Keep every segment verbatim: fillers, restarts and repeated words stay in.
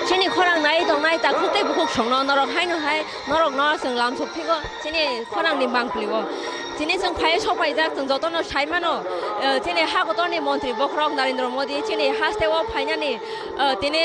Chini khorang nai tongnai takhuk tei bukhuk songno norok haino hai norokno chwng lamsok phigo chini khorangni bangpli o. Chini chwng phai sok paijak chwng jotono sai mano, eh, chini ha kotorni montri bokhorok Narendra Modi chini haste o phainani, eh, tini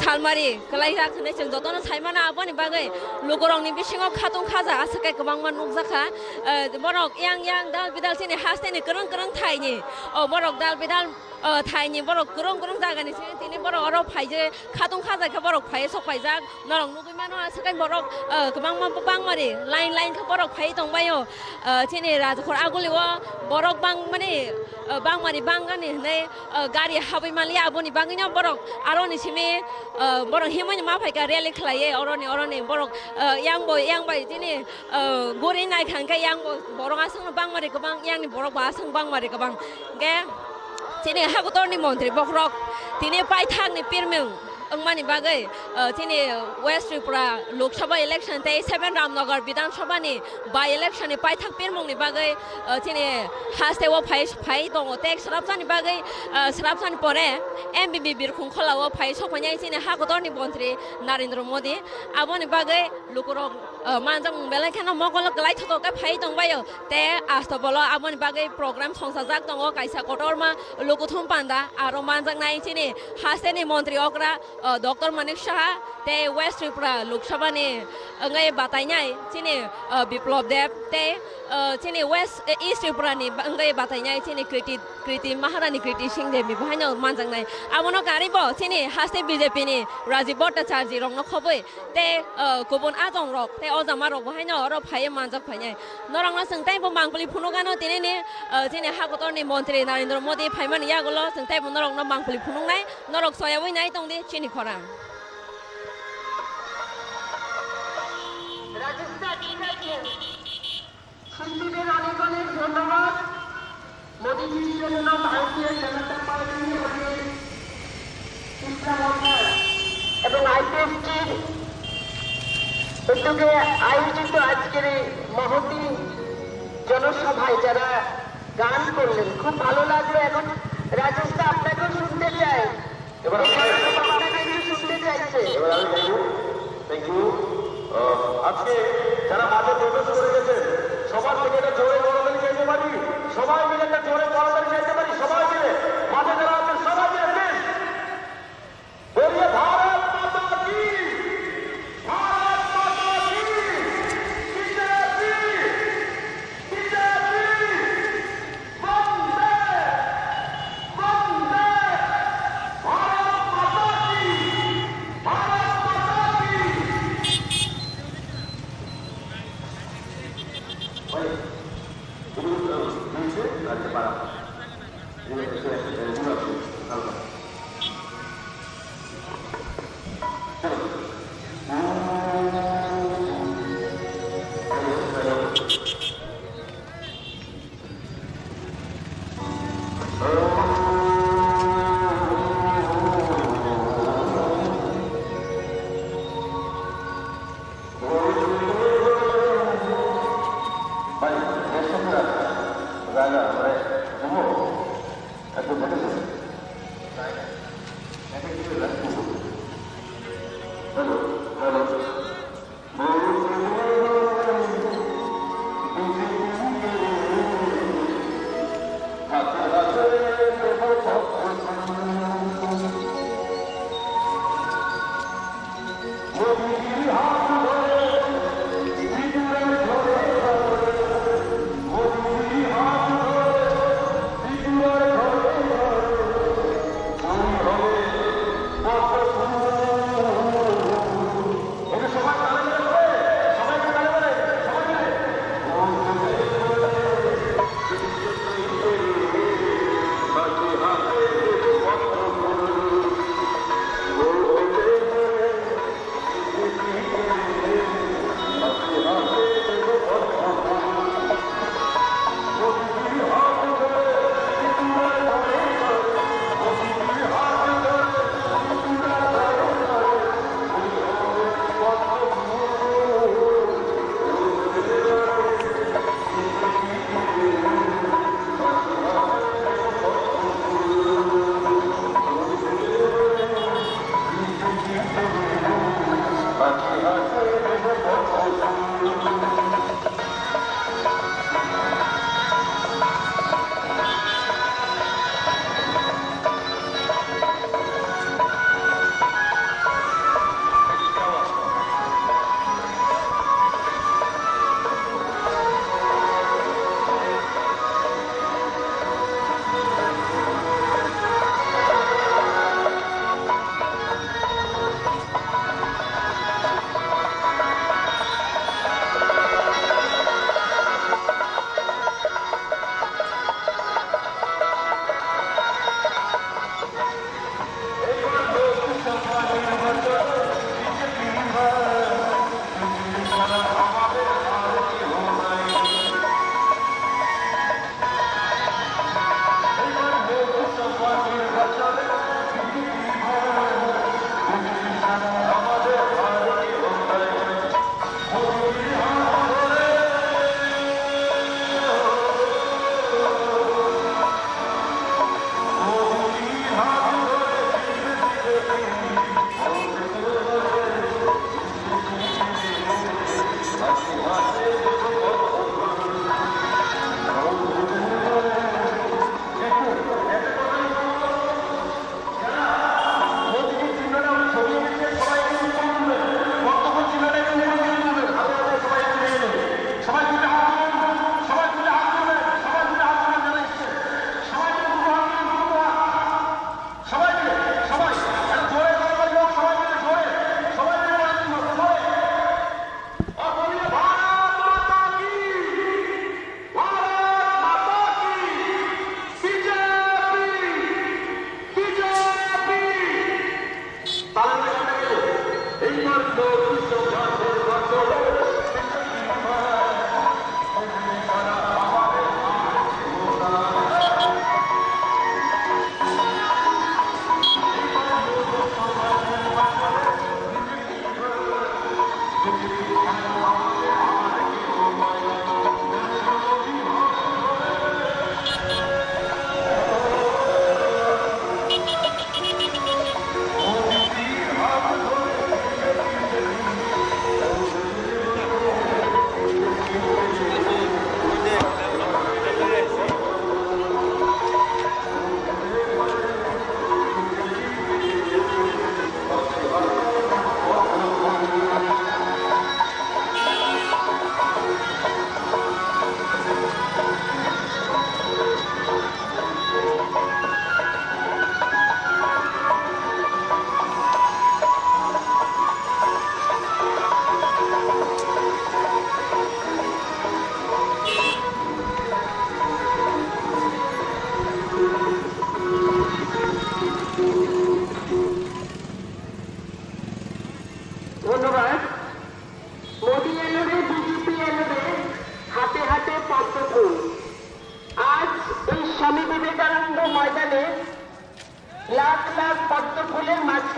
salmari kwlaijak hwnwi chwng jotono sai mano. Aboni bagwi lukurokni bisingo khatung khaja aswk khe kwbangma nukjakha. Eh, borok yang yang dal bidal chini hasteni kwrwng kwrwng thaini, o borok dal bidal, eh, thaini borok kwrwng kwrwng jagani chini tini borok oro phaije khatung khaja khe borok phaiwi sok paijak. Norok nugwi mano aswk khe borok, eh, kwbangma bangmari line line khe borok phaiwi tongbaio. Eh, chini Rajkhor agulio borok bangmani, eh, bangmani bangani hwnwi, eh, gari habwi manliya, aboni bagwino borok aroni simi, eh, borok himwi ma phaikha rally khlaiwi oroni oroni borok, eh, yang bo yang bai chini, eh, guri naikha hwnkhe yang bo borok aswkno bangmari kwbang, yangni borok bo aswk bangmari kwbang. Hwnkhe chini ha kotorni montri bokhorok tini paithakni pirmung wngmani bagwi, uh, chini West Tripura Lok Sabha election tei seven Ramnagar Bidhan Sabha ni by election ni paithak pirmung ni bagwi, uh, chini haste o phai, phai tongo tei swrapsa ni bagwi, uh, swrapsa ni pore M B B Birkhung Khola o phai sok phai nai chini ha kotor ni montri Narendra Modi. Aboni bagwi lukurok, uh, manjakmung belai kheno mokolo kwlai thotok khe phai tongbaio. Te astobolo aboni bagwi program songsajak tongo kaisa kotorma lukuthum panda aro manjaknai chini hasteni montri okra, uh, Doctor Manik Saha tei West Tripura Lok Sabha ni wngwi batainai chini, uh, Biplab Deb tei, uh, chini West, uh, East Tripura ni wngwi batainai chini Kriti, Kriti Maharani Kriti Singh Devi bo haino manjaknai. Abono karwi bo chini haste B J P ni Rajiv Bhattacharjee rokno khobwi tei, uh, kubun ajong rok tei ojama rok bo haino oro phaiwi manjak phainai. Norokno chwng teibo mangpili phunukgano tinini, uh, chini ha kotorni montri Narendra Modi phaimani yagulo chwng teibo norokno mangpili phunuknai, norok soyaui nai tongdi chini khorang. রাজেশদা, ঠিক আছে। শিল্পীদের অনেক অনেক ধন্যবাদ। মোদীজির জন্য ভারতীয় জনতা পার্টি, মোদী, ত্রিপুরা মথা এবং আইপিএফটির উদ্যোগে আয়োজিত আজকের এই মহতী জনসভায় যারা গান করলেন, খুব ভালো লাগলো। এখন রাজেশদা, আপনাকেও শুনতে চাই। এবার এই আমরা গানটা আপনাকে একটু শুনতে চাইছে। এবার আমি বলবো, থ্যাংক ইউ। আহ, আজকে যারা মাঠে প্রবেশ করে গেছেন, সবার থেকে একটা জোরে করতালি চাইতে পারি, সবাই মিলে একটা জোরে করতালি চাইতে পারি, সবাই মিলে, মাঠে যারা আছেন সবাই মিলে, প্লিজ। বলিয়ে ভারত মাতা কি, ভারত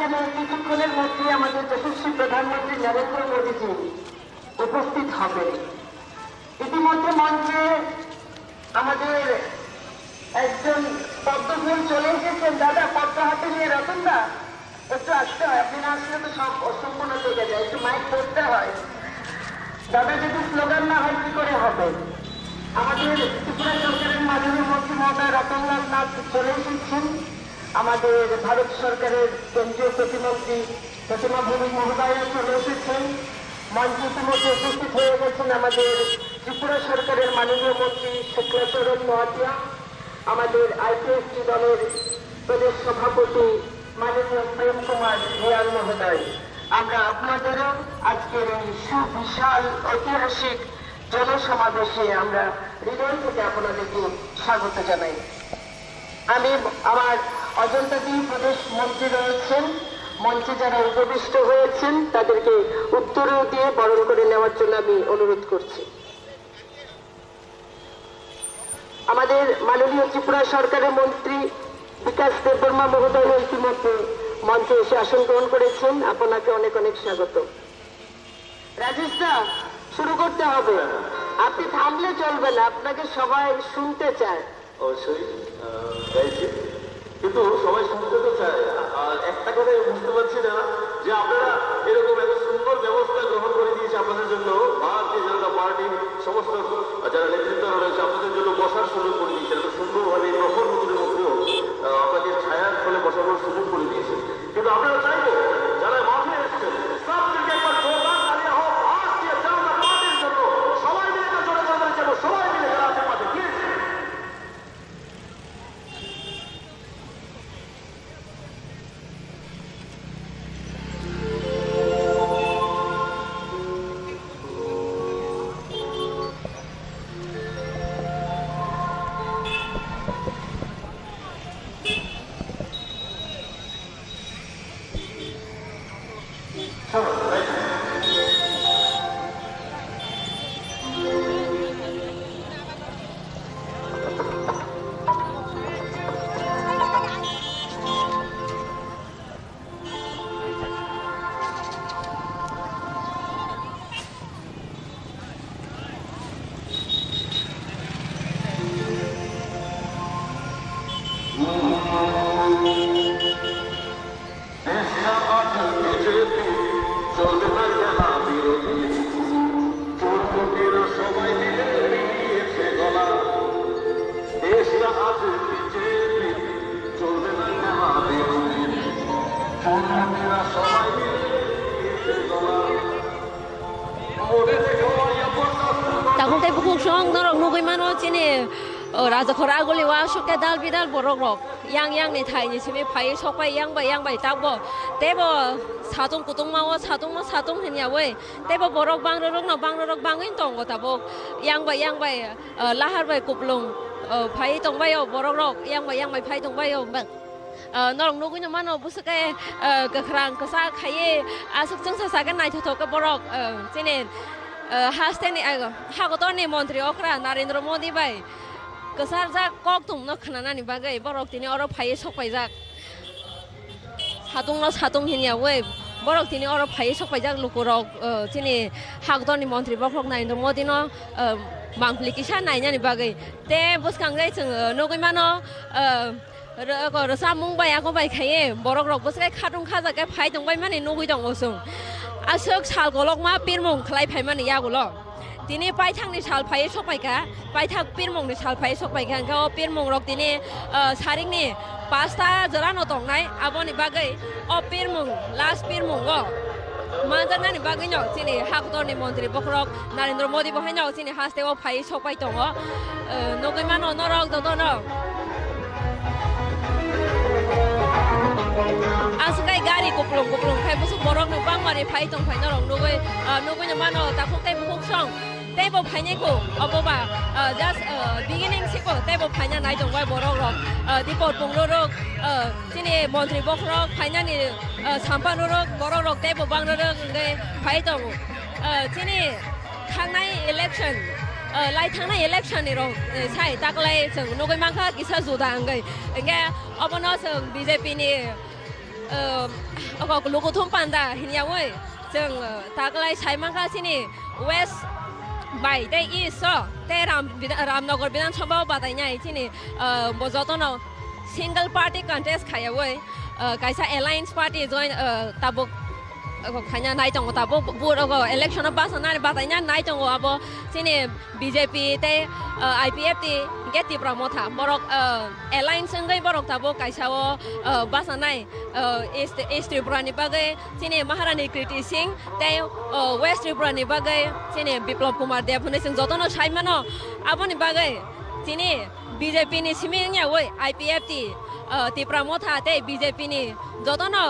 কিছুক্ষণের মধ্যে আমাদের যশস্বী প্রধানমন্ত্রী নরেন্দ্র মোদীজি উপস্থিত হবেন। ইতিমধ্যে মঞ্চে আমাদের একজন পদ্মফুল চলে এসেছেন। দাদা, পদ্ম হাতে নিয়ে, রতন দা, একটু আসতে হয়, আপনি না আসলে তো সব অসম্পূর্ণ থেকে যায়, একটু মাইক ধরতে হয়। দাদা যদি স্লোগান না হয়, কি করে হবে? আমাদের ত্রিপুরা সরকারের মাননীয় মন্ত্রী মহোদয় রতনলাল নাথ চলে এসেছেন। আমাদের ভারত সরকারের কেন্দ্রীয় প্রতিমন্ত্রী প্রতিমা ভৌমিক মহোদয় চলে এসেছেন। মঞ্চে ইতিমধ্যে উপস্থিত হয়ে গেছেন আমাদের ত্রিপুরা সরকারের মাননীয় মন্ত্রী শুক্লাচরণ মহাতিয়া, আমাদের আইপিএফটি দলের প্রদেশ সভাপতি মাননীয় প্রেম কুমার রিয়াং মহোদয়। আমরা আপনাদেরও আজকের এই সুবিশাল ঐতিহাসিক জনসমাবেশে আমরা হৃদয় থেকে আপনাদেরকে স্বাগত জানাই। আমি আমার অজন্তা দি প্রদেশ মন্ত্রী রয়েছেন, মঞ্চে যারা উপবিষ্ট হয়েছেন তাদেরকে উত্তরীয় দিয়ে বরণ করে নেওয়ার জন্য আমি অনুরোধ করছি। আমাদের মাননীয় ত্রিপুরা সরকারের মন্ত্রী বিকাশ দেববর্মা মহোদয় ইতিমধ্যে মঞ্চে এসে আসন গ্রহণ করেছেন, আপনাকে অনেক অনেক স্বাগত। রাজেশ দা, শুরু করতে হবে, আপনি থামলে চলবে না, আপনাকে সবাই শুনতে চায়। অবশ্যই, আহ, গাইছি। কিন্তু সবাই শুনতে তো চায়। আর একটা কথাই বুঝতে পারছি না যে আপনারা এরকম এত সুন্দর ব্যবস্থা গ্রহণ করে দিয়েছে আপনাদের জন্য ভারতীয় জনতা পার্টির সমস্ত যারা নেতৃত্ব রয়েছে, আপনাদের জন্য বসার সুযোগ করে দিয়েছে, এত সুন্দরভাবে এই প্রখর রোদের মধ্যেও, আহ, আপনাদের ছায়ার তলে বসানোর সুযোগ করে দিয়েছে। কিন্তু আপনারা চাইবো যারা মাঠে এসছেন, সব মিলকে একবার জোরদার তালিয়া হোক ভারতীয় জনতা পার্টির জন্য। সবাই মিলে একটু জোরে জোরে জন্য, সবাই মিলে যারা আছেন মাঠে, please. Tabuk tei bukhuk song norok nugwi mano chini, o, Rajakhor aguli o aswk khe dal bidal borok rok yang yang ni thai ni simi phaiwi sok pai yang bai yang bai tabuk teibo satung kutung ma o satung no satung hinya wi teibo borok bang rok no bang rok bangwi tongo tabuk yang bai yang bai. Ah, lahar bai kuplung, ah, phai tongbai o borok rok, yang bai yang bai phai tongbai o. Ah, norok nugwi no mano bwswk khe, ah, kwkhwrang kwchak khaiwi aswk chwngsa sa khe naithothok khe borok, ah, chini, ah, haste ni, ah, hakotor ni montri okra Narendra Modi bai kwcharjak kok thum no khwnanani bagwi borok tini oro phaiwi sok paijak. Satung no satung hinya wi borok tini oro phaiwi sok paijak lukurok, eh, chini hakdorni montri bokhorok Narendra Modi no, eh, mangpili kisa nainani bagwi. Te bwskang jai chwng, eh, nugwi mano, eh, rwsamung bai ako bai khaiwi borok rok bwswk khatung khajak khe phai tongbai mani nugwi tongo chwng. Aswk sal kolokma pirmung khlai phaimani yagulo. Tini paithakni sal phaiwi sokpaikha, paithak pirmungni sal phaiwi sokpaikha, hwnkhe o pirmungrok tini, ah, sarikni pasta jorano tongnai, aboni bagwi o pirmung, last pirmungo manjaknani bagwino chini haktorni montri bokhorok Narendra Modi bo haino chini hasteo phaiwi sokpai tongo. Ah, nugwi mano norok jotono. Aswkai gari kuplung kuplung khai bwswk borokno bangmani phai tongphai norok nugwi, ah, nugwino mano takhuk tei bukhuk song teibo phainai ko obo ba, ah, just, ah, beginning siko teibo phaina nai tongbai borok rok, ah, dipor pung rorok, ah, chini montri bokhorok phainani, ah, sampan rorok borok rok teibo bang rorok hwnkhe phai tongo. Ah, chini thangnai election, ah, lai thangnai election ni rok, eh, sai taklai chwng nugwi mankha kisa juda hwnkhe, hwnkhe obono chwng B J P ni Ogo lukuthum panda hiniyawi chwng taklai saimankha chini west bai tei east o tei Ram-, Bidha-, Ramnagar Bidhan Sabha o batainai chini bo jotono single party contest khaiyawi kaisa alliance party join tabuk khaina nai tongo tabuk vote ogo election o basa nani bataina nai tongo abo chini B J P tei I P F T hwnkhe Tipra Motha borok alliance wngwi borok tabuk kaisa o basa nai. East, East Tripura ni bagwi chini Maharani Kriti Singh tei West Tripura ni bagwi chini Biplab Kumar Deb hwnwi chwng jotono sai mano. Aboni bagwi chini B J P ni simi wngya oi I P F T, Tipra Motha tei B J P ni jotono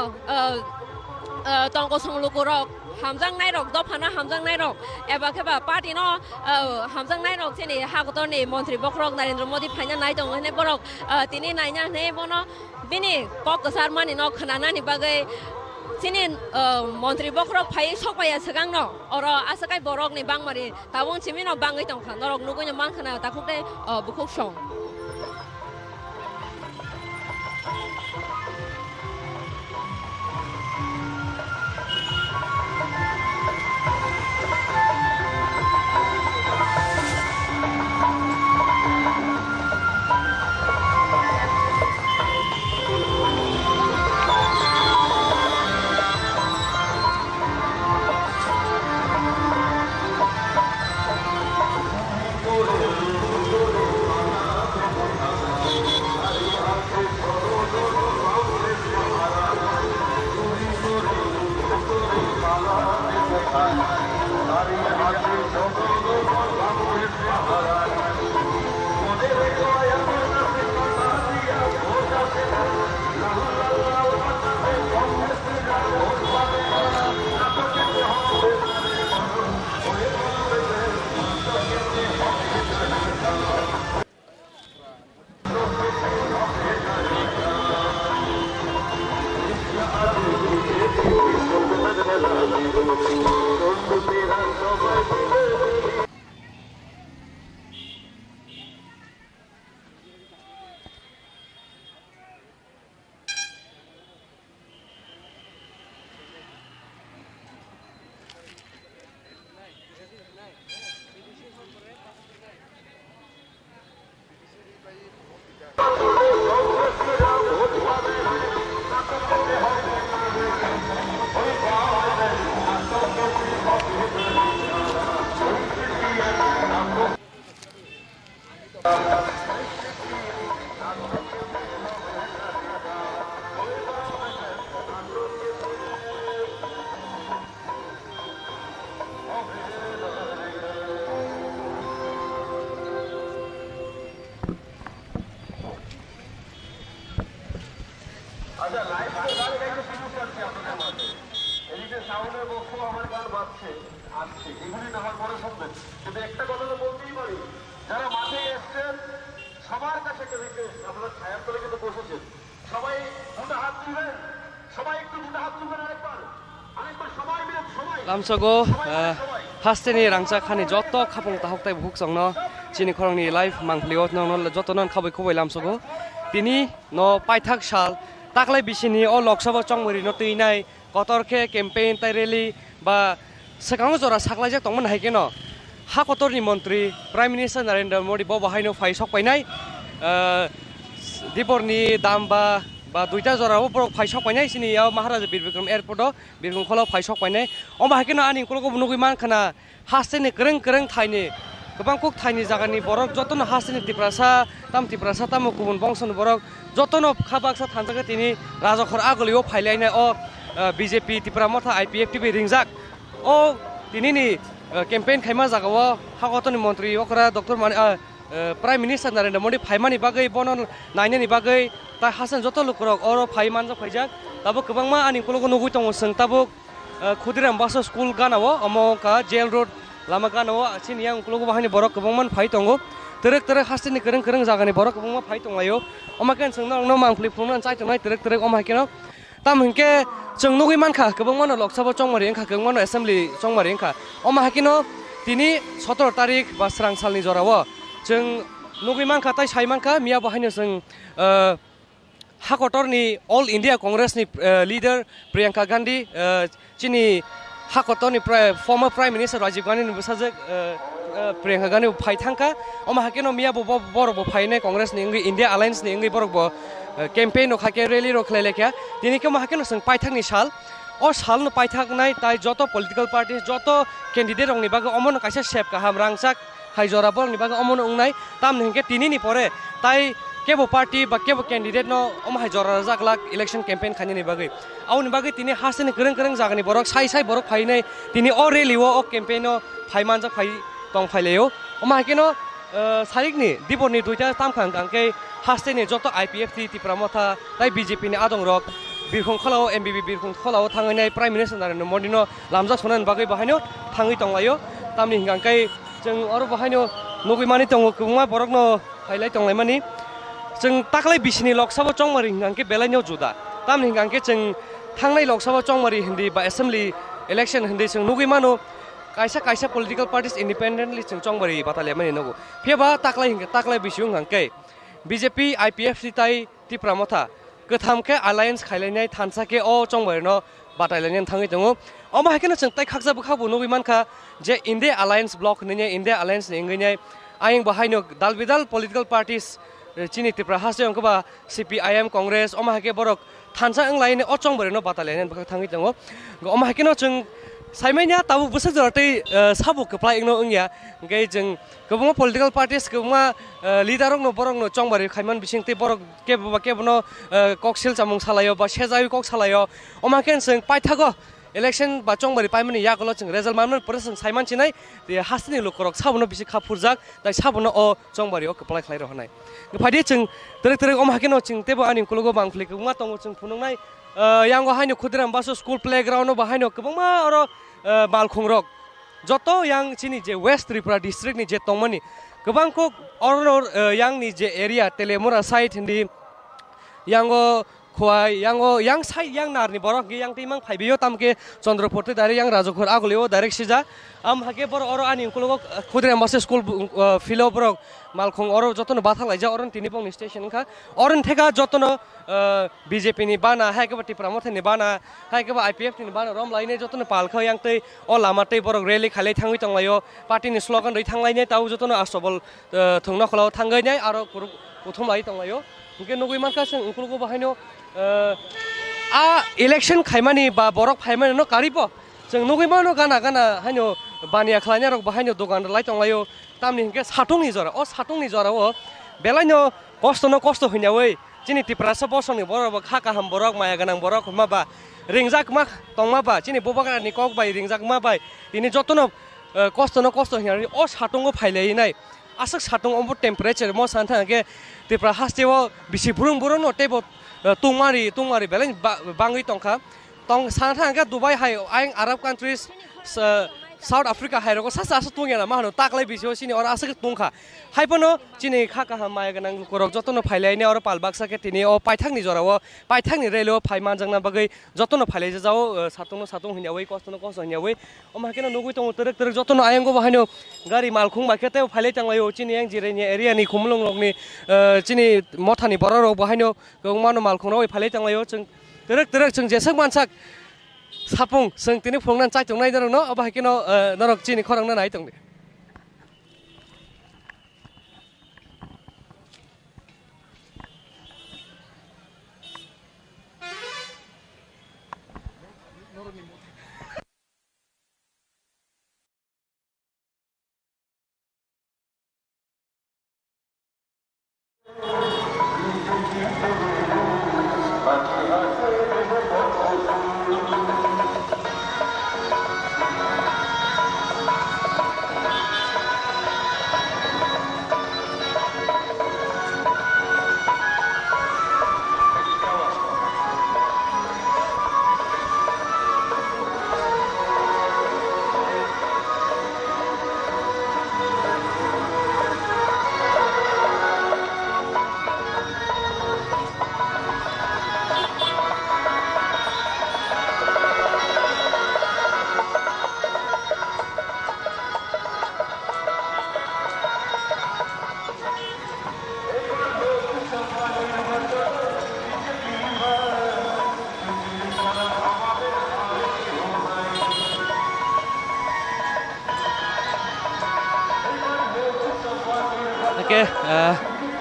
tongkosong lukurok hamjaknairok, dophano hamjaknairok eba khe ba party no hamjaknairok chini hakotorni montri bokhorok Narendra Modi phaina nai tongo hwnwi borok tini naina hwnwi bono bini kok kwchar mani no khwnanani bagwi chini montri bokhorok phaiwi sokpaiya swkang no oro aswk kai borok ni bangmani tabuk simi no bangwi tongkha norok nugwi no mankha na takhuk tei bukhuk song. আচ্ছা, লাইভ তো গান গাইতে শুরু করছি আপনাদের মাঝে। এদিকে সাউন্ডের বক্সও আমার গান বাজছে, আসছে। এগুলি না হয় পরে শুনবেন। কিন্তু একটা কথা তো বলতেই পারি, যারা মাঠে এসছেন, সবার কাছে একটা রিকোয়েস্ট, আপনারা ছায়ার তলে কিন্তু বসেছেন, সবাই দুটো হাত তুলবেন, সবাই একটু দুটো হাত তুলবেন আরেকবার, আরেকবার সবাই মিলে সবাই, Lamsogo, side, eh, side. Hasteni rangchak hani joto khapung tahok tei bukhuk chongno chini khoroknwi live mangpili o nokno jotono khabui khubui lamsogo. Tini no paithak sal taklai bisini o Lok Sabha chongmari no twinai kotor khe campaign tei rally ba swkango jora saklaijak tongmani hai kheno ha kotorni montri Prime Minister Narendra Modi bo bahaino phai sok painai, ah, diporni dam ba, ba duita jorao borok phai sok painai chini yao Maharaja Bir Bikram Airport o Birkhung kholo phai sok painai. Omo hai kheno ani ukologo bo nugui mankha na hasteni kwrwng kwrwng thaini kwbang kuk thaini jagani borok jotono hasteni Tiprasa, tam Tiprasa, tamo kubun bongsoni borok jotono kha baksa thansa khe tini Rajakhor agulio phailainai o, eh, B J P Tipra Motha I P F T bai ringjak. O tinini, eh, campaign khaima jagao hakotoni montri okra Doctor Mani, eh, eh, Prime Minister Narendra Modi phaimani bagwi bono nainani bagwi tai hasan joto lukurok oro phai manjak phaijak. Tabuk kwbangma ani ukologo nugui tongo chwng tabuk. Eh, Khudiram Basa School gana o, omo wngkha Jail Road lama gana o, chini yang ukologo bahai ni borok kwbangma phai tongo. Twrwk twrwk hasteni kwrwng kwrwng jagani borok kwbangma phai tonglaio. Omo khe chwng norokno mangpili phunuknani chai tongnai twrwk twrwk omo hai kheno. Tamo hinkhe chwng nugui mankha kwbangmano Lok Sabha chongmari wngkha, kwbangmano Assembly chongmari wngkha. Omo hai kheno tini sotoro tarik ba swrang salni jorao chwng nugui mankha tei sai mankha miya bahaino chwng, eh, Hakotorni All India Congress ni, eh, leader Priyanka Gandhi, eh, chini hakotorni pri-, former Prime Minister Rajiv Gandhi ni bwsajwk, eh, eh, Priyanka Gandhi bo phai thangkha. Omo hakeno miya bo, bo, borok bo phainai Congress ni wngwi, India Alliance ni wngwi borok bo, eh, campaign rok hakhe rally rok khlai laikha. Tini khe omo hakeno chwng paithakni sal. O salno paithaknai tai joto political parties, joto candidate rokni bagwi omono kaisa sep kaham rangchak hai jora borokni bagwi omono wngnai. Tamni hinkhe tinini pore tai kebo party ba kebo candidate no omo hai jora rwjak glak election campaign khainani bagwi. Aboni bagwi tini hasteni kwrwng kwrwng jagani borok sai sai borok phainai tini o rally o, o campaign o phai manjak phai tong phai laio. Omo hai kheno, eh, sarikni diborni duita tamkha hwnkha hwnkhe hasteni joto I P F T, Tipra Motha tai B J P ni adongrok Birkhung Kholao, M B B Birkhung Kholao thangwi nai Prime Minister Narendra Modi no lamjak sonani bagwi bo haino thangwi tonglaio. Tamni hwnkha hwnkhe chwng oro bo haino nugwi mani tongo, kwbangma borokno phailai tonglaimani. Chwng taklai bisini Lok Sabha chongmari hwnkha hwnkhe belaino juda. Tamni hwnkha hwnkhe chwng thangnai Lok Sabha chongmari hindi ba assembly election hindi chwng nugwi mano, kaisa kaisa political parties independently chwng chongmari batalya mani nugo. Phiya ba taklai hwnkhe, taklai bisio hwnkha hwnkhe B J P, I P F T tai Tipra Motha kwtham khe alliance khailainai thansa khe o chongmari no batailainani thangwi tongo. Omo hai kheno chwng tai khaksa bwkhakbo nugwi mankha je India Alliance bloc hinwi India Alliance ni wngwi nai ayang bo haino dal bidal political parties, eh, chini Tripura haste wngkha ba C P I M, Congress, omo hai khe borok thansa wnglaini o chongmari no batailainani bwkhak thangwi tongo. Omo hai kheno chwng saimanya tabuk bwswk jora tei, eh, sabo kwplai wngno wngya. Hwnkhe chwng kwbangma political parties, kwbangma, eh, leader rokno borokno chongmari khaiman bising tei borok kebo ba kebono, eh, kok sil chamung salaio ba sejawi kok salaio. Omo hai khe chwng paithago election ba chongmari paimani yagulo chwng result manmani pore chwng saiman sinai, tei hasteni lukurok sabono bisi kha phurjak, tai sabono o chongmari o kwplai khlai rw hwnai. Phaidi chwng twrwk twrwk omo hai kheno chwng teibo ani ukologo bangphli kwbangma tongo chwng phunuknai, eh, yango haino Khudiram Basu school playground o bo haino kwbangma oro, eh, malkhungrok joto yang chini je West Tripura district ni je tongmani kwbang kok oro, eh, yang ni je area Telemura side hindi yango Khowai, yango yang sai, yang narni borok hwnkhe yang twi mang phaibaio, tamo khe Chandrapur tei direct yang Rajakhor agulio direct sija. Am hakhe borok oro ani ukologo, uh, Khudiram Basu school, uh, field o borok malkhung oro jotono bathang laijak, oro tini bongni station wngkha. Oro theka jotono, uh, B J P ni bana, hai khe bo Tipra Motha ni bana, hai khe bo I P F T ni bana rom lainai jotono pal kha yang tei o lama tei borok rally khailai thangwi tonglaio, party ni slogan rwi thanglainai tao jotono astobol, uh, thwngna kholao thangwi nai aro kuruk kuthum lai tonglaio. Hwnkhe nugwi mankha chwng ukologo bo haino, eh, a election khaimani ba borok phaimani no karipo. Chwng nugwi mano gana gana haino baniya khlainai rok bo haino dogan rwlai tonglaio. Tamni hwnkhe satungni jora, o satungni jorao belaino kosto no kosto hwnyawi chini Tiprasa bosongni borok bo kha kaham borok, maya gwnang borok hwnma ba ringjakma tongma ba chini bubagrani kok bai ringjakma bai tini jotono, eh, kosto no kosto hwnyawi o satungo phailainai. Aswk satung obo temperature mo sana thang khe Tripura haste o bisi burung burung no teibo, eh, tungmari tungmari belai ba-, bangwi tongkha. Tong sana thang khe Dubai hai ayang Arab countries, sa-, South Africa hai rogo sasa aswk tungya na ma hano taklai bisi o chini oro aswk tungkha. Hai phano chini kha kaham maya gwnang lukurok jotono phailainai oro pal baksa khe tini o paithakni jorao paithakni rally o phai manjakna bagwi jotono phailaijajao, eh, satungno satung hwnyawi kostono kosto hwnyawi. Omo hai kheno nugwi tongo twrwk twrwk jotono ayang o bo haino gari malkhung bai khe tei phailai tanglaio chini yang Jirania area ni khumulwng rokni, eh, chini mothani borok rok bo haino kwbangma no malkhung rok bai phailai tanglaio. Chwng twrwk twrwk chwng jeswk mansak sapung chwng tini phunuknani chaitongnai norokno obo hai kheno, eh, norok chini khorang no nai tongdi. Ke, ah,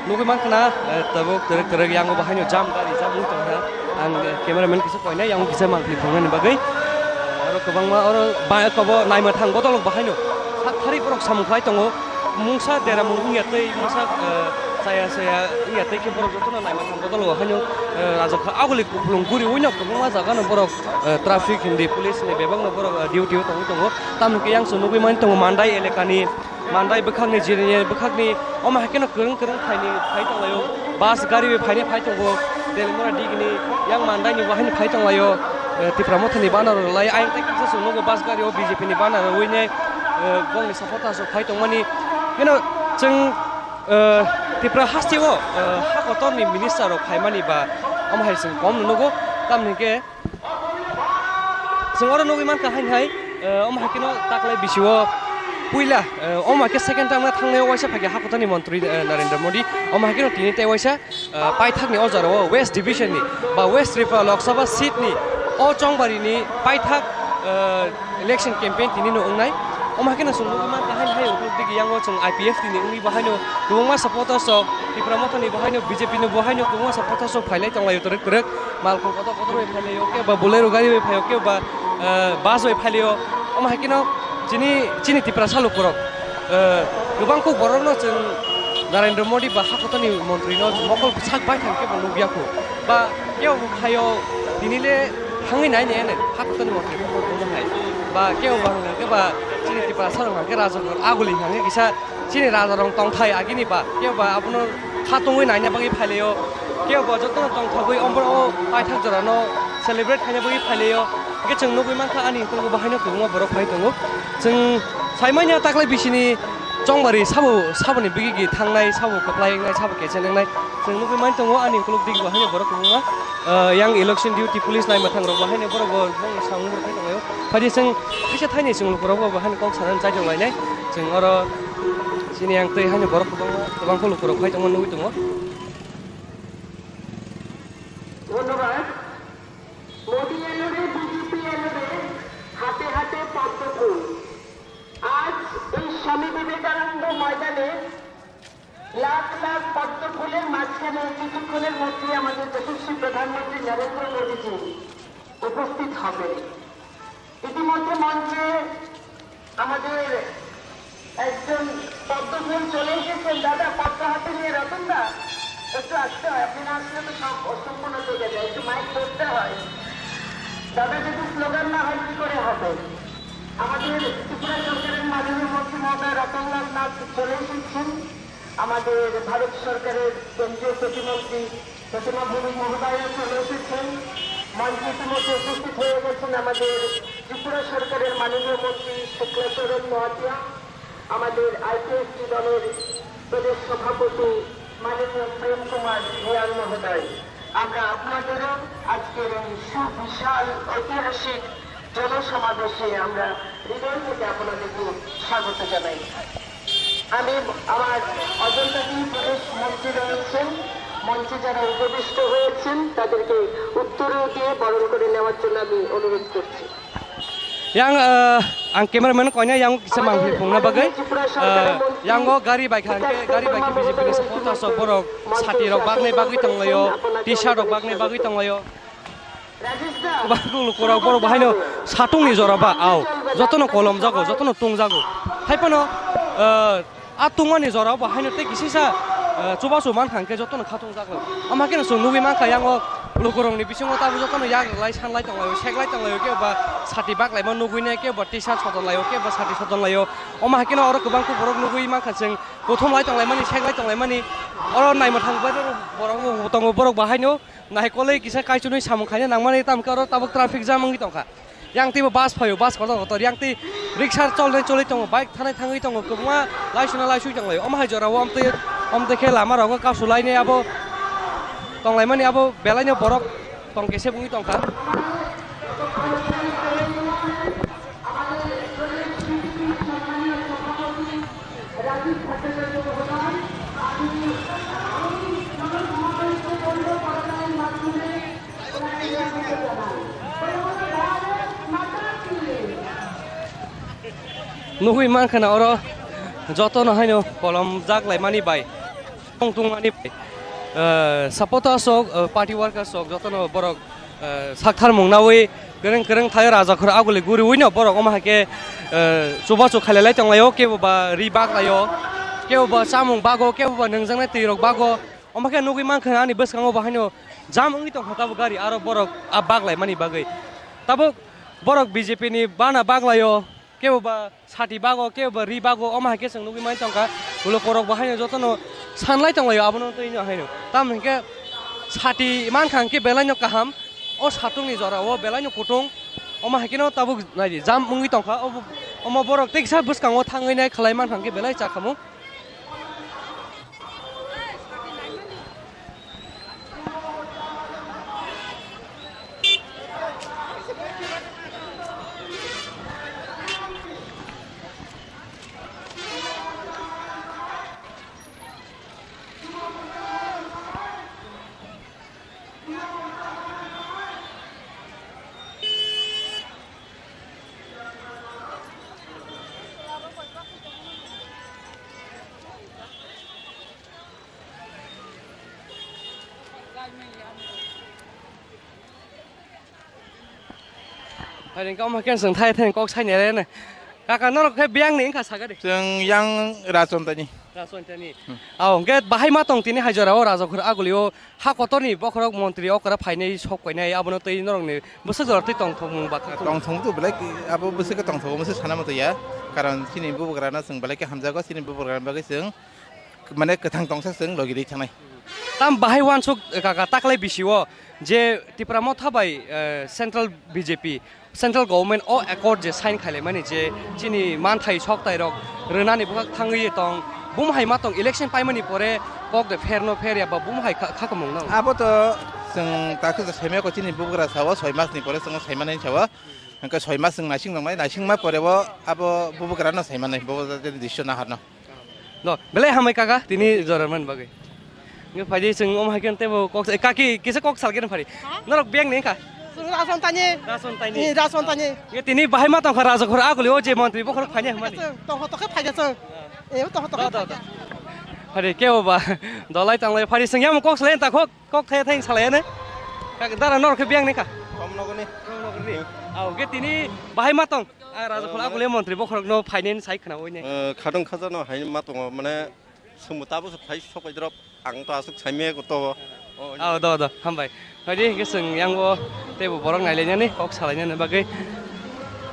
nugwi mankha na, eh, tabuk twrwk twrwk yango bahaino jam gari jam wng tongkha. Ang, eh, cameraman kisa koinai yango kisa mangpili phungnani bagwi. Oro kwbangma oro ba-, kobo naima thang bodol bahaino. Sak thari borok samung khlai tongo. Mungsa deramung wngya tei mungsa, eh, chaya chaya wngya tei khe borok jotono naima thang bodol bahaino, eh, rajak kha aguli kupulung guri wino kwbangma jagano borok, eh, traffic hindi police ni bebakno borok, eh, duty o tongwi tongo. Tamni khe yang se nugwi mani tongo Mandai elekani. Mandai bwkhakni, Jirania bwkhakni, omo hai kheno kwrwng kwrwng phaini phai tonglaio. Bus gari bai phaini phai tongo. Telimura digini yang Mandaini bo haino phai tonglaio. Eh, Tipra Mothani banner rwlai. Ayang tei kisa chwng nugo bus gari o B J P ni banner rwui ne, eh, bongni supporters rok phai tongmani. Kheno chwng, eh, Tipra hasteo, eh, ha kotorni minister rok phaimani ba omo hai chwng kom nugo. Tamni hwnkhe Chwng oro nugwi mankha haini hai, eh, omo hai kheno taklai bisio puila, eh, omo hai khe second term no thangnaio waisa phaikha hakotani montri, eh, Narendra Modi. Omo hai kheno tini tei waisa, eh, paithakni o jora o West Division ni ba West Tripura Lok Sabha seat ni o Chongbari ni paithak, eh, election campaign tini no wngnai. Omo hai kheno chwng nugwi mankha haini hai ungkuk digi yango chwng I P F T ni wngwi bo haino kwbangma supporters rok Tipra Mothani bo haino B J P ni bo haino kwbangma supporters rok phailai tonglaio twrwk twrwk. Malkhung kotor kotor bai phailio, kebo Bolero gari bai phaio, kebo ba, eh, bus bai phailio. Omo hai kheno chini, chini Tiprasa lukurok, eh, kwbang kuk borokno chwng Narendra Modi ba hakotani montrino mokol bwsak bai thang kebo nukya kho. Ba kebo bo phaio, tini le thangwi nai nai hakotani montri mokol tongma hai. Ba kebo ba hwnkha khe ba chini Tiprasa rok hwnkha khe rajak aguli hwnkha khe kisa Chini raja rong tongthai agini ba, kebo ba abono kha tongwi naina bagwi phailio, kebo ba jotono tongthogwi omo o paithak jorano celebrate khaina bagwi phailio. Hwnkhe chwng nugwi mankha ani ukulgo bahaino kwbangma borok phai tongo. Chwng saimanya taklai bisini Chongbari sabo, saboni bigigi thangnai, sabo kwplai wngnai, sabo kechen wngnai. Chwng nugwi man tongo ani ukulok digi bahaino borok kwbangma, ah, yang election duty police naima thangrok bahaino borok bo bongni samung rok khai tonglaio. Phaidi chwng kisa thaini chwng lukurok bo bahaino kok sanani chaitok lainai. Chwng oro chini yang twi haino borok kwbangma, kwbangkhe lukurok phai tongma nugwi tongo. ধন্যবাদ। মোদি এলো রে, বিজেপি এলো রে, হাতে হাতে পদ্ম ফুল। আজ এই স্বামী বিবেকানন্দ ময়দানে লাখ লাখ পদ্ম ফুলের মাঝখানে কিছুক্ষণের মধ্যে আমাদের যশস্বী প্রধানমন্ত্রী নরেন্দ্র মোদীজি উপস্থিত হবেন। ইতিমধ্যে মঞ্চে আমাদের একজন পদ্ম ফুল চলে এসেছেন। দাদা, পদ্ম হাতে নিয়ে, রতন দা, একটু আসতে হয়, আপনি না আসলে তো সব অসম্পূর্ণ থেকে যায়, একটু মাইক ধরতে হয়। দাদা, যদি স্লোগান না হয়, কি করে হবে? আমাদের ত্রিপুরা সরকারের মাননীয় মন্ত্রী মহোদয় রতনলাল নাথ চলে এসেছেন। আমাদের ভারত সরকারের কেন্দ্রীয় প্রতিমন্ত্রী প্রতিমা ভৌমিক মহোদয় চলে এসেছেন। মঞ্চে ইতিমধ্যে উপস্থিত হয়ে গেছেন আমাদের ত্রিপুরা সরকারের মাননীয় মন্ত্রী শুক্লাচরণ নোয়াতিয়া, আমাদের আইপিএফটি দলের প্রদেশ সভাপতি মাননীয় প্রেম কুমার রিয়াং মহোদয়। আমরা আপনাদেরও আজকের এই সুবিশাল ঐতিহাসিক জনসমাবেশে আমরা হৃদয় থেকে আপনাদেরকে স্বাগত জানাই। আমি আমার অজন্তা টি পুলিশ মন্ত্রী রয়েছেন, মঞ্চে যারা উপবিষ্ট হয়েছেন তাদেরকে উত্তরীয় দিয়ে বরণ করে নেওয়ার জন্য আমি অনুরোধ করছি। Yang, eh, ang cameraman koina yang kisa mangphi phungna bagwi, eh, yango gari bai kha hwnkhe gari bai khe B J P ni supporters rok borok sati rok baknai bagwi tonglaio, T-shirt rok baknai bagwi tonglaio. Kwbangkuk lukurok borok bahaino satungni jora ba, ao, jotono kolom jago, jotono tong jago. Haiphano, eh, a tungmani jora bo haino tei kisisa, eh, chubachu mankha hwnkhe jotono khatung jago. Omo haikhe chwng nugwi mankha, yango lukurokni bisingo tabuk jotono yak lai, san lai tonglaio, sek lai tonglaio, kebo ba sati baklaima nugwinai, kebo ba T-shirt sodonlaio, kebo ba sati sodonlaio. Omo haikheno oro kwbangkuk borok nugwi mankha chwng, kothom lai tonglaimani, sek lai tonglaimani. Oro naima thangbai borok tongo, borok bahaino. Naikolwi kisa kaichwnwi samung khaina nangmani, tamo khe oro tabuk traffic jam wngwi tongkha. Yang twibo bus phaio, bus kotor kotor. Yang twi riksha cholnai cholwi tongo, bike thanai thangwi tongo, kwbangma laisuna laisui tonglaio. Omo hai jorao amtwi, amtwi khe lama rogo kasu lainai abo tonglaimani, abo belaino borok tong kese wngwi tongkha. Nugwi mankha na oro jotono haino kolom jak laimani bai. Tong tongmani, eh, supporters rok, eh, party workers rok jotono borok, eh, sakthar mung nawi kereng kereng thaio rajakhor aguli guriwi no borok omo hai khe, eh, chubachu khailai lai tonglaio, kebo ba ri baklaio, kebo ba chamung bago, kebo ba nwngjaknai twi rok bago. Omo khe nugwi mankha ani bwskango bo haino jam wngwi tongkha tabuk gari aro borok a baklaimani bagwi. Tabuk borok B J P ni bana baklaio, kebo ba sati bago, kebo ba ri bago, omo hai khe chwng nugwi mani tongkha. Ulo borok bo haino jotono sanlai tonglaio abono twi no haino. Tamo hinkhe sati mankha hinkhe belaino kaham, o satung ni jora o belaino kutung, omo hai kheno tabuk naidi jam wngwi tongkha. Obo, omo borok teksa bwskango thangwi nai khlai mankha hinkhe belai chakhamung. Hai, ringka omo khe chwng thai thai kok sai nai rene. Kaka, norok khe biyang ni wngkha saka de. Chwng yang Rachontani. Rachontani. Hmm. Aw, hwnkhe bahai ma tong tini hai jora o Rajakhor aguli o ha kotor ni bokhorok montri okra phainai sok koinai abono twi norok ni bwswk jora twi tongthokmung ba thangthok. Tongthok tu belai ki, abo bwswk tongthok masa sana mata ya. Karon chini bubagra no chwng belai khe hamjago, chini bubagra bagwi chwng mane kwthang tongsa chwng logi rwi thangnai. Tam bahai uansuk, eh, kaka, taklai bisio je Tipra Motha bai, eh, Central B J P, Central Government o accord je sign khailaimani je chini manthai soktai rok rwnani bwkhak thangwi tong, bum hai ma tong election paimani pore kok de pher no pher ya ba bum hai kha-, khakamung no. Abo to chwng takhe saimaya ko chini bubagra sao soi mas ni pore chwng saimani sao. Hwnkhe soi mas chwng naising tongnai, naisingma pore o abo bubagra no saimani, bubagra decision naharno. No, belai hambai kaka, tini jora man bagwi. Nge phaidi chwng omo hai khe tebo kok, eh, kaki kisa kok salkhe phari. Ha? Norok biyang ni kha? Chwng Rachontani. Rachontani. Eh, Rachontani. Nge tini bahai ma tongkha Rajakhor aguli o je montri bokhorok phainai hwnmani. Chwng tongho tokhe phaikha chwng. Eh, tongho tokhe. Do, do, do. Phari kebo ba dolai tanglai phari chwng yamo kok salai ta khok. Kok thaya thaya salai ne. Kak dara norok khe biyang ni kha. Romnogorni. Romnogorni. Aw, ge tini bahai ma tong. Ah, Rajakhor agule montri bokhorok no phainai sai khna oi ne. Eh, khatung khaja no hai ma tongo, mane sumbu tabo se phai sok pai drop. Ang to asuk saime ko to. Oh, aw, do, do, hambai. Hadi ge sung yang bo tebo borok nai le ne kok salai ne bagwi.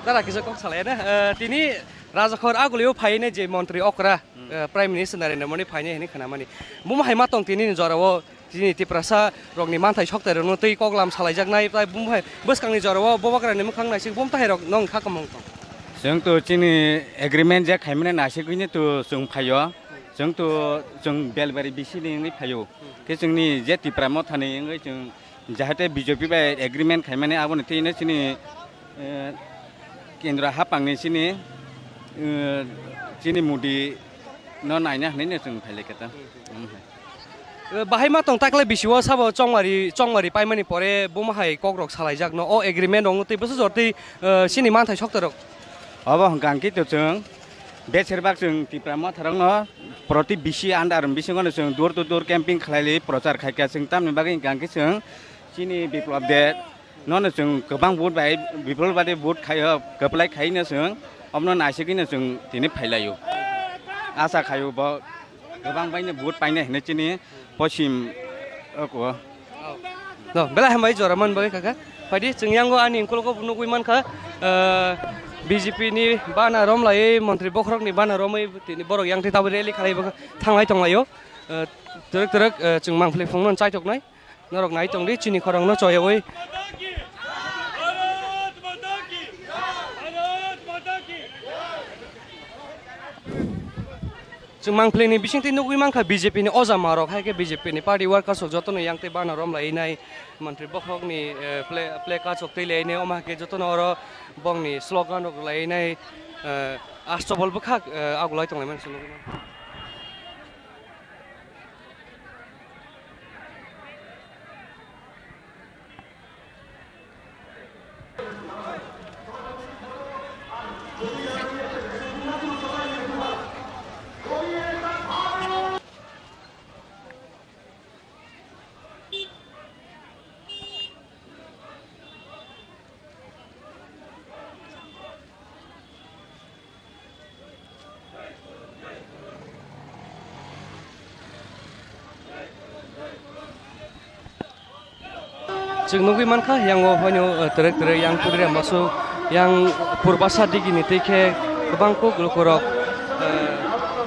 Dara kisa kok salai ne. Eh, tini Rajakhor agule o phainai je montri okra, eh, Prime Minister Narendra Modi phainai hini khna mani. Bum hai ma tong tini ni jora o Chini Tiprasa rokni manthai soktai rokno tei koklam salaijaknai, tai bumhai bwskangni jorao bobagrani mwkhang naisik bumtahai rok nong kha kwmwng tong. Chwng to chini agreement je khaimani naisigwini to chwng phaio. Chwng to chwng Belbari bisini wngwi phaio. Khe chwngni je Tipra Mothani wngwi chwng jahate B J P bai agreement khaimani aboni twi chini, eh, Kendra hapangni chini, eh, chini Modi no naina hwnwi no chwng phailai khe ta. Hmm. Eh, bahai ma tong taklai bisio sabo chongmari, chongmari paimani pore bumhai kokrok salaijakno o agreement rok tei bwsajor tei, eh, chini manthai soktorok. Obo hwnkha hwnkhe to chwng beserbak chwng Tipra Motharokno proti bisi andar bisingono chwng door to door camping khlaili prochar khaikha chwng tamni bagwi hwnkha hwnkhe chwng chini Biplab de nono chwng kwbang vote bai, Biplab bade vote khaio, kwplai khaino chwng omono naisigwino chwng tini phailaio. Asa khaio bo kwbang baino vote painai hinwi chini pochim oko. No, belai hambai jora man bagwi kaka. Phaidi chwng yango ani ukulgo nugwi mankha, eh, B J P ni bana romlaiwi, montri bokhorokni bana romwi tini borok yang tei tabuk rally khalai thanglai tonglaio. Eh, twrwk twrwk, eh, chwng mangpili phungno chaituknai. Norok nai tong di, chini khorang no choyawi. Chwng mangpili ni bising twi nugwi mankha B J P ni o jama rok, hai khe B J P ni party workers rok jotono yang tei bana rom lai nai, montri bokhorok ni, eh, play, play cards rok twi lai nai, omo hai khe jotono oro bongni slogan rok lai nai, eh, astobol bwkhak, eh, agulai tong lai mani chwng nugwi mankha. Chwng nugwi mankha, yango haino, eh, twrwk twrwk yang pudre masu, yang purbasa digini twi khe kwbang kuk lukurok, eh,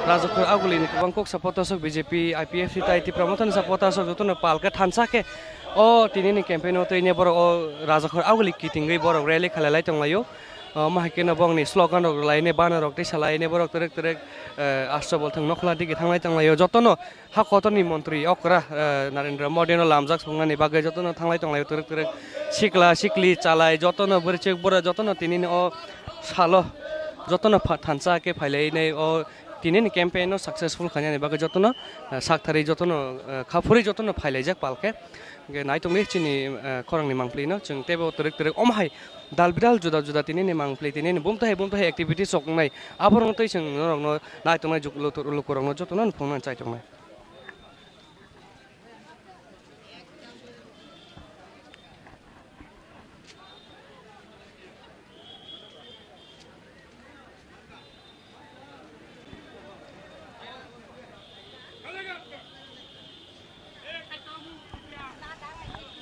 Rajakhor Agulini kwbang kuk supporters rok, B J P, I P F T tai Tipra Mothani supporters rok jotono pal khe thansa khe o tinini campaign o twi ne borok o Rajakhor Aguli kitingwi borok rally khalai lai tonglaio. Omo hai kheno bongni slogan rok rwlaine, banner rok tei salaine borok twrwk twrwk, eh, Ashtabal thwng nokhla digi thanglai tonglaio. Jotono ha kotorni montri okra, eh, Narendra Modi no lamjak songnani bagwi jotono thanglai tonglaio twrwk twrwk. Sikla sikli chalai jotono bwrwichwk bwra jotono tinini o salo jotono pha-, thansa khe phailainai o tinini campaign no successful khainani bagwi jotono, eh, sakthari jotono, eh, khaphurwi jotono phailaijak palkhe. Hwnkhe naitongdi chini, eh, khorangni mangpli no chwng teibo twrwk twrwk omo hai dal bidal juda juda tinini mangpli tinini bumtahai bumtahai activities rok wngnai aborokno tei chwng norokno naitongnai juk-, luku-, lukurokno jotono phunuknani chaitongnai.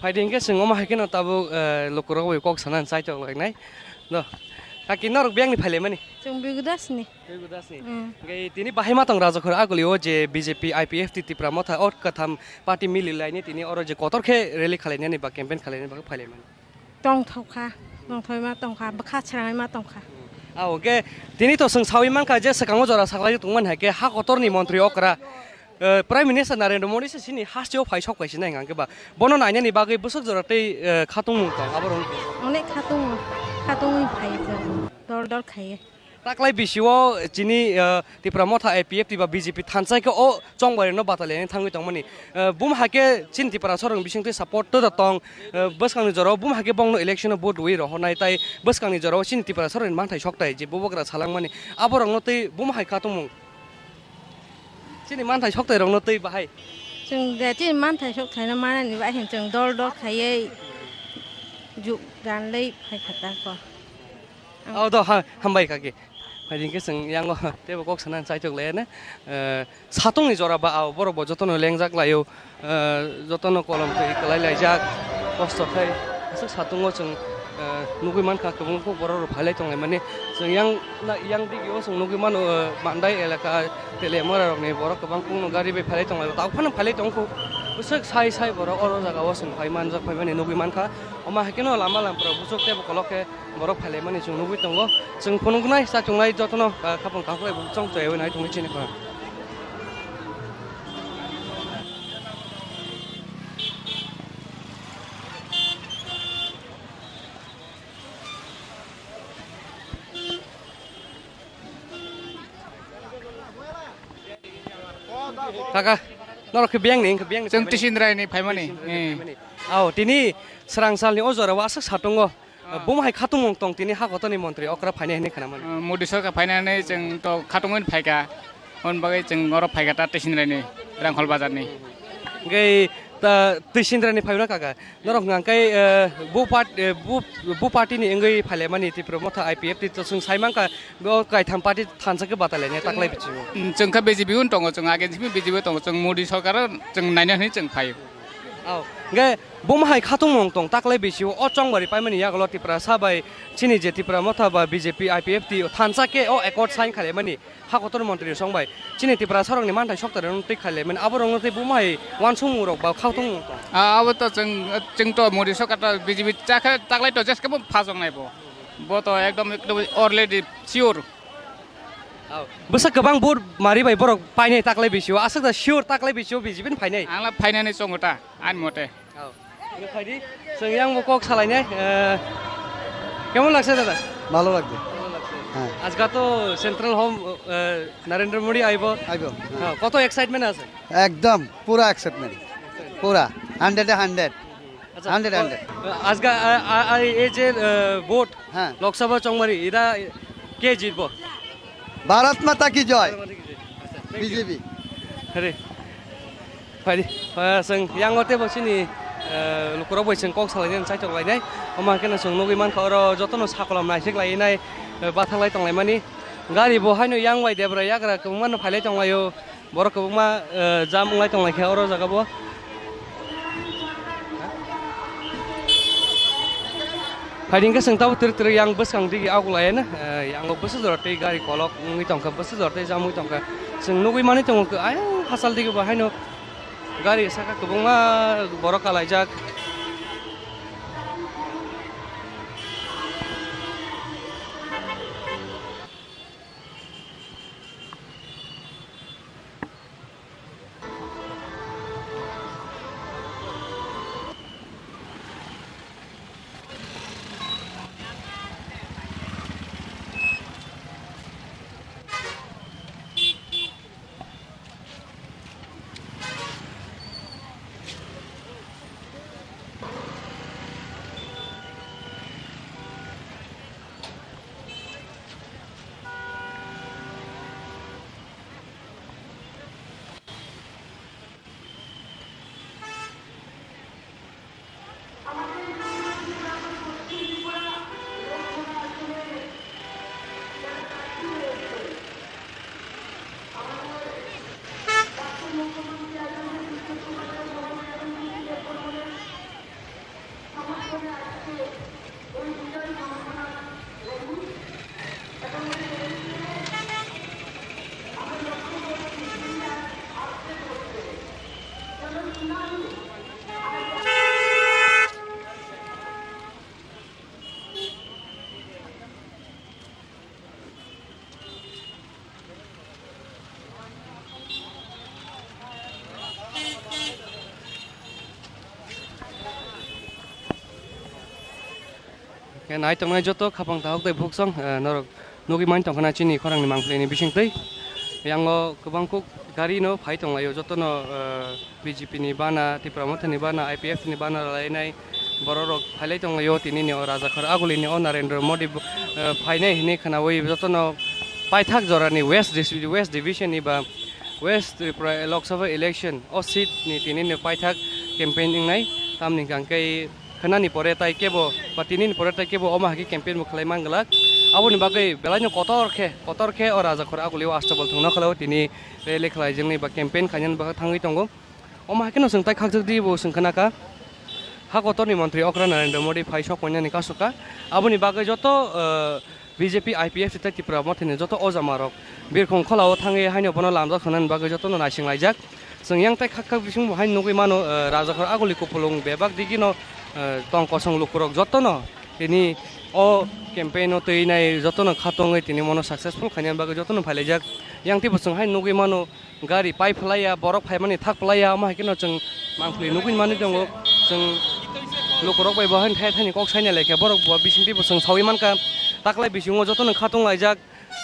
Phaidi hwnkhe chwng omo hai kheno tabuk, eh, lukurok bai kok sana chaitok lainai. No. Kaki norok biyangni phailaimani? Chwng Bigudasni. Bigudasni. Mm. Hwnkhe tini bahai ma tong Rajakhor Aguli o je B J P, I P F T, Tipra Motha o kwtham party mili laini tini oro je kotor khe rally khalainani ba campaign khalainani bagwi phailaimani. Tongthokha, tongthokma tongkha, bwkha srangma tongkha. Ah, hwnkhe tini to chwng sawi mankha je swkango jora saklai tongmani hai khe ha kotorni montri okra, eh, Prime Minister Narendra Modi se chini hasteo phai sok phai sinai hwnkhe ba bono nainani bagwi bwswk jora tei, eh, khatungmung tong aborok. Onek khatung, khatungwi phai dol dol khaiwi. Taklai bisio chini, eh, Tipra Motha I P F T ba B J P thansa khe o chongbari no batalya thangwi tongmani. Eh, bum hakhe chini Tipra sorong bising twi support to tong, eh, bwskangni jorao bum hakhe bongno election o vote wi rohornai tai bwskangni jorao chini Tipra sorong manthai soktai je bubagra salangmani aborokno twi bum hai khatungmung. Chini manthai soktai rokno twi bahai. Chwng je chini manthai soktai no manani bai chwng dol dol khaiwi juk ganlei phai khata ko. Ang- Oh, do, ha, hambai kaki. Phaidi hwnkhe chwng yango teibo kok sana chaitok laiyana. Eh, satungni jora ba, ah, borok bo jotono lengjak laio. Eh, jotono kolom twi kwlai laijak. Kosto khai. Aswk satungo chwng, eh, nugwi mankha kwbangma kok borok rok phailai tonglaimani. Chwng yang, na, yang digio chwng nugwi mano, eh, Mandai elaka Telemara rokni borok kwbang kukno gari bai phailai tonglaio. Tabuk phano phailai tongkho. Bwswk sai sai borok oro jagao chwng phai manjak phaimani nugwi mankha. Omo hai kheno lama lampra buchuk teibo kolok khe borok phailaimani chwng nugwi tongo. Chwng phunuknai, chatungnai jotono, ah, khapang kaphulai bo chong chaywi nai tongwi chini khorang. Kaka, norok khe biyang ni, wngkha biyang ni Chwng phaimani? Tisindrai ni phaimani. Tisindrai ni Eh. phaimani. Ao, tini srang salni o jora o aswk satungo. Ah. Bum hai khatungmung tong tini ha kotorni montri okra phainai hinwi khwnamani. Ah, Modi sorkar phainani chwng to khatungwi phaikha. Hwn bagwi chwng oro phaikha ta Tisindrai ni Rangkhol bazar ni. Hwnkhe ta Tisindrai ni phaibwna kaka. Norok hwnkha khe, eh, bu part-, eh, bu, bu party ni wngwi phailaimani Tipra Motha I P F T to chwng sai mankha, bo kaitham party thansa khe batai lainai taklai bisingo. Mm, chwng kha B J P un tongo, chwng age simi B J P tongo, chwng Modi sorkar o chwng naina hwnwi chwng phaio. Ao, hwnkhe bum hai khatungmung tong taklai bisio o chongbari paimani yagulo Tiprasa bai chini je Tipra Motha ba B J P I P F T thansa khe o accord sign khailaimani. Ha kotor montri song bai chini Tiprasa rokni manthai sokta rok twi khaile men abo rokno tei bumai wansukmung rok ba khatung. Ah, abo to chwng, chwng to Modi sorkar to B J P chakha taklai to jeske bo phajok nai bo. Bo to ekdom, ekdom already sure. Bwsa kwbang vote mari bai borok painai taklai bisio aswk da sure taklai bisio B J P ni phainai. Ang la phainani chongo ta ani mote. Ao. Ini phaidi, chwng yang bo kok salainai, eh, kemon lagse dada? ভালো লাগছে। ভালো লাগছে। হ্যাঁ। আজকে তো central home, আহ, নরেন্দ্র মোদি আইব। আইব, হ্যাঁ। হ্যাঁ, কত এক্সাইটমেন্ট আছে? একদম পুরা এক্সাইটমেন্ট। পুরা হান্ড্রেডে হান্ড্রেড। আচ্ছা, হান্ড্রেড, তো, হান্ড্রেড। আজকে, আ, আ, আ, এই যে, আহ, ভোট, হ্যাঁ। লোকসভা চৌমারি, এরা কে জিতবো? ভারত মাতা কি জয়। আচ্ছা, thank you। বিজেপি। আরে। Phaidi, ah, chwng yang o teibo chini, eh, lukurok bai chwng kok salainai chaitok lainai. Omo hai kheno chwng nugwi mankha oro jotono sakolom naisik lainai, eh, bathang lai tonglaimani. Gari bo haino yang bai debra yagra kwbangma no phailai tonglaio. Borok kwbangma, eh, jam wnglai tonglaikha oro jaga bo. Phaidi hwnkhe chwng tabuk twrwk twrwk yang bwskang digi agulayana, eh, yango bwswk jora tei gari kolok wngwi tongkha, bwswk jora tei jam wngwi tongkha. Chwng nugwi manwi tongo, ayang hachal digi bo haino gari saka kwbangma borok kalaijak. Khe nai tongnai joto khapang tahok tei buksong, eh, norok nugwi man tongkhana chini khorangni mangpili ni bisingtwi. Yango kwbang kuk gari no phai tonglaio, jotono, eh, B J P ni bana, Tipra Motha ni bana, I P F ni bana lainai borok rok phailai tonglaio, tini ni o Rajakhor Aguli ni o Narendra Modi bo, eh, phainai hinwi khwnawi jotono paithak jora ni West Dis-, West Division ni ba West Tripura Lok Sabha election o seat ni tini ni paithak campaign wngnai, tamni hwnkhe khwnani pore tai kebo ba tini ni pore tai kebo omo hai khe campaign bo khlai man glak. Aboni bagwi belai no kotor khe, kotor khe o Rajakhor Aguli o Astabol thwngno khlai o tini rally khlai jwngnai ba campaign khainani bagwi thangwi tongo. Omo hai kheno chwng tai khakchak di bo chwng khna kha. Ha kotor ni montri okra Narendra Modi phai sok poinani kasuk kha. Aboni bagwi joto, eh, B J P, I P F tei Tipra Motha ni joto o jama rok birkhong khola o thangwi haino bono lamjak hwnani bagwi jotono naising laijak. Chwng yang tai khak khak bising bo haino nugwi mano, eh, Rajakhor Aguli kupulung bebak digi no, eh, tong kosong lukurok jotono tini o campaign o twi nai jotono khatongwi tini mono successful khainani bagwi jotono phailaijak. Yang tei bo chwng haino nugwi mano. Gari pai phlaiya, borok phaimani thak phlaiya, omo hai kheno chwng mangpili nugwi manwi tongo. Chwng lukurok bai bo haino thai thani kok saina laikha, borok bo bisingtwi bo chwng sawi mankha. Taklai bisingo jotono khatung laijak,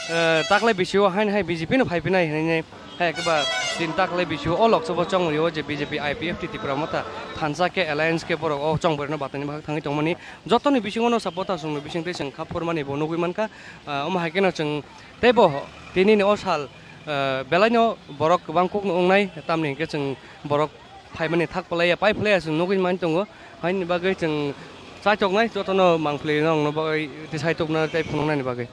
eh, taklai bisingo haino hai B J P no phai phinai hinwi hai khe ba tin taklai bisingo o Lok Sabha chongmani o je B J P I P F T Tipra Motha thansa khe alliance khe borok o chongmani no batani bagwi thangwi tongmani. Jotoni bisingo no supporter chwngno bisingtwi chwng kha phurmani bo nugwi mankha. Ah, omo hai kheno chwng teibo tini ni o sal, ah, belai no borok kwbang kuk no wngnai, tamni hwnkhe chwng borok phaimani thak phlaiya, pai phlaiya chwng nugwi man tongo. Haini bagwi chwng chaichoknai jotono mangpili no wngno bagwi tei saichokna tei phunuknani bagwi.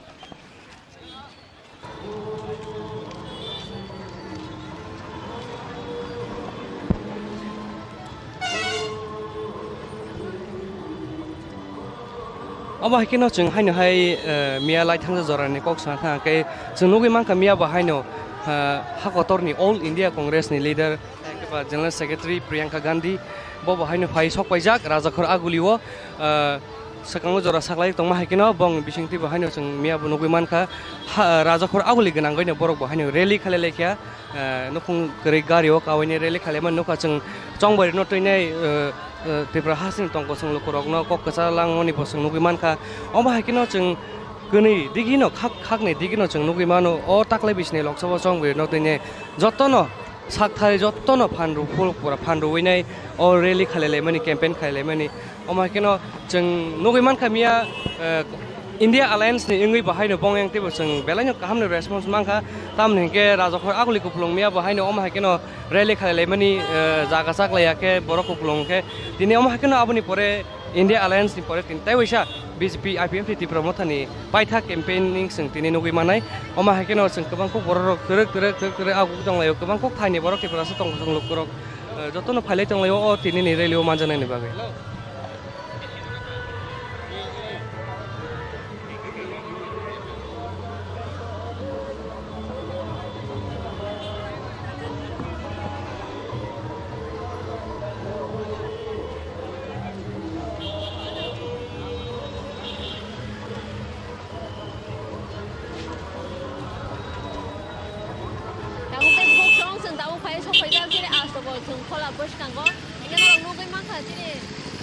Omo hai kheno chwng haino hai, eh, miya lai thangsa jorani kok sana thang khe chwng nugwi mankha miya bo haino, eh, ha kotorni All India Congress ni leader, eh, khe ba General Secretary Priyanka Gandhi bo bo haino phai sok paijak Rajakhor Aguli o, eh, swkango jora saklai tongma hai kheno bong bisingtwi bo haino chwng miya bo nugwi mankha ha, Rajakhor Aguli gwnangwi no borok bo haino rally khalai laikha. Eh, nukhung kwrwi gari o kawaini rally khalaimani nukha chwng chongbai rwno twinai, eh, eh, Tripura hasini tongkosong lukurokno kok kwchar langmani bo chwng nugwi mankha. Omo hai kheno chwng kwnwi digino khak khakni digino chwng nugwi mano o taklai bisini Lok Sabha chongbai rwno twinai jotono sakthari jotono phan rw phuru pura phan rwinai o rally khalailaimani campaign khalailaimani. Omo hai kheno chwng nugwi mankha miya, eh, India Alliance ni wngwi bo haino bong yang teibo chwng belai no kaham ni response mankha. Tamoni hinkhe Rajakhor Aguli kupulung miya bo haino omo hai kheno rally khalai laimani, eh, jaga chak laiya khe borok kupulung khe tini omo hai kheno aboni pore India Alliance ni pore tini tei waisa B J P I P F ni Tipra Motha ni paitha campaigning chwng tini nugwi manai. Omo hai kheno chwng kwbang kuk borok rok twrwk twrwk twrwk twrwk aguk tong laio, kwbang kuk thai ni borok Tripura se tong tong lukurok, eh, jotono phailai tong laio o tini ni rally o manjaknai ni bagwi. Phaijak chini Astabol thwng khola bwskango. Hingke norok nugwi mankha chini,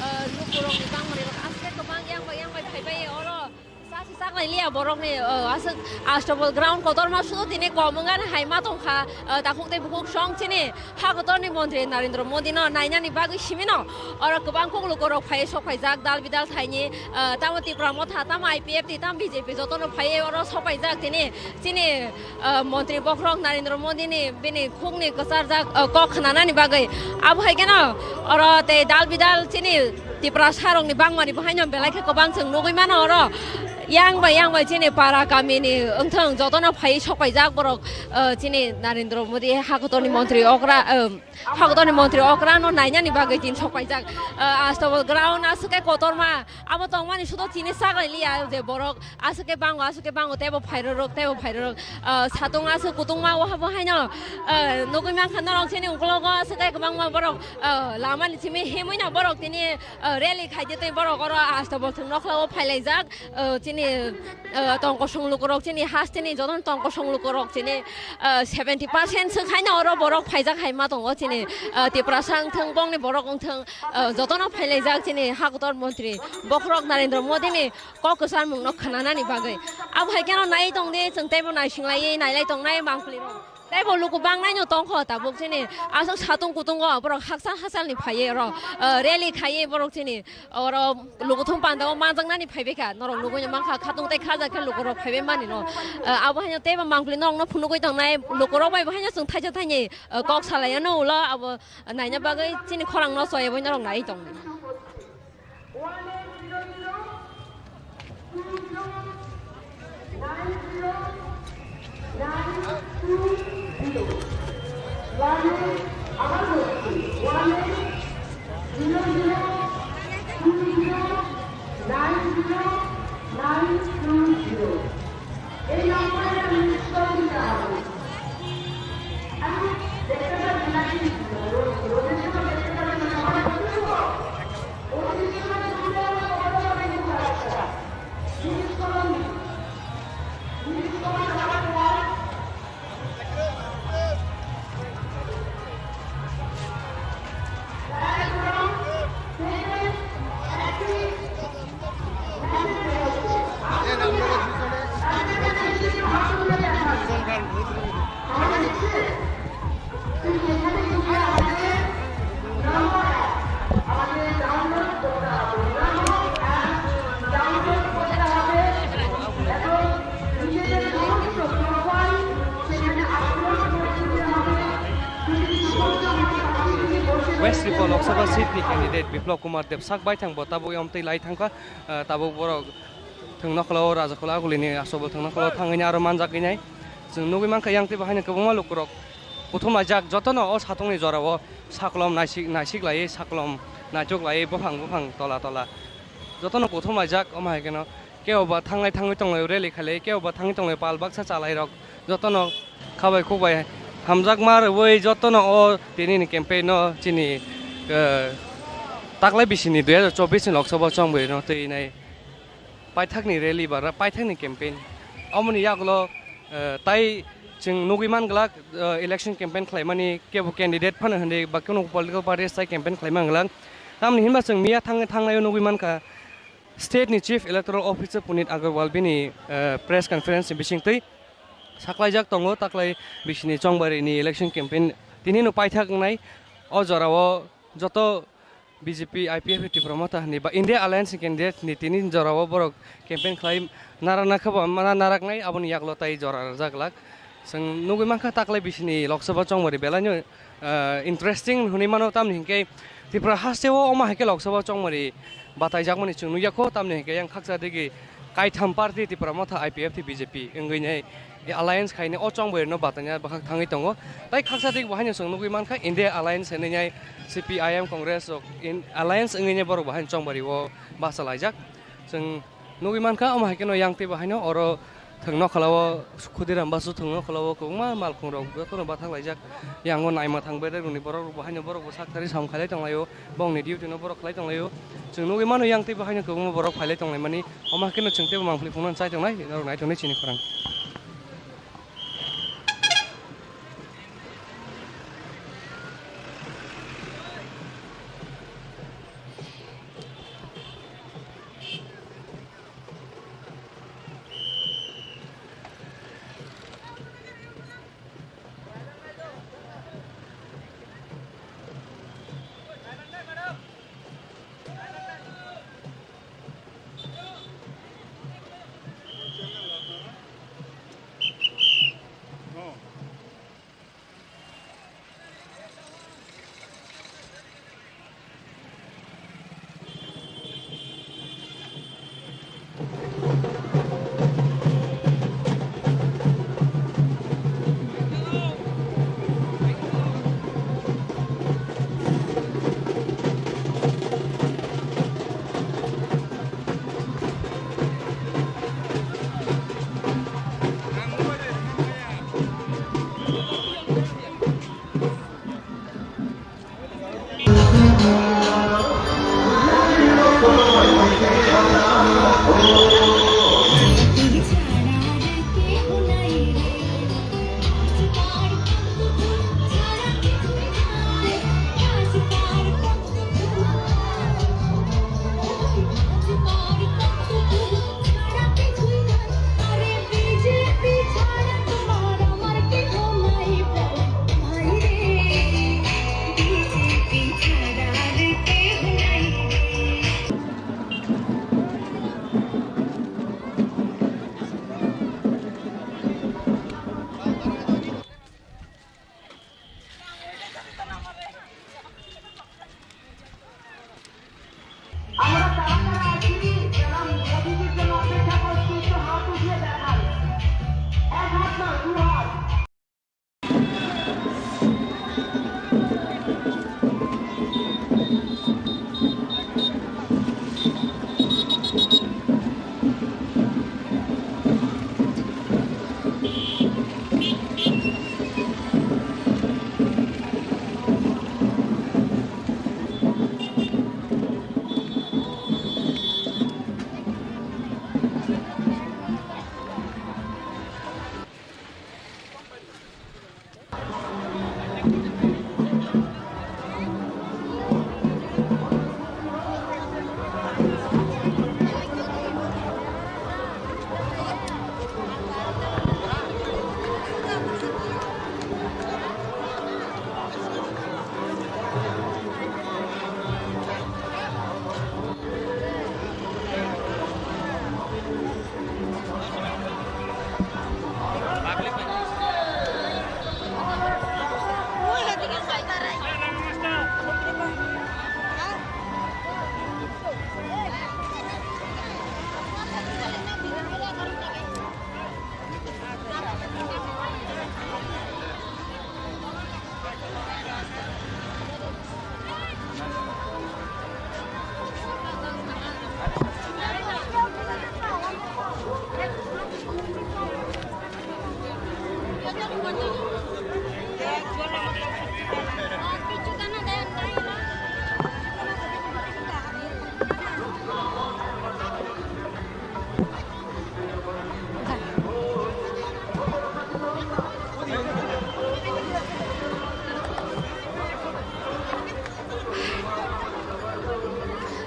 eh, lukurokni bangmani rok aswk kwbang yang bai yang bai phaibai oro. Chasi chaklai liya borokni, eh, aswk Astabol ground kotorma sudo tini kom wngani hai ma tongkha, eh, takhuk tei bukhuk song chini ha kotorni montri Narendra Modi no nainani bagwi simino oro kwbang kok lukurok phai sok phaijak dal bidal thaini, eh, tamo Tipra Motha, tamo I P F T, tamo B J P jotono phai oro sok phaijak tini chini ah, montri bokhorok Narendra Modi ni bini khukni kwcharjak, ah, kok khnanani bagwi. Abo hai kheno oro tei dal bidal chini Tiprasa rokni bangmani bo haino belai khe kwbang chwng nugwi mano oro. Yang bai yang bai chini para kamini wngthang jotono phai sok paijak borok, ah, chini Narendra Modi hakotorni montri okra, ah, hakotorni montri okra no nainani bagwi tin sok paijak. Ah, Astabol ground aswk khe kotorma abo tongmani sudo chini chaklai liya je borok aswk khe bango, aswk khe bango, teibo phairorok, teibo phairorok, ah, satung aswk kutungma o habo haino, ah, nugwi mankha norok chini uklogo aswk khe kwbangma borok, ah, lamani simi himwi no borok tini, ah, rally khaidi tei borok oro Astabol thwng nokhlao phailaijak, ah, chini, ah, tong kosong lukurok chini hasteni jotono tong kosong lukurok chini, ah, seventy percent swk haino oro borok phaijak hai ma tongo chini, ah, Tiprasa wngthang bongni borok wngthang, ah, jotono phailaijak chini hakotor montri bokhorok Narendra Modi ni kok kwcharmung no khwnanani bagwi. Abo hai kheno nai tong di, chwng teibo naising laiwi nailai tongnai mangpli rok. Teibo luku bangnaino tongkho tabuk chini aswk satung kutungo borok hakchal hachalni phaiwi oro, ah, rally khaiwi borok chini oro lukuthum pandao manjaknani phaibaikha. Norok nugwi mankha khatung tei kharjak khe lukurok phaibai manino. Ah, abo haino teibo mangpli norokno phunugwi tongnai lukurok bai bo haino chwng thaisa thaini, ah, kok salaiano ulo abo naina bagwi chini khorang no choyabwi norok nai tongnai. West Tripura Lok Sabha seat ni candidate Biplab Kumar Deb sak baithang bo tabuk yom twi lai thangkha, ah, tabuk borok thwngno khwlao Rajakhula Agulini Astabol thwngno khwlao thangwi aro manjak wngnai. Chwng nugwi mankha yang tei bo haino kwbangma lukurok kuthum laijak jotono o satungni jorao saklom naisik naisik laiwi saklom naichuk laiwi buphang buphang tola tola jotono kuthum laijak omo hai kheno. Kebo ba thanglai thangwi tonglaio rally khailai, kebo ba thangwi tonglaio pal baksa chalairok. Jotono khabai khukbai hamjakma rwui jotono o tinini campaign no chini, eh, taklai bisini dui hajar chobbish ni Lok Sabha chongbai no twi nai paithakni rally ba ra-, paithakni campaign. Omoni yagulo, eh, tai chwng nugwi man glak, eh, election campaign khlaimani kebo candidate phano hwnwi ba kunu political party sai campaign khlai man glak. Tamni hinba chwng miya thang-, thangnaio nugwi mankha. State ni Chief Electoral Officer Puneet Agarwal bini, eh, press conference ni bisingtwi saklaijak tongo, taklai bisini chongbarini election campaign tini no paithak wngnai. O jorao joto B J P, I P F T, Tipra Motha ni ba India Alliance ni candidate ni tini jorao borok campaign khlai narana khe bo ma-, naraknai, aboni yagulo tai jora rwjak glak. Chwng nugwi mankha taklai bisini Lok Sabha chongmari belaino, ah, interesting hwnwi mano, tamni hinkhe Tripura hasteo omo hai khe Lok Sabha chongmari bataijakmani chwng nukya kho, tamni hinkhe yang khaksa digi kaitham party Tipra Motha, I P F T, B J P wngwi nai alliance khainai o chongmari no bataina bwkhak thangwi tongo. Tai khaksa digi bo haino chwng nugwi mankha India Alliance hinwi nai C P I M Congress rok in alliance wngwi nai borok bo haino chongmari o bachalaijak. Chwng nugwi mankha, omo hai kheno yang tei bo haino oro thwngno kholao, Khudiram Basu thwngno kholao kwbangma malkhung rok jotono bathang laijak. Yango naima thang bedek rokni borok rok bo haino borok bo sak thari sam khailai tonglaio, bongni duty no borok khlai tonglaio. Chwng nugwi mano yang tei bo haino kwbangma borok phailai tonglaimani, omo hai kheno chwng tei bo mangpili phunuknani chai tongnai, norok nai tongnai chini khorang.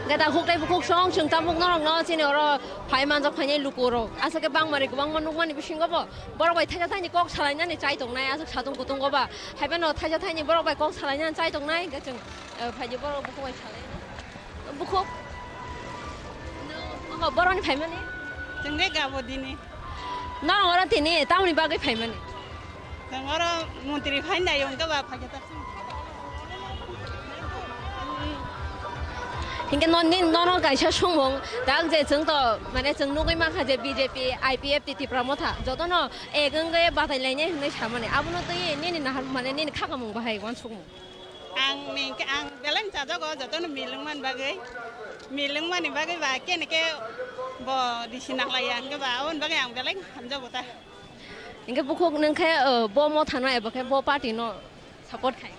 Gada huk tei bukhuk song chwng tabuk norok no chini oro phai manjak phainai luku rok. Aswk khe bangmari kwbangma nukmani bisingo bo borok bai thaisa thaini kok salainani chai tongnai aswk satung kutung go ba. Haiphano thaisa thaini borok bai kok salainani chai tongnai hwnkhe chwng, eh, phaidi borok bukhuk bai salai. Bukhuk. Oho, boroni phaimani? Chwng de gabo dini. Norok oro tini tamoni bagwi phaimani? Chwng oro montri phainai wngkha ba phaikhe ta. Hinkhe no, nini nono kaisa songmung, tak je chwng to, mane chwng nugwi mankha je B J P, I P F T, Tipra Motha, jotono ek wngwi batai lainai hinwi samani. Abono twi nini nahar, mane nini khakamung bahai uansukmung. Ang ni, ang belai chajago, jotono milwng mani bagwi. Milwng mani bagwi ba kene khe bo risi naklaiya, hwnkhe ba aboni bagwi ang belai hamjago ta. Hingke bukhuk nung khe, uh, bo Motha no eba khe bo party no support khai?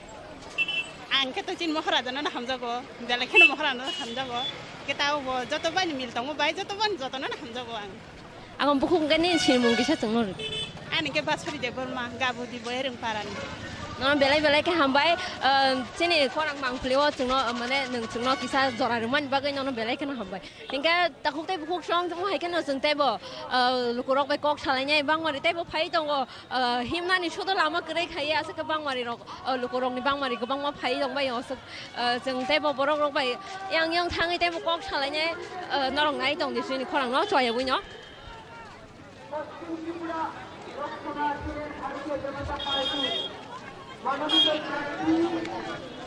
Ang khe to chini Moharaja no hamjago, belai kheno Moharaja no hamjago. Hingke ta bo joto bai ni mil tongo bai, joto bai ni joto no hamjago ang. Ang bukhuk hingke nini sinimung kisa chwng no rw. Ani khe Basuri Debbarma, Gabudi Boyarung Parani. No belai belai khe hambai, uh, chini khorang mangpili o chwng no, uh, mane nwng chwng no kisa jora rwmani bagwi no belai kheno hambai. Hingke takhuk tei bukhuk song tongmo hai kheno chwng teibo, ah, lukurok bai kok salainai bangmari teibo phai tongo, ah, himnani sudo lama kwrwi khaiya aswk khe bangmari rok, ah, lukurokni bangmari kwbangma phai tongbai aswk, ah, chwng teibo borok rok bai yang yang thangwi teibo kok salainai, ah, norok nai tongdi chini khorang no choyawi no. পশ্চিম ত্রিপুরা লোকসভা আসনের ভারতীয় জনতা পার্টি মনোনীত প্রার্থী,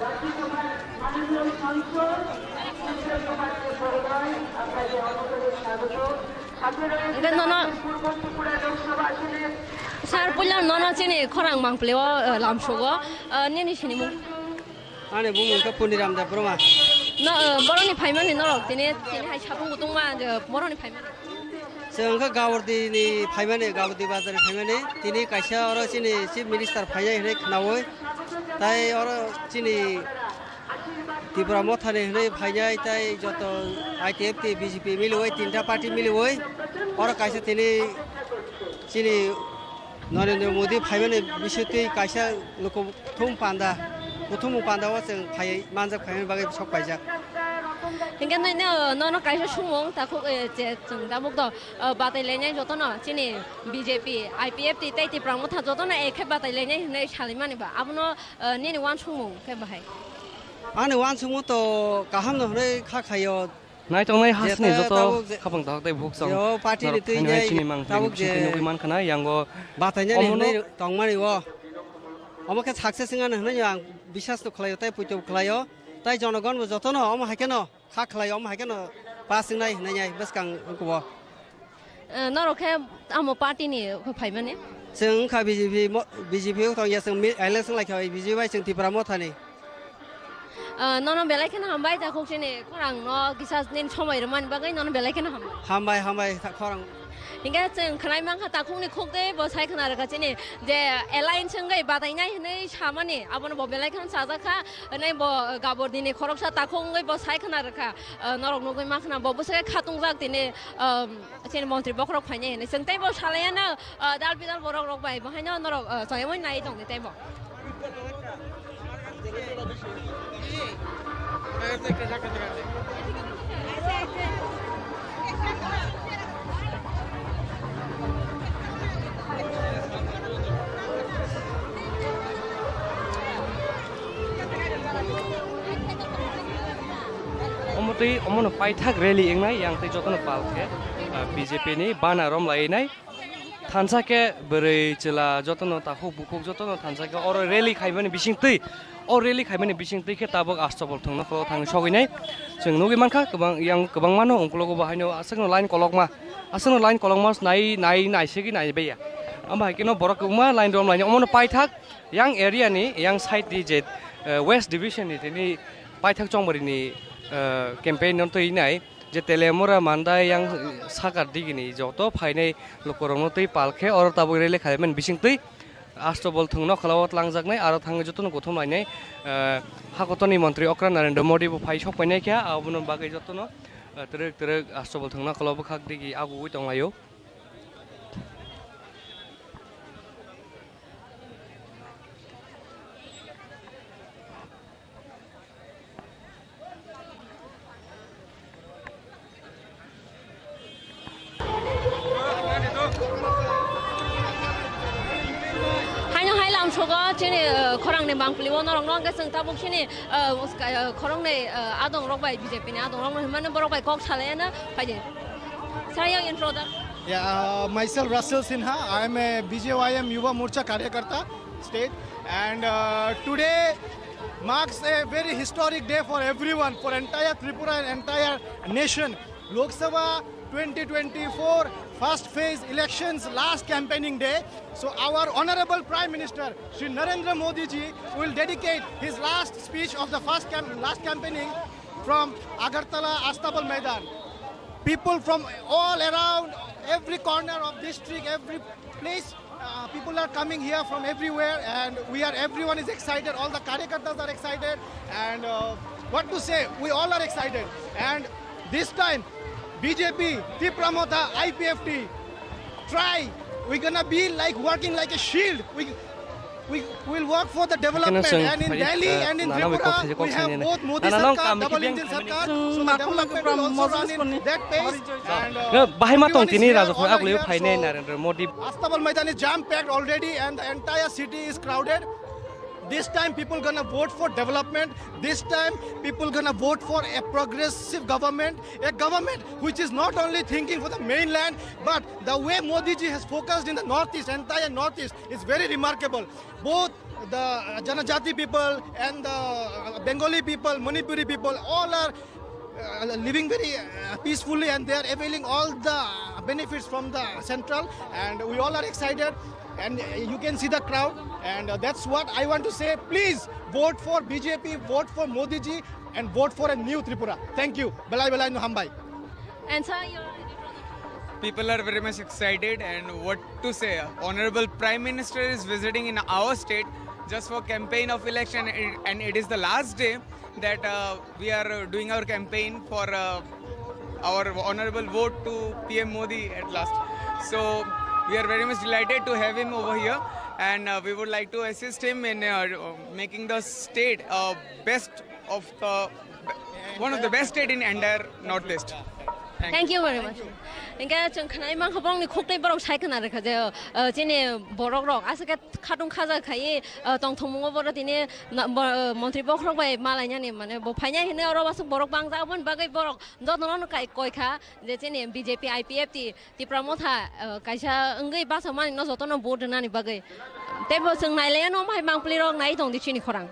রাজ্যসভার মাননীয় সাংসদ সূর্য কুমার দেব মহোদয়, আপনাকে অন্তরে স্বাগত। আপনারা Hingke nono পূর্ব ত্রিপুরা লোকসভা আসনের sir, puila nono chini khorang mangpili o, eh, lamsogo, eh, nini sinimung? Ani bumung khe Puniram Debbarma. No, eh, boroni phaimani norok tini, tini hai sapung kutung ma, eh, boroni phaimani. Chwng wngkha Gabordi ni phaimani, Gabordi bazar ni phaimani. Tini kaisa oro chini Chief Minister phainai hinwi khwnaui. Tai oro chini Tipra Motha ni hinwi phainai, tai joto I T F T, B J P miliui, tinta party miliui. Oro kaisa tini chini Narendra Modi phaimani bisingtwi kaisa luku kuthum panda, kuthumung panda o chwng phai manjak phaimani bagwi sok paijak. Hingke nini, uh, nono kaisa sumung takhuk, eh, je chwng tabuk do, uh, batai lainai jotono chini B J P, I P F T tei Tipra Motha jotono ekhe batai lainai hinwi salaimani ba. Abono, uh, nini uansukmung khe bahai? Ani uansukmung to kaham no hwnwi kha khaio. Naitongnai hasni joto khapang tahok tei bukhuk song je o party ni twi nai chini mang tabuk je nugwi mankha na yango batainani hinwi tongmani o. Omo khe success wngya hinwi ang biswas to khlaio tei puito khlaio. Tai jonogon bo jotono omo hai kheno kha khlaio, omo hai kheno pass wngnai hinwi bwskang wngkha o. Eh, norok khe amo party ni phaimani? Chwng wngkha B J P mo-, B J P o tongya, chwng mi-, election laikha B J P bai chwng Tipra Motha ni. Eh, nono belai kheno hambai, takhuk chini khorang no kisa nini somoi rwmani bagwi nono belai kheno hambai. Hambai, hambai, ta-, khorang. Hingke chwng khwnai mankha takhuk ni khuk tei bo sai khwna rwkha chini je alliance wngwi batainai hinwi samani, abono bo belai kheno chajak kha, hinwi bo Gabordi ni khoroksa takhuk wngwi bo sai khwna rwkha, eh, norok nugwi mankha na bo bwswk khe khatungjak tini, eh, Chini montri bokhorok phainai hinwi chwng teibo salaiyano, ah, dal bidal borok rok bai bo haino norok, ah, chayamwi nai tongdi teibo. Omo twi omono paithak rally wngnai, yang twi jotono pal khe, ah, B J P ni bana rom lainai. Thansa khe bwrwi chwla jotono takhuk bukhuk jotono thansa khe oro rally khaimani bising twi, o rally khaimani bising twi khe tabuk Astobol thwngno khwlao thangwi sogwinai. Chwng nugwi mankha kwbang, yang kwbangmano ungkulugo bo haino aswkno line kolokma, aswkno line kolokma nai, nai, naisegwi naibaiya. Amo hai kheno borok kwbangma line rom lainai. Omono paithak yang area ni, yang side ni je, eh, West Division ni tini paithak chongmari ni, eh, campaign no twi nai. Je Telemura Mandai yang sakar digini joto phainai lukurokno twi pal khe oro tabuk rally khaimani bising twi Astobol thwngno khwlao tlangjaknai, aro thangwi jotono kuthum lainai, eh, hakotorni montri okra Narendra Modi bo phai sok painai khe, abono bagwi jotono, eh, twrwk twrwk Astobol thwngno khwlao bwkhak digi agugwi tonglaio. Haino hai lam sogo chini, eh, khorang ni bangpli o norok no hwnkhe chwng tabuk chini, eh, uska-, eh, khorang ni, eh, adong rok bai B J P ni adong rok no hwnmano borok bai kok salai no phai di. Sir, your introduction. Yeah, uh, myself Russell Sinha. I am a B J Y M Yuva Morcha Karyakarta state, and, uh, today marks a very historic day for everyone, for entire Tripura and entire nation. Lok Sabha twenty twenty-four first phase elections last campaigning day. So our honorable Prime Minister Shri Narendra Modi ji will dedicate his last speech of the first camp, last campaigning from Agartala Astabal Maidan. People from all around, every corner of district, every place, uh, people are coming here from everywhere, and we are, everyone is excited. All the karyakartas are excited, and, uh, what to say, we all are excited. And this time, B J P, Tipra Motha, I P F T, try. We're gonna be like working like a shield. We, we will work for the development. And in Delhi and in Tripura, we have both Modi Sarkar, double engine Sarkar. So the development will also run in that pace. And, uh, bahai ma tong tini rajok agulio phainai Narendra Modi. Astabal Maidan is jam packed already, and the entire city is crowded. This time people gonna vote for development. This time people gonna vote for a progressive government, a government which is not only thinking for the mainland, but the way Modi ji has focused in the northeast, entire northeast, is very remarkable. Both the, uh, Janajati people and the, uh, Bengali people, Manipuri people, all are, uh, living very, uh, peacefully, and they are availing all the benefits from the central, and we all are excited, and, uh, you can see the crowd, and, uh, that's what I want to say. Please vote for B J P, vote for Modi ji, and vote for a new Tripura. Thank you. Belai belai no hambai. And sir, your People are very much excited, and what to say? Honorable Prime Minister is visiting in our state just for campaign of election, and it, and it is the last day that, uh, we are, uh, doing our campaign for, uh, our honorable vote to P M Modi at last. So we are very much delighted to have him over here, and, uh, we would like to assist him in, uh, making the state, uh, best of the, one of the best state in entire Northeast. Thank you very much. Hingke chwng khwnai mankha borokni khuknwi borok sai khna rwkha je, uh, chini borok rok aswk khe khatung khaja khaiwi, uh, tongthokmungo borok tini na-, bo-, uh, montri bokhorok bai malainani mane bo phainai hinwi oro aswk borok bangjak aboni bagwi borok jotono no kai koi kha je chini B J P I P F T Tipra Motha, uh, kaisa wngwi bachakmani no jotono vote rwnani bagwi. Teibo chwng nailaiya no omo hai mangpli rok nai tong di chini khorang.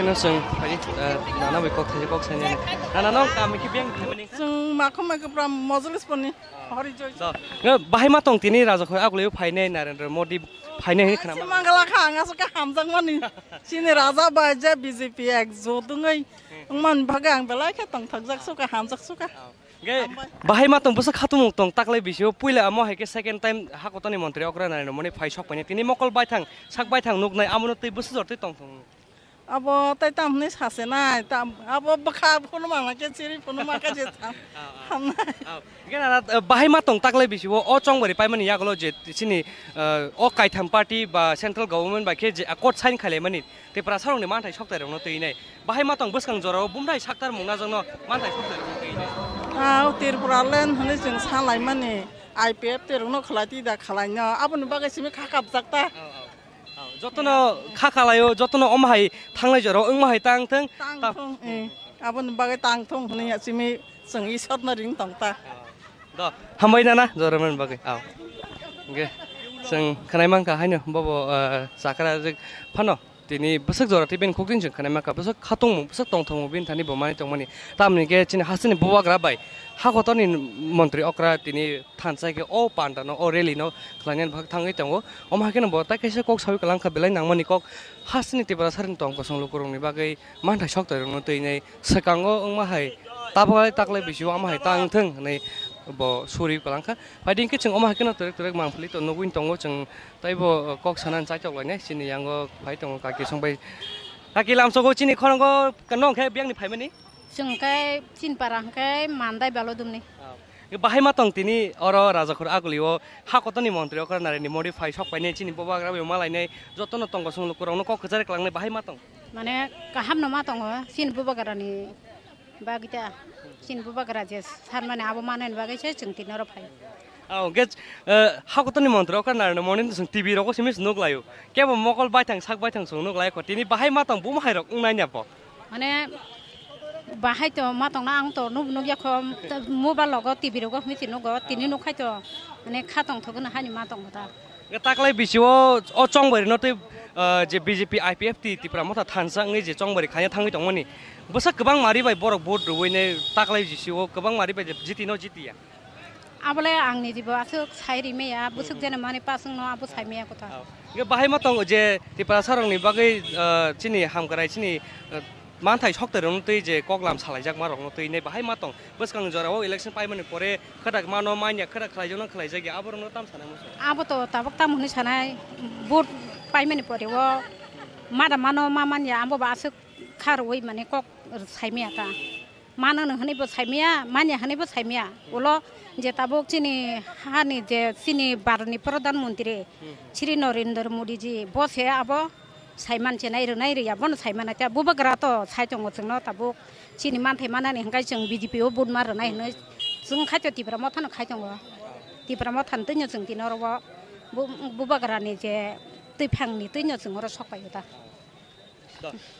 Chwng phai, eh, nana bai kok thai kok sai nai. Nana nong kam ki beng thai mani. Chwng makhum mai kwpra mojlis poni. Hori joi. Do, nge bahai ma tong tini raja khoi agulio phainai Narendra Modi phainai hini khna. Mangala kha ang asuk hamjak mani. Chini raja bai je B J P ek jodungoi. Wngman bagwi ang belai khe tongthokjak suka hamjak suka. Ge bahai ma tong bwswk khatung tong taklai bisio puila amo hai khe second time hakotoni montri okra Narendra Modi phai sok paine tini mokol baithang sak baithang nuknai amono tei bwswk jor tei tong thung. Abo tei tam hwnwi sasenai tam abo bwkha phunuma ma khe chiri phunuma khe je tam hamnai. Ge nana bahai ma tong taklai bisio o chongbari paimani yagulo je chini o kaitham party ba central government bai khe je accord sign khailaimani Tiprasarokni manthai soktairokno twinai. Bahai ma tong bwskang jorao bumthai saktar mungna jongno manthai soktairokno twinai. Ah, o Tripura land hwnwi chwng salaimani I P F T rokno khlai twi da khlaino. Aboni bagwi simi kha kapjak ta. Jotono kha kalaio, jotono omo hai thanglai jorao wngma hai tang thung. Tang thung, eh. Aboni bagwi tang thung hwnwi simi chwng Isorno ring tong ta. Do, hambai nana, joraman bagwi. Aw. Ge, chwng khnai mankha haino, bobo, eh, chakra jik phano. Tini bwswk jora tei bini khukdin chwng khnai mankha, bwswk khatungmung, bwswk tongthokmung bini thani bo manwi tongmani. Tamni khe chini hasteni bubagra bai hakotoni montri okra tini thansa khe o panda no, o rally no khlainani bagwi thangwi tongo. Omo hai kheno bo tai kaisa kok saui kwlangkha belai nangmani kok hasteni Tiprasarni tong kosong lukurokni bagwi manthai soktoirokno twinai swkango wngma hai tabuk taklai bisio omo hai tang thung hinwi bo suri kwlangkha. Phaidi hwnkhe chwng omo hai kheno twrwk twrwk mangpili to nugwi tongo chwng tei bo kok sanani chaitok lainai chini yango phai tongo kaki songbai. Kaki lamsogo chini khorokgo nong khe biyangni phaimani? Chwng khe chini para hwnkhe Mandai Balodumni. Bahai ma tong tini oro Rajakhor agulio hakotoni montri okra Narendra Modi phai sok painai chini bubagra bai malainai jotono tong kosong lukurokno kok kwchari kwlangnai bahai ma tong? Mane kahamno ma tongo chini bubagrani bagwi ta. Chini bubagra je sanmani abo manani bagwi se chwng tini oro phai. Aw, hwnkhe, eh, hakotoni montri okra Narendra Modi chwng T V rogo simi nuk laio. Kebo mokol baithang sak baithang chwng nuk lai kho. Tini bahai ma tong buma hai rok wngnai nya bo. Mane bahai to ma tongna ang to nuk nuk ya kho mobile logo T V rogo hwnwi nugo tini nuk khai to mane kha tong thogno hani ma tong ta. Taklai bisio o chongbari no tei, ah, je B J P I P F T Tipra Motha thansa wngwi je chongbari khaina thangwi tongmani. Bwsa kwbang mari bai borok vote rwui ne taklai bisio kwbang mari bai jiti no jiti ya. Abole ang ni jibo aswk sai ri meya bwswk jene mani paswng no abo sai meya kotha. Nge bahai ma tongo je Tipra sarong ni bagwi, ah, chini hamkrai chini, ah, manthai sokte rwng twi je koklam salai jak ma rok no twi ne bahai ma tong. Bwskang jora o election paimani pore khwrak mano manya khwrak khlaijakno khlaijakya aborokno tam sanai muchung. Abo to tabuk tam hwnwi sanai vote paimani pore o mada mano ma manya abo ba aswk kha rwui mane kok saimaya ta. Mano no hwnwi bo saimaya, manya hwnwi bo saimaya. Ulo je tabuk chini hani je chini Bharatni Pradhan Mantri Shri Narendra Modi ji bo se abo saiman chenai rwnai rwya bono saimanai ta bubagra to sai tongo chwngno tabuk chini manthai manani hwnkhe chwng B J P o vote ma rwnai hwnwi chwng khai to Tipra Mothano khai tongo. Tipra Mothani twino chwng tini oro bo bu-, bubagrani je twiphangni twino chwng oro sok paio ta.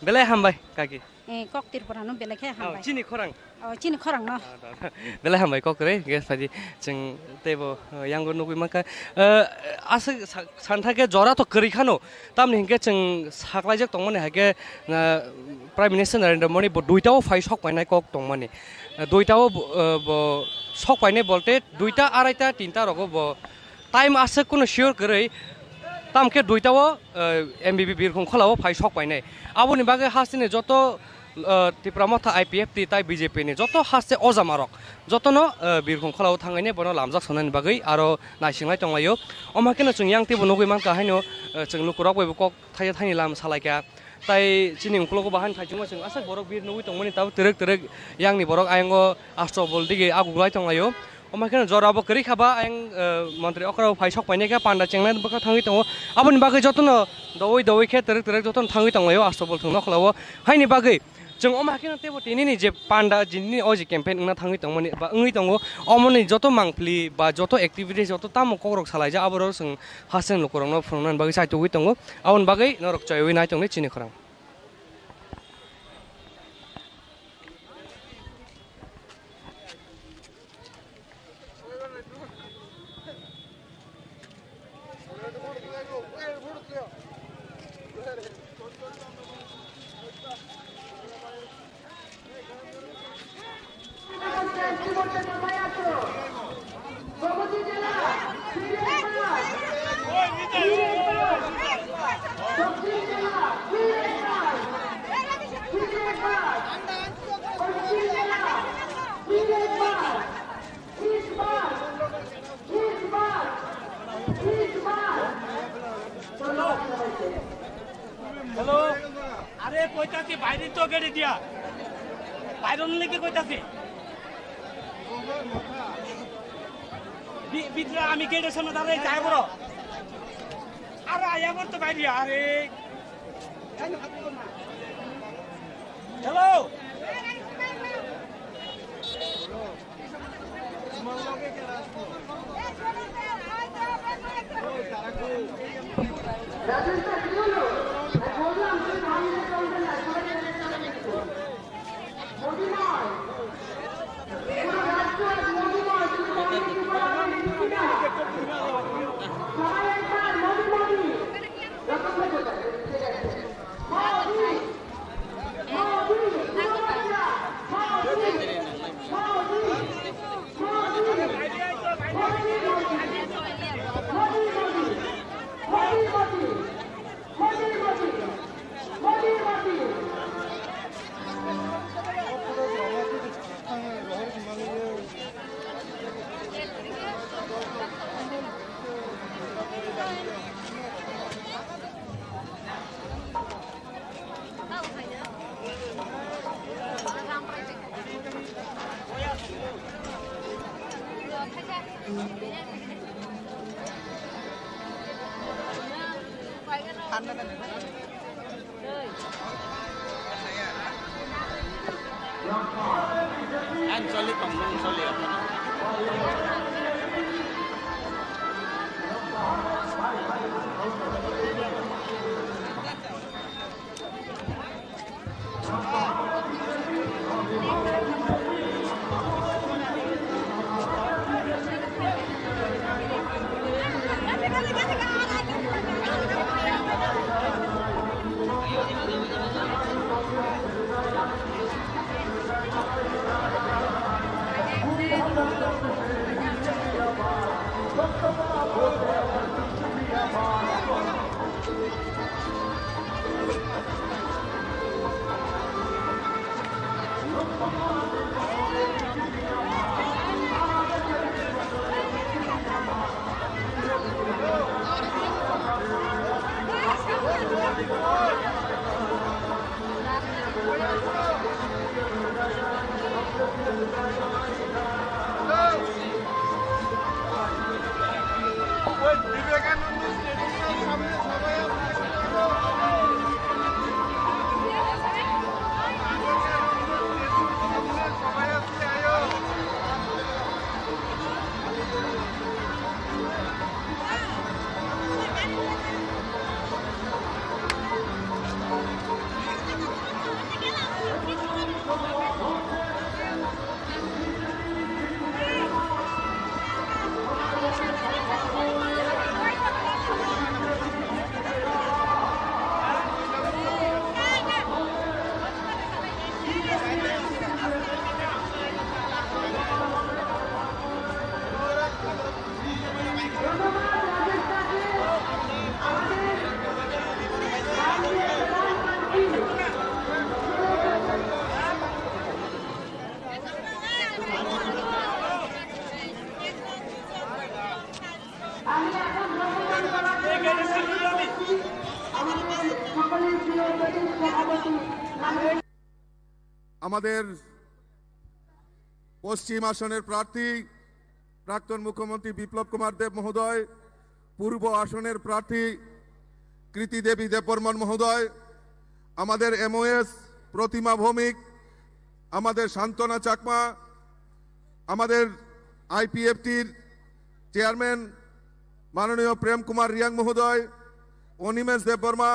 Belai hambai kaki. Eh, kok Tripura no belai khe hambai. Chini khorang. Oh, chini khorang no. Belai hambai kok kwrwi, guys, phaidi chwng teibo, uh, yango nugwi mankha. Uh, aswk sa-, santha khe jora to kwrwi khano. Tamni hinkhe chwng saklaijak tongmani hai khe, uh, Prime Minister Narendra Modi bo duita o phai sok painai kok tongmani. Uh, duita o bo, uh, bo sok painai bolte duita, araita, tinta rogo bo Time aswk kunu sure kwrwi, tamo khe duita o, eh, M B B Birkhong khola o phai sok painai. Aboni bagwi hasteni joto, eh, Tipra Motha I P F T tai B J P ni joto haste ojama rok jotono, eh, Birkhong khola o thangwi bono lamjak sonani bagwi aro naisinglai tonglaio. Omo khe no chwng yang teibo nugwi mankha haino, eh, chwng lukurok bai bo kok thaisa thaini lam salaikha. Tai chini ukologo bahai thaichungo chwng aswk borok bir nugwi tongmani tabuk twrwk twrwk yangni borok ayang o astobol dige aguglai tonglaio. Omo khe jora bo kwrwi kha ba ayang, eh, montri okra bo phai sok painai khe panda chengnai bwkha thangwi tongo. Aboni bagwi jotono dowi dowi khe twrwk twrwk jotono thangwi tonglaio astobol thwng nokhola o. Haini bagwi chwng omo khe teibo tinini je panda jinini o je campaign wngna thangwi tongmani ba wngwi tongo. Omoni joto mangpili ba joto activities joto tamo kokrok salaijak aborok chwng Hasteni lukurokno phunuknani bagwi chaitugwi tongo. Aboni bagwi norok choiwi nai tongdi chini khorang. Hello, আরে কইতাছি বাইরে তো গেটে দিয়া, বাইরে অন্য লেগে কইতাছি। বি- ভিতরে আমি গেটের সামনে দাঁড়াই যাই বড়। আরে আয়া বড় তো বাইরে, আরে। Hello. Ang choli tongmung choli. আমাদের পশ্চিম আসনের প্রার্থী প্রাক্তন মুখ্যমন্ত্রী বিপ্লব কুমার দেব মহোদয়, পূর্ব আসনের প্রার্থী কৃতি দেবী দেববর্মন মহোদয়, আমাদের এমওএস প্রতিমা ভৌমিক, আমাদের সান্ত্বনা চাকমা, আমাদের আইপিএফটির চেয়ারম্যান মাননীয় প্রেম কুমার রিয়াং মহোদয়, অনিমেষ দেববর্মা,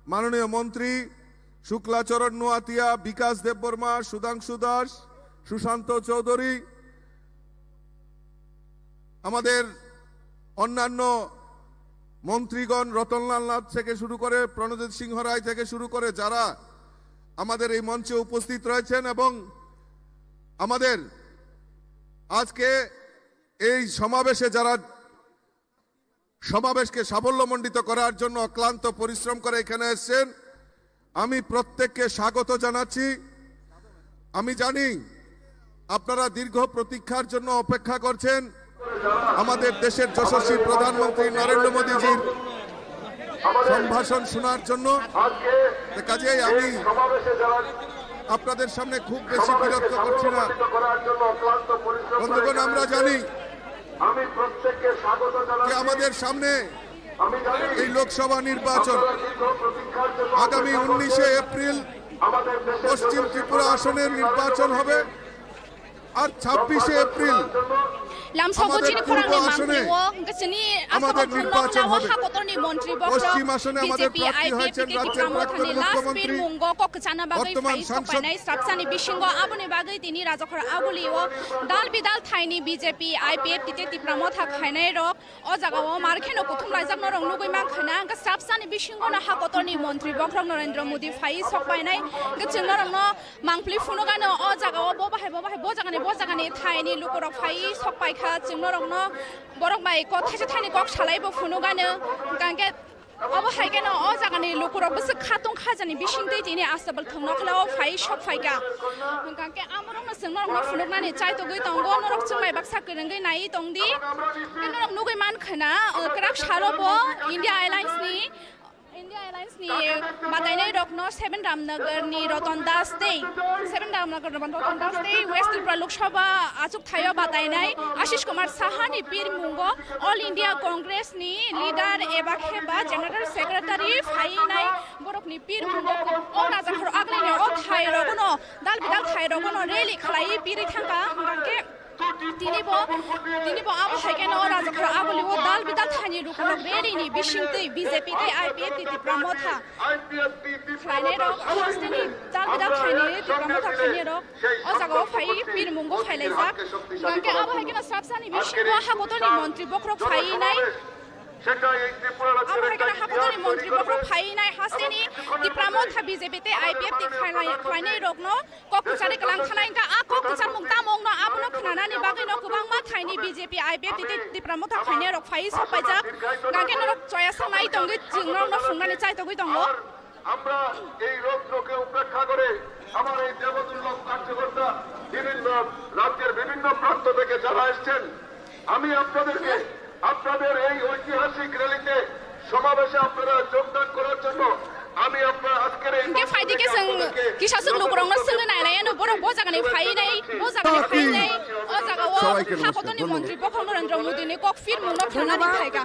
মাননীয় মন্ত্রী শুক্লাচরণ নোয়াতিয়া, বিকাশ দেববর্মা, সুধাংশু দাস, সুশান্ত চৌধুরী, আমাদের অন্যান্য মন্ত্রীগণ, রতনলাল নাথ থেকে শুরু করে, প্রণজিৎ সিংহ রায় থেকে শুরু করে, যারা আমাদের এই মঞ্চে উপস্থিত রয়েছেন এবং আমাদের আজকে এই সমাবেশে যারা সমাবেশকে সাফল্যমণ্ডিত করার জন্য অক্লান্ত পরিশ্রম করে এখানে এসেছেন, আমি প্রত্যেককে স্বাগত জানাচ্ছি। আমি জানি আপনারা দীর্ঘ প্রতীক্ষার জন্য অপেক্ষা করছেন আমাদের দেশের যশস্বী প্রধানমন্ত্রী নরেন্দ্র মোদীজির সম্ভাষণ শোনার জন্য। তো কাজেই আমি আপনাদের সামনে খুব বেশি বিরক্ত করছি না। বন্ধুগণ, আমরা জানি যে আমাদের সামনে এই লোকসভা নির্বাচন আগামী উনিশে এপ্রিল পশ্চিম ত্রিপুরা আসনের নির্বাচন হবে। আর ছাব্বিশে April lamsogo chini khorang ni mangpli o hwnkhe chini Assam o khorang nokla o ha kotor ni montri bokhorok B J P I P F T T Tipra Motha ni last pir mungo kok kwchana bagwi phai sok painai srapsa ni bisingo aboni bagwi tini Rajakhor Aguli o dal bidal thai ni B J P I P F T T Tipra Motha khainai rok o jaga o mar kheno kuthum laijak norok nugwi mankha na hwnkhe srapsa ni bisingo no ha kotor ni montri bokhorok Narendra Modi phai sok painai hwnkhe chwng norok no Mangpli phunukgano o jaga o bo bahai bo bahai bo jaga ni bo jaga ni thai ni lukurok phai sok paikha chwng norok no borok bai kok thaisa thani kok salai bo phunukgano hwnkhe obo hai kheno o jaga ni lukurok bwswk khatung khajani bisingtwi tini astabal thwngno khlai o phai sok phaikha hwnkhe amorok no chwng norok no phunuknani chaitogwi tongo norok chwng bai baksa kwrwngwi nai tongdi norok nugwi mankha na kwrak salo bo India Alliance ni India Alliance ni batainai rokno Seven Ramnagar ni Ratan Das tei Seven Ramnagar ni Ratan Das tei West Tripura Lok Sabha achuk thaio batainai Ashish Kumar Saha ni pir mungo All India Congress ni leader eba khe ba General Secretary phainai borok ni pir mungo o raja khoro agli ni o thai rokno dal bidal thai rokno rally khlai piri thangka hwnkhe Tini bo, tini bo abo hai kheno Rajakhor Aguli o dal bidal thani lukurok rally ni bisingtwi B J P tei I P F T Tipra Motha khlainai rok, hasteni dal bidal thani Tipra Motha khlainai rok o jaga o phai pir mungo phailaijak. Hwnkhe abo hai kheno srapsa ni bisingo ha kotor ni montri bokhorok phainai. Abo hai kheno ha kotor ni montri bokhorok phainai hasteni Tipra Motha B J P tei I P F T khlainai rokno Kok kwchari kwlang khalai wngkha, a kok kwcharmung tamo wngno abono khwnanani bagwino kwbangma thaini B J P, I P F T tei Tipra Motha khainai rok phai sok paijak. Hwnkhe norok choya sanai tongwi chwng norokno phunuknani chai tongwi tongo. আমরা এই রৌদ্রকে উপেক্ষা করে আমার এই দেবদুর্লভ কার্যকর্তা বিভিন্ন রাজ্যের বিভিন্ন প্রান্ত থেকে যারা এসছেন, আমি আপনাদেরকে আপনাদের এই ঐতিহাসিক র‍্যালিতে সমাবেশে আপনারা যোগদান করার জন্য আমি আপনার আজকের এই Hwnkhe phaidi khe chwng kisa chwng lukurokno swngwi nailaiya no borok bo jagani phainai, bo jagani phainai, o jagao ha kotorni montri bokhorok Narendra Modi ni kok phirmungno khwnani phaikha.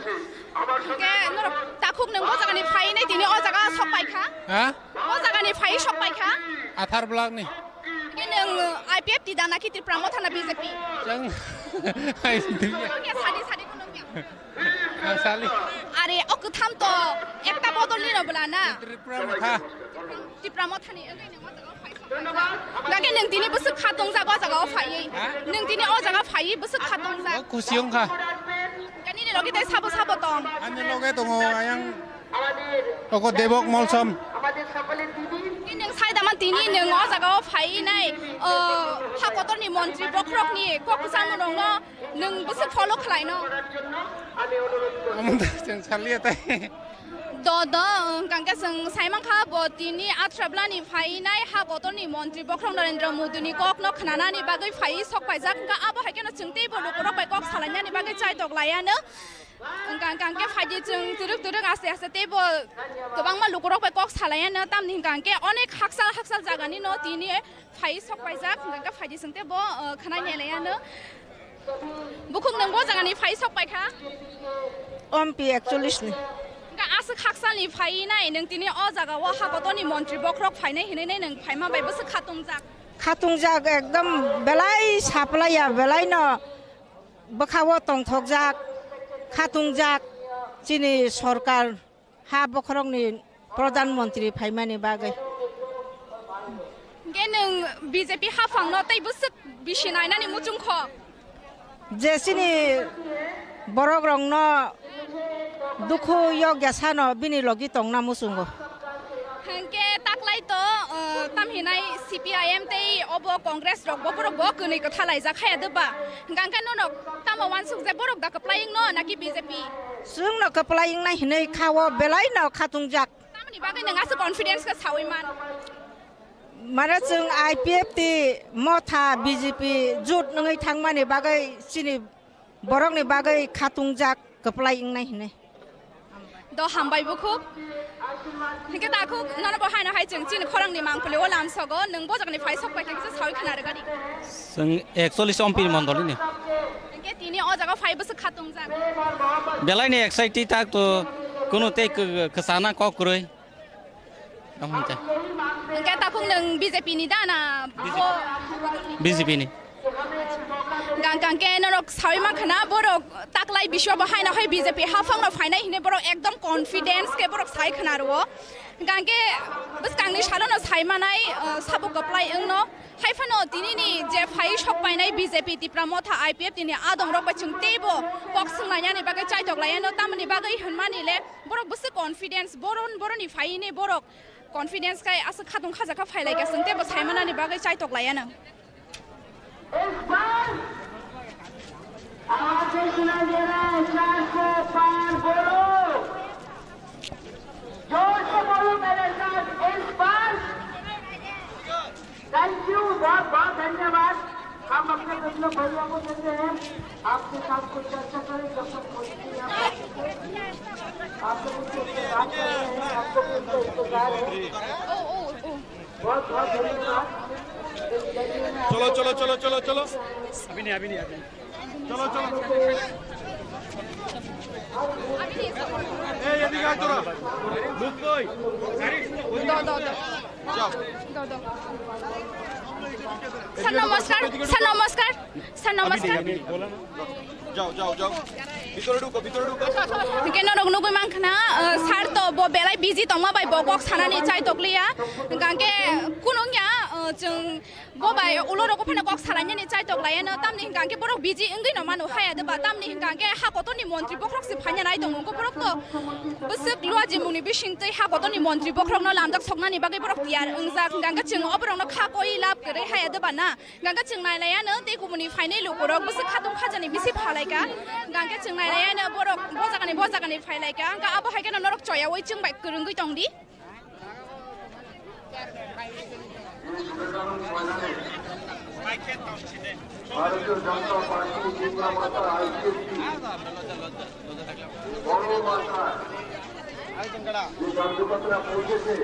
Hwnkhe norok takhuk nwng bo jagani phainai tini o jaga sok paikha. Ha? O jagani phai sok paikha. Athar block ni. Hwnkhe nwng I P F T da naki Tipra Motha na B J P? Chwng I P F T. Hwnkhe sadi sadi kheno wngya. Ang sali. Are o kwtham to ekta bodol ni no bwla na. Tipra Motha. Tipra Motha ni wngwi nwng o jaga o phai sok paikha. Hwnkhe nwng tini bwswk kha tongjak o jaga o phaiwi. Ha? Nwng tini o jaga phaiwi bwswk kha tongjak. O khusi wngkha. Hwnkhe nini logi tei sabo sabo tong? Ani loge tongo ayang Oko Debok Molsom. Tini nwng sai dama tini nwng o jaga o phai nai, o, ha kotor ni montri bokhorok ni kok kwchangma rok no nwng bwswk follow khlai no? Omo da chwng saliya tai. Do do, hwnkhe chwng sai mankha bo tini Atrabla ni phai nai ha kotor ni montri bokhorok Narendra Modi ni kok no khwnanani bagwi phai sok paijak hwnkha abo hai kheno chwng teibo lukurok bai kok salainani bagwi chaitok laiya no. Hwnkha hwnkha hwnkhe phaidi chwng twrwk twrwk aste aste teibo kwbangma lukurok bai kok salaiya no tamni hwnkha hwnkhe onek hakchal hakchal jagani no tini phai sok paijak hwnkha hwnkhe phaidi chwng teibo, uh, khwnai nailaiya no. Bukhuk nwng bo jagani phai sok paikha? Ompi ekchollish ni. Hwnkha aswk hakchal ni phai nai nwng tini o jaga o ha kotor ni montri bokhorok phainai hinui nai nwng phaima bai bwswk khatungjak? Khatungjak ekdom belai saplaiya belai no. Bwkhao tongthokjak, khatungjak chini sorkar ha bokhorokni Pradhan Mantri phaimani bagwi. Hwnkhe nwng B J P haphangno tei bwswk bisi nainani muchungkho? Je chini borokrokno dukhu yokya sano bini logi tongna muchungo. Hwnkhe taklai to, uh, tamhinai C P I M tei obo Congress rok bo borok bo kwnwi kwtha laijak haya de ba? Hwnkha hwnkhe nono tamo uansuk je borok da kwplai wngno naki B J P? Chwngno kwplai wngnai hinwi kha o belai no khatungjak. Tamoni bagwi nwng aswk confidence khe saui man? Mane chwng I P F T Motha B J P jut wngwi thangmani bagwi chini borokni bagwi khatungjak kwplai wngnai hinwi. To hambai bo khub. Hingke ta khub nono bo haino hai chwng chini khorang ni mangpili o lam sogo nwng bo jagani phai sok pai khe kisa sawi khna rwgadi. Chwng ekchollis ompir mondoli ni. Hingke tini o jaga phai bwswk khatung jak. Belai ni excited tak to kuno tei kwchana kok kwrwi. Tamo hingke. Hingke takhuk nwng B J P ni da na? B J P ni. Gang gang ke norok sawi mankha na borok taklai biswa bo haino hai B J P haphang no phainai hine borok ekdom confidence ke borok sai khna rwo. Gang ke bwskang ni salo no sai manai, uh, sabo kwplai wngno. Hai phano tini ni je phai sok painai B J P Tipra Motha I P F T ni adong rok bai chwng teibo kok swng lainani bagwi chaitok laiano tamoni bagwi hwnmani le borok bwswk confidence boron boroni phaini borok confidence kai aswk khatung khajakha phailaika chwng teibo saimanani bagwi chaitok laiano. इस बार आवाजें सुनाई दे रहा है, चार सौ पार बोलो, जोर से बोलो मेरे साथ, इस बार। थैंक यू, बहुत बहुत धन्यवाद। हम अपने सभी भाइयों को देते हैं, आपके साथ कुछ चर्चा करें, जब तक मोदी जी यहाँ पहुंचेंगे। आप लोग उनसे बात कर रहे हैं, आपको भी उनका इंतजार है। बहुत बहुत धन्यवाद। चलो, चलो, चलो, चलो, चलो। अभी नहीं, अभी नहीं, अभी नहीं। चलो, चलो। এই, এদিকে আয় তোরা। মুখ কই? আরে, ওদিকে আয়। যাও। স্যার, নমস্কার। স্যার, নমস্কার। স্যার, নমস্কার। যাও, যাও, যাও। ভিতরে ঢুকো, ভিতরে ঢুকো। Hingke norok nugui mankha na, uh, sir to bo belai busy tongma bai bo kok sanani chai tokliya. Hingke kunung ya, uh, chwng bo bai ulo rok phano kok salainani chai toklaiya no. Tamni hingke borok busy wngwi no mano haya de ba. Tamni hingke ha kotor ni montri bokhorok se phaina nai tongo. Hingke borok to bwswk luaji mungni bising twi ha kotor ni montri bokhorok no lamjak soknani bagwi borok tiyar wngjak. Hingke chwng oborok no kha koi lab kwrwi haya de ba na. Gangga chwng nai laiya no tei kubuni phainai lukurok bwswk khatung khajani bisi phalaika. Gangga chwng nai laiya no borok bo jagani bo jagani phailaika. Hingke abo hai kheno norok choyaui chwng bai kwrwngwi tong di. Bharatiya Janata पार्टी जिंदाबाद, आईपीएफटी। বড় মাত্রায় যে কার্যকর্তারা পৌঁছেছে,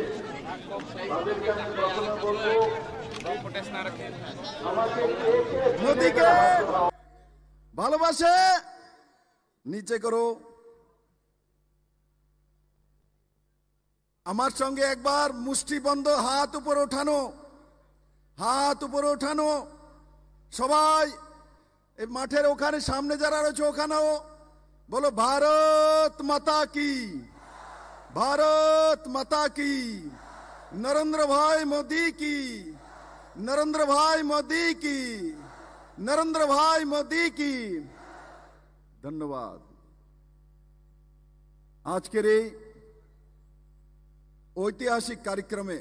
তাদেরকে আমি প্রার্থনা করব, আমাদের মোদীকে ভালোবাসে, নিচে করো। আমার সঙ্গে একবার মুষ্টিবন্ধ, হাত উপরে উঠানো, হাত উপরে উঠানো। সবাই এই মাঠের ওখানে সামনে যারা রয়েছে ওখানেও বলো, ভারত মাতা কি, ভারত মাতা কি, নরেন্দ্র ভাই মোদি কি, নরেন্দ্র ভাই মোদি কি, নরেন্দ্র ভাই মোদি কি। ধন্যবাদ। আজকের এই ঐতিহাসিক কার্যক্রমে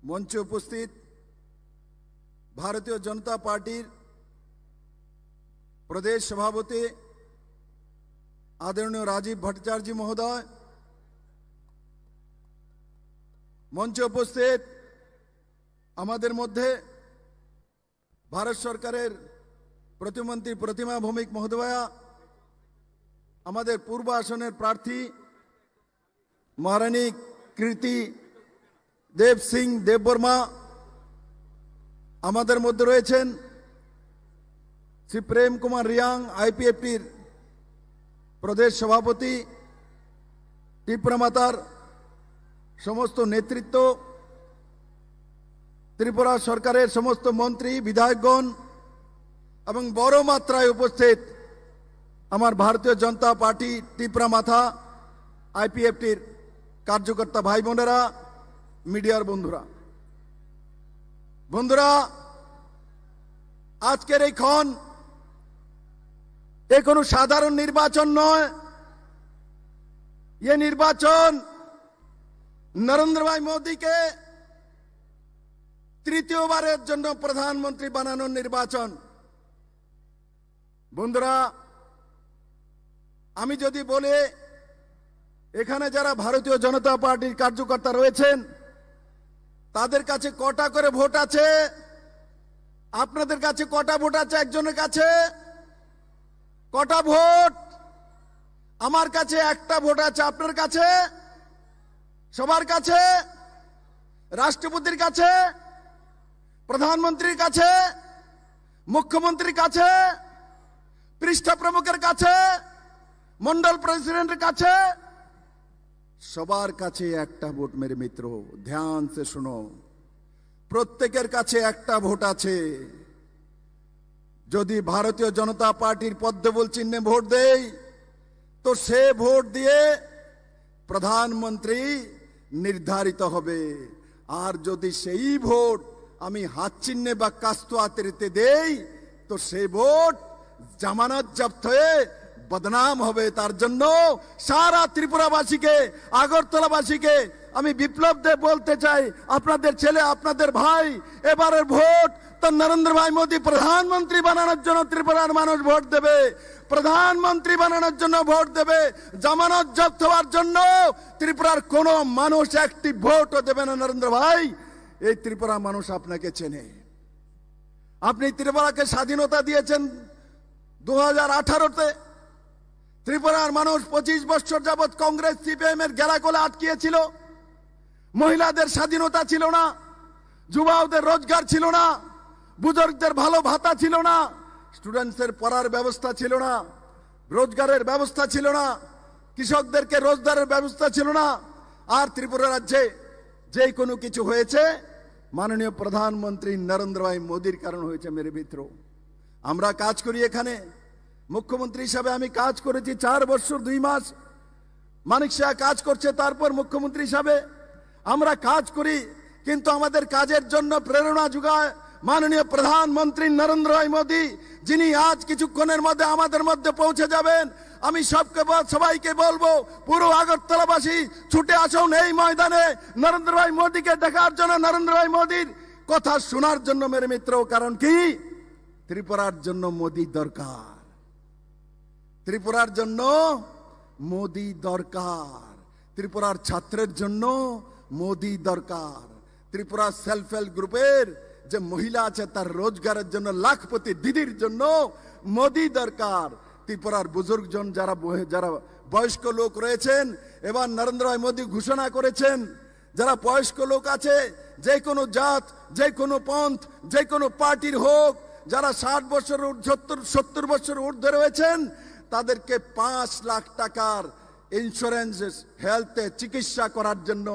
মঞ্চে উপস্থিত ভারতীয় জনতা পার্টির প্রদেশ সভাপতি আদরণীয় রাজীব ভট্টাচার্য মহোদয়, মঞ্চে উপস্থিত আমাদের মধ্যে ভারত সরকারের প্রতিমন্ত্রী প্রতিমা ভৌমিক মহোদয়া, আমাদের পূর্ব আসনের প্রার্থী মহারানী কীর্তি দেব সিং দেববর্মা, আমাদের মধ্যে রয়েছেন শ্রী প্রেম কুমার রিয়াং, আইপিএফটির প্রদেশ সভাপতি, টিপ্রা মাতার সমস্ত নেতৃত্ব, ত্রিপুরা সরকারের সমস্ত মন্ত্রী, বিধায়কগণ এবং বড় মাত্রায় উপস্থিত আমার ভারতীয় জনতা পার্টি টিপ্রা মাথা আইপিএফটির কার্যকর্তা ভাই বোনেরা, মিডিয়ার বন্ধুরা, বন্ধুরা, আজকের এই ক্ষণ এ কোনো সাধারণ নির্বাচন নয়। এ নির্বাচন নরেন্দ্র ভাই মোদীকে তৃতীয়বারের জন্য প্রধানমন্ত্রী বানানোর নির্বাচন। বন্ধুরা, আমি যদি বলি, এখানে যারা ভারতীয় জনতা পার্টির কার্যকর্তা রয়েছেন, তাদের কাছে কটা করে ভোট আছে? আপনাদের কাছে কটা ভোট আছে একজনের কাছে? কটা ভোট? আমার কাছে একটা ভোট আছে, আপনার কাছে, সবার কাছে, রাষ্ট্রপতির কাছে, প্রধানমন্ত্রীর কাছে, মুখ্যমন্ত্রীর কাছে, পৃষ্ঠা প্রমুখের কাছে, মন্ডল প্রেসিডেন্টের কাছে, সবার কাছে একটা ভোট। মেরে মিত্র, ধ্যান সে শুনো, প্রত্যেকের কাছে একটা ভোট আছে। যদি ভারতীয় জনতা পার্টির পদ্মফুল চিহ্নে ভোট দেই, তো সে ভোট দিয়ে প্রধানমন্ত্রী নির্ধারিত হবে। আর যদি সেই ভোট আমি হাত চিহ্নে বা কাস্ত আতরিতে দেই, তো সেই ভোট জামানত জব্দ হয়ে বদনাম হবে। তার জন্য সারা ত্রিপুরাবাসীকে, আগরতলাবাসীকে আমি বিপ্লব দেব বলতে চাই, আপনাদের ছেলে, আপনাদের ভাই, এবারের ভোট তো নরেন্দ্র ভাই মোদী প্রধানমন্ত্রী বানানোর জন্য ত্রিপুরার মানুষ ভোট দেবে, প্রধানমন্ত্রী বানানোর জন্য ভোট দেবে। জামানত জব্দ হওয়ার জন্য ত্রিপুরার কোনো মানুষ একটি ভোটও দেবে না নরেন্দ্র ভাই। এই ত্রিপুরা মানুষ আপনাকে চেনে। আপনি ত্রিপুরাকে স্বাধীনতা দিয়েছেন দু হাজার আঠারোতে। ত্রিপুরার মানুষ পঁচিশ বছর যাবৎ কংগ্রেস সিপিএম এর গেরাকলে আটকিয়েছিল। মহিলাদের স্বাধীনতা ছিল না, যুবাদের রোজগার ছিল না, বুজুর্গদের ভালো ভাতা ছিল না, স্টুডেন্টসদের পড়ার ব্যবস্থা ছিল না, রোজগারের ব্যবস্থা ছিল না, কৃষকদেরকে রোজগারের ব্যবস্থা ছিল না। আর ত্রিপুরা রাজ্যে যে কোনো কিছু হয়েছে মাননীয় প্রধানমন্ত্রী নরেন্দ্র ভাই মোদীর কারণ হয়েছে। মেরে মিত্র, আমরা কাজ করি এখানে, মুখ্যমন্ত্রী হিসাবে আমি কাজ করেছি চার বছর দুই মাস, মানিক সাহা কাজ করছে, তারপর মুখ্যমন্ত্রী হিসাবে আমরা কাজ করি, কিন্তু আমাদের কাজের জন্য প্রেরণা যোগায় মাননীয় প্রধানমন্ত্রী নরেন্দ্র ভাই মোদী, যিনি আজ কিছুক্ষণের মধ্যে আমাদের মধ্যে পৌঁছে যাবেন। আমি সবকে বল-, সবাইকে বলবো, পুরো আগরতলাবাসী ছুটে আসুন এই ময়দানে নরেন্দ্র ভাই মোদীকে দেখার জন্য, নরেন্দ্র ভাই মোদীর কথা শোনার জন্য। মেরে মিত্র, কারণ কি? ত্রিপুরার জন্য মোদী দরকার। ত্রিপুরার জন্য মোদি দরকার, ত্রিপুরার ছাত্রের জন্য মোদি দরকার, ত্রিপুরা সেলফ হেল্প গ্রুপের যে মহিলা আছে তার রোজগারের জন্য, লাখপতি দিদির জন্য মোদি দরকার। ত্রিপুরার বুজুর্গজন যারা বয়-, যারা বয়স্ক লোক রয়েছেন, এবার নরেন্দ্র ভাই মোদি ঘোষণা করেছেন, যারা বয়স্ক লোক আছে, যে কোনো জাত, যে কোনো পন্থ, যে কোনো পার্টির হোক, যারা ষাট বছর ঊর্ধ্ব, সত্তর, সত্তর বছর ঊর্ধ্বে রয়েছেন, তাদেরকে পাঁচ লাখ টাকার ইন্স্যুরেন্স, হেলথে চিকিৎসা করার জন্য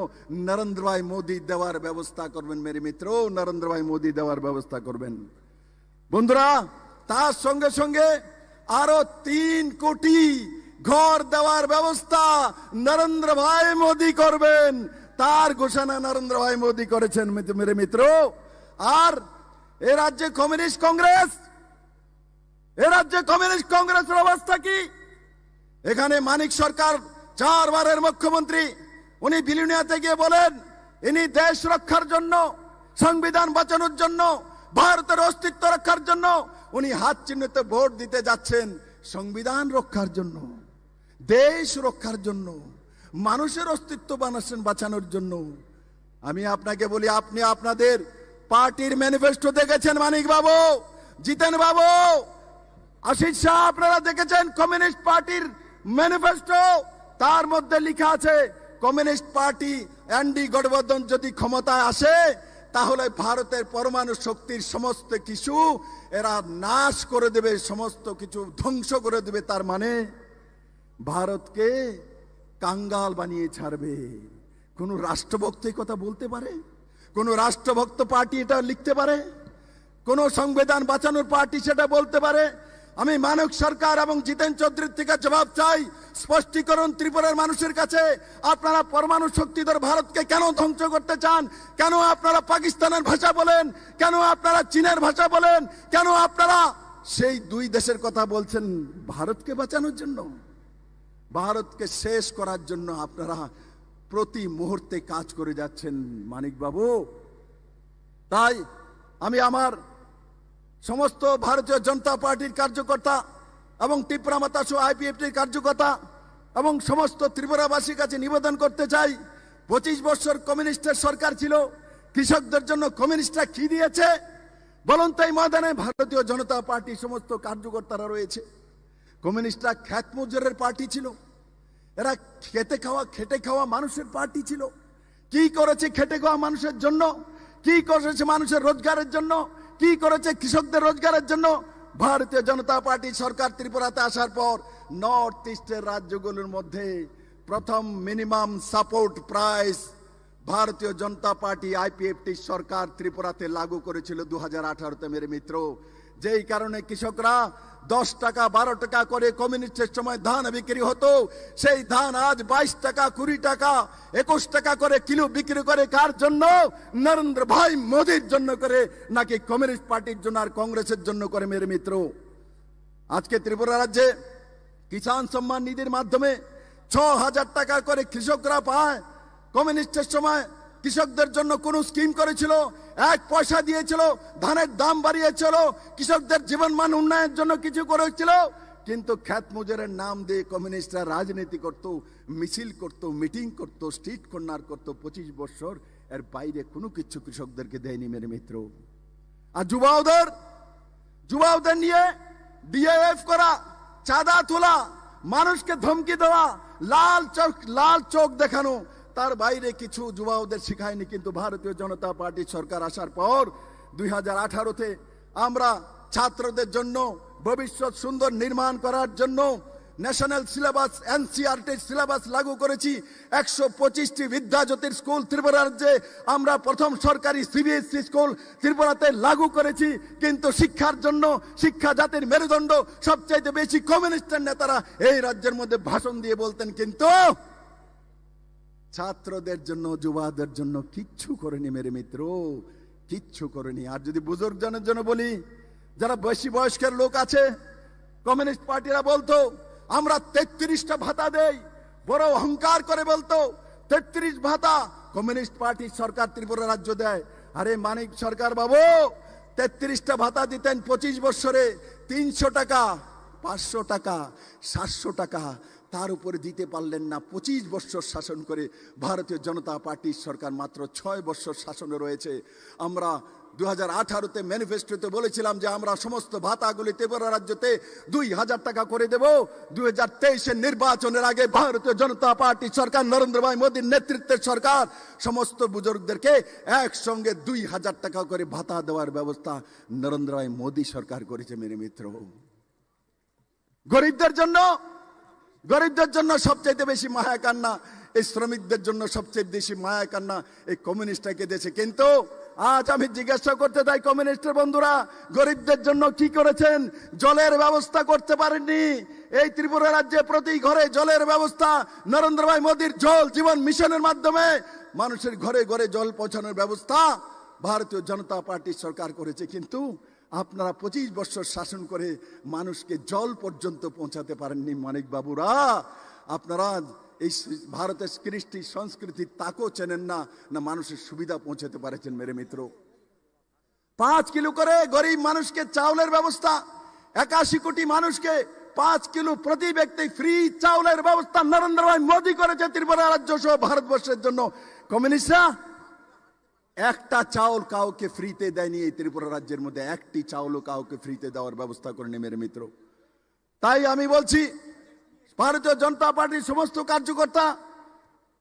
নরেন্দ্র ভাই মোদি দেওয়ার ব্যবস্থা করবেন। মেরে মিত্র, নরেন্দ্র ভাই মোদি দেওয়ার ব্যবস্থা করবেন। বন্ধুরা, তার সঙ্গে সঙ্গে আরো তিন কোটি ঘর দেওয়ার ব্যবস্থা নরেন্দ্র ভাই মোদি করবেন। তার ঘোষণা নরেন্দ্র ভাই মোদি করেছেন, মিত-, মেরে মিত্র। আর এ রাজ্যে কমিউনিস্ট কংগ্রেস, এ রাজ্যে কমিউনিস্ট কংগ্রেসের অবস্থা কি? এখানে মানিক সরকার, চারবারের মুখ্যমন্ত্রী, উনি বিলোনিয়াতে গিয়ে বলেন, ইনি দেশ রক্ষার জন্য, সংবিধান বাঁচানোর জন্য, ভারতের অস্তিত্ব রক্ষার জন্য উনি হাত চিহ্নিত ভোট দিতে যাচ্ছেন। সংবিধান রক্ষার জন্য, দেশ রক্ষার জন্য, মানুষের অস্তিত্ব বানাচ্ছেন, বাঁচানোর জন্য। আমি আপনাকে বলি, আপনি আপনাদের পার্টির ম্যানিফেস্টো দেখেছেন মানিক বাবু, জিতেন বাবু, আশিস শাহ, আপনারা দেখেছেন কমিউনিস্ট পার্টির ম্যানিফেস্টো? তার মধ্যে লেখা আছে, কমিউনিস্ট পার্টি এনডি গঠবন্ধন যদি ক্ষমতায় আসে, তাহলে ভারতের পরমাণু শক্তির সমস্ত কিছু এরা নাশ করে দেবে, সমস্ত কিছু ধ্বংস করে দেবে। তার মানে ভারতকে কাঙ্গাল বানিয়ে ছাড়বে। কোনো রাষ্ট্রভক্ত এই কথা বলতে পারে? কোনো রাষ্ট্রভক্ত পার্টি এটা লিখতে পারে? কোনো সংবিধান বাঁচানোর পার্টি সেটা বলতে পারে? আমি মানিক সরকার এবং জিতেন চৌধুরীর থেকে জবাব চাই, স্পষ্টীকরণ ত্রিপুরার মানুষের কাছে। আপনারা পরমাণু শক্তিধর ভারতকে কেন ধ্বংস করতে চান? কেন আপনারা পাকিস্তানের ভাষা বলেন? কেন আপনারা চীনের ভাষা বলেন? কেন আপনারা সেই দুই দেশের কথা বলছেন ভারতকে বাঁচানোর জন্য? ভারতকে শেষ করার জন্য আপনারা প্রতি মুহূর্তে কাজ করে যাচ্ছেন মানিক বাবু। তাই আমি আমার সমস্ত ভারতীয় জনতা পার্টির কার্যকর্তা এবং টিপ্রা মাতা সহ আইপিএফটির কার্যকর্তা এবং সমস্ত ত্রিপুরাবাসীর কাছে নিবেদন করতে চাই, পঁচিশ বছর কমিউনিস্টের সরকার ছিল, কৃষকদের জন্য কমিউনিস্টরা কি দিয়েছে বলুন তো? এই ময়দানে ভারতীয় জনতা পার্টি সমস্ত কার্যকর্তারা রয়েছে। কমিউনিস্টরা খ্যাত মজুরের পার্টি ছিল, এরা খেতে খাওয়া, খেটে খাওয়া মানুষের পার্টি ছিল। কি করেছে খেটে খাওয়া মানুষের জন্য? কি করেছে মানুষের রোজগারের জন্য? কি করেছে কৃষকদের রোজগারের জন্য? ভারতীয় জনতা পার্টি সরকার ত্রিপুরাতে আসার পর নর্থ ইস্টের রাজ্যগুলোর মধ্যে প্রথম মিনিমাম সাপোর্ট প্রাইস ভারতীয় জনতা পার্টি, আইপিএফটি সরকার ত্রিপুরাতে লাগু করেছিল দু হাজার আঠারোতে, মেরে মিত্র। যেই কারণে কৃষকরা দশ টাকা, বারো টাকা করে কমিউনিস্টের সময় ধান বিক্রি হতো, সেই ধান আজ বাইশ টাকা, কুড়ি টাকা, একুশ টাকা করে কিলো বিক্রি করে। কার জন্য? নরেন্দ্র ভাই মোদির জন্য করে, নাকি কমিউনিস্ট পার্টির জন্য আর কংগ্রেসের জন্য করে, মেরে মিত্র? আজকে ত্রিপুরা রাজ্যে কিষাণ সম্মান নিধির মাধ্যমে ছ হাজার টাকা করে কৃষকরা পায়। কমিউনিস্টের সময় কৃষকদের জন্য কোনো স্কিম করেছিল? এক পয়সা দিয়েছিল? ধানের দাম বাড়িয়েছিল? কৃষকদের জীবনমান উন্নয়নের জন্য কিছু করেছিল? কিন্তু খ্যাত মজুরের নাম দিয়ে কমিউনিস্টরা রাজনীতি করত, মিছিল করত, মিটিং করত, স্ট্রিট কর্নার করত। পঁচিশ বছর এর বাইরে কোনো কিছু কৃষকদেরকে দেয়নি, মেরে মিত্র। আর যুবাদের, যুবাদের নিয়ে ডিএএফ করা, চাঁদা তোলা, মানুষকে ধমকি দেওয়া, লাল চোখ, লাল চোখ দেখানো, তার বাইরে কিছু যুবাদের শিখায়নি। কিন্তু ভারতীয় জনতা পার্টি সরকার আসার পর দুই হাজার আঠারোতে আমরা ছাত্রদের জন্য ভবিষ্যৎ সুন্দর নির্মাণ করার জন্য ন্যাশনাল সিলেবাস, এনসিইআরটির সিলেবাস লাগু করেছি। একশো পঁচিশটি বিদ্যাজ্যোতির স্কুল ত্রিপুরা রাজ্যে আমরা প্রথম সরকারি সিবিএসই স্কুল ত্রিপুরাতে লাগু করেছি। কিন্তু শিক্ষার জন্য, শিক্ষা জাতির মেরুদণ্ড, সবচাইতে বেশি কমিউনিস্টের নেতারা এই রাজ্যের মধ্যে ভাষণ দিয়ে বলতেন, কিন্তু ছাত্রদের জন্য, যুবাদের জন্য কিচ্ছু করেনি, মেরে মিত্র, কিচ্ছু করেনি। আর যদি বুজুর্গজনের জন্য বলি, যারা বেশি বয়স্কের লোক আছে, কমিউনিস্ট পার্টিরা বলতো, "আমরা তেত্রিশটা ভাতা দেই", বড় অহংকার করে বলতো, "তেত্রিশ ভাতা কমিউনিস্ট পার্টির সরকার ত্রিপুরা রাজ্য দেয়।" আরে মানিক সরকার বাবু, তেত্রিশটা ভাতা দিতেন পঁচিশ বছরে, তিনশো টাকা, পাঁচশো টাকা, সাতশো টাকা, তার উপরে দিতে পারলেন না। পঁচিশ বছর শাসন করে ভারতীয় জনতা পার্টির সরকার মাত্র ছয় বছর শাসনে রয়েছে। আমরা দু হাজার আঠারোতে ম্যানিফেস্টোতে বলেছিলাম যে আমরা সমস্ত ভাতাগুলি ত্রিপুরা রাজ্যতে দুই হাজার টাকা করে দেব। দুই হাজার তেইশের নির্বাচনের আগে ভারতীয় জনতা পার্টি সরকার, নরেন্দ্র ভাই মোদীর নেতৃত্বের সরকার সমস্ত বুজুর্গদেরকে একসঙ্গে দুই হাজার টাকা করে ভাতা দেওয়ার ব্যবস্থা নরেন্দ্র ভাই মোদী সরকার করেছে, মেরে মিত্র। গরিবদের জন্য, গরিবদের জন্য সবচাইতে বেশি মায়া কান্না, এই শ্রমিকদের জন্য সবচেয়ে বেশি মায়া কান্না এই কমিউনিস্টরা কেঁদেছে। কিন্তু আজ আমি জিজ্ঞাসা করতে চাই, কমিউনিস্টের বন্ধুরা, গরিবদের জন্য কি করেছেন? জলের ব্যবস্থা করতে পারেননি। এই ত্রিপুরা রাজ্যে প্রতি ঘরে জলের ব্যবস্থা নরেন্দ্র ভাই মোদীর জল জীবন মিশনের মাধ্যমে মানুষের ঘরে ঘরে জল পৌঁছানোর ব্যবস্থা ভারতীয় জনতা পার্টির সরকার করেছে। কিন্তু আপনারা পঁচিশ বছর শাসন করে মানুষকে জল পর্যন্ত পৌঁছাতে পারেননি, মানিক বাবুরা। আপনারা এই স-, ভারতের কৃষ্টি সংস্কৃতির তাকও চেনেন না, না মানুষের সুবিধা পৌঁছাতে পারেছেন, মেরে মিত্র। পাঁচ কিলো করে গরিব মানুষকে চাউলের ব্যবস্থা, একাশি কোটি মানুষকে পাঁচ কিলো প্রতি ব্যক্তি ফ্রি চাউলের ব্যবস্থা নরেন্দ্র ভাই মোদী করেছে ত্রিপুরা রাজ্য সহ ভারতবর্ষের জন্য। কমিউনিস্টরা একটা চাউল কাউকে ফ্রিতে দেয়নি এই ত্রিপুরা রাজ্যের মধ্যে, একটি চাউলও কাউকে ফ্রিতে দেওয়ার ব্যবস্থা করেনি, মেরে মিত্র। তাই আমি বলছি, ভারতীয় জনতা পার্টির সমস্ত কার্যকর্তা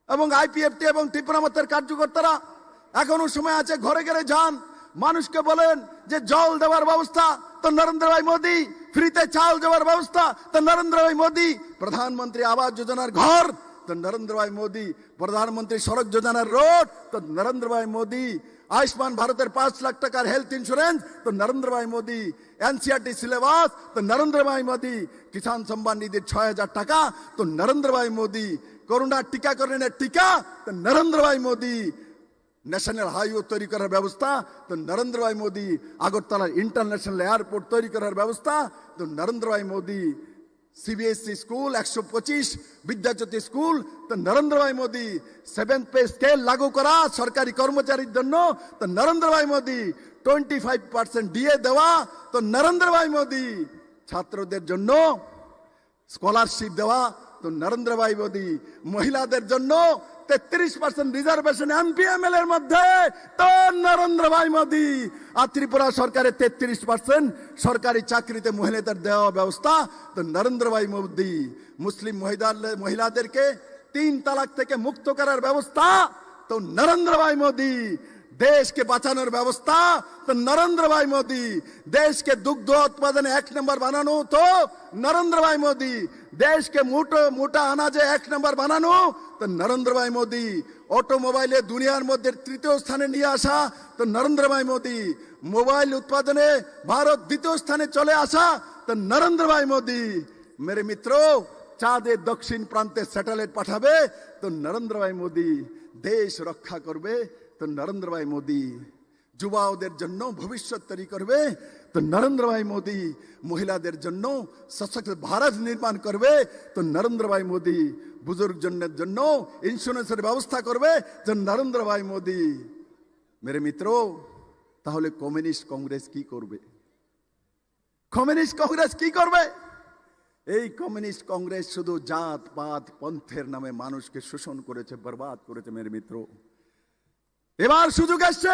এবং আইপিএফটি এবং ত্রিপুরা মোর্চার কার্যকর্তারা এখনো সময় আছে, ঘরে ঘরে যান, মানুষকে বলেন যে জল দেওয়ার ব্যবস্থা তো নরেন্দ্র ভাই মোদী, ফ্রিতে চাল দেওয়ার ব্যবস্থা তো নরেন্দ্র ভাই মোদী, প্রধানমন্ত্রী আবাস যোজনার ঘর তো নরেন্দ্র ভাই মোদী, প্রধানমন্ত্রী সড়ক যোজনার রোড তো নরেন্দ্র ভাই মোদী, আয়ুষ্মান ভারতের পাঁচ লাখ টাকার হেলথ ইন্স্যুরেন্স তো নরেন্দ্র ভাই মোদী, এনসিইআরটি সিলেবাস তো নরেন্দ্র ভাই মোদী, কিষাণ সম্মান নিধির ছয় হাজার টাকা তো নরেন্দ্র ভাই মোদী, করোনা টিকাকরণের টিকা তো নরেন্দ্র ভাই মোদী, ন্যাশনাল হাইওয়ে তৈরি করার ব্যবস্থা তো নরেন্দ্র ভাই মোদী, আগরতলার ইন্টারন্যাশনাল এয়ারপোর্ট তৈরি করার ব্যবস্থা তো নরেন্দ্র ভাই মোদী, সিবিএসই স্কুল একশো পঁচিশ, বিদ্যাজ্যোতি স্কুল তো নরেন্দ্র ভাই মোদী, সেভেন্থ পে স্কেল লাগু করা সরকারি কর্মচারীর জন্য তো নরেন্দ্র ভাই Modi, twenty five percent DA দেওয়া তো নরেন্দ্র ভাই মোদী, ছাত্রদের জন্য স্কলারশিপ দেওয়া তো নরেন্দ্র ভাই মোদি। মহিলাদের জন্য তেত্রিশ পার্সেন্ট রিজার্ভেশন এমপি এমএলএ এর মধ্যে, তো নরেন্দ্র ভাই মোদি। আর ত্রিপুরা সরকারের তেত্রিশ পার্সেন্ট সরকারি চাকরিতে মহিলাদের দেওয়া ব্যবস্থা, তো নরেন্দ্র ভাই মোদি। মুসলিম মহিলাদের মহিলাদেরকে তিন তালাক থেকে মুক্ত করার ব্যবস্থা, তো নরেন্দ্র ভাই মোদি। দেশকে বাঁচানোর ব্যবস্থা, তো নরেন্দ্র ভাই মোদি। দেশকে দুগ্ধ উৎপাদনে এক নম্বর বানানো, তো নরেন্দ্র ভাই মোদি। দেশকে মোটো মোটা আনাজে এক নম্বর বানানো, তো নরেন্দ্র ভাই মোদি। অটোমোবাইলে দুনিয়ার মধ্যে তৃতীয় স্থানে নিয়ে আসা, তো নরেন্দ্র ভাই মোদি। মোবাইল উৎপাদনে ভারত দ্বিতীয় স্থানে চলে আসা, তো নরেন্দ্র ভাই মোদি। মেরে মিত্র, চাঁদের দক্ষিণ প্রান্তে স্যাটেলাইট পাঠাবে, তো নরেন্দ্র ভাই মোদি। দেশ রক্ষা করবে, তো নরেন্দ্র ভাই মোদি। যুবাদের জন্য ভবিষ্যৎ তৈরি করবে, তো নরেন্দ্র ভাই মোদি। মহিলাদের জন্য সশক্ত ভারত নির্মাণ করবে, তো নরেন্দ্র ভাই মোদি। বুজুর্গ জনের জন্য ইন্স্যুরেন্সের ব্যবস্থা করবে, তো নরেন্দ্র ভাই মোদি। মেরে মিত্র, তাহলে কমিউনিস্ট কংগ্রেস কি করবে? কমিউনিস্ট কংগ্রেস কি করবে? এই কমিউনিস্ট কংগ্রেস শুধু জাত পাত পন্থের নামে মানুষকে শোষণ করেছে, বরবাদ করেছে। মেরে মিত্র, এবার সুযোগ এসছে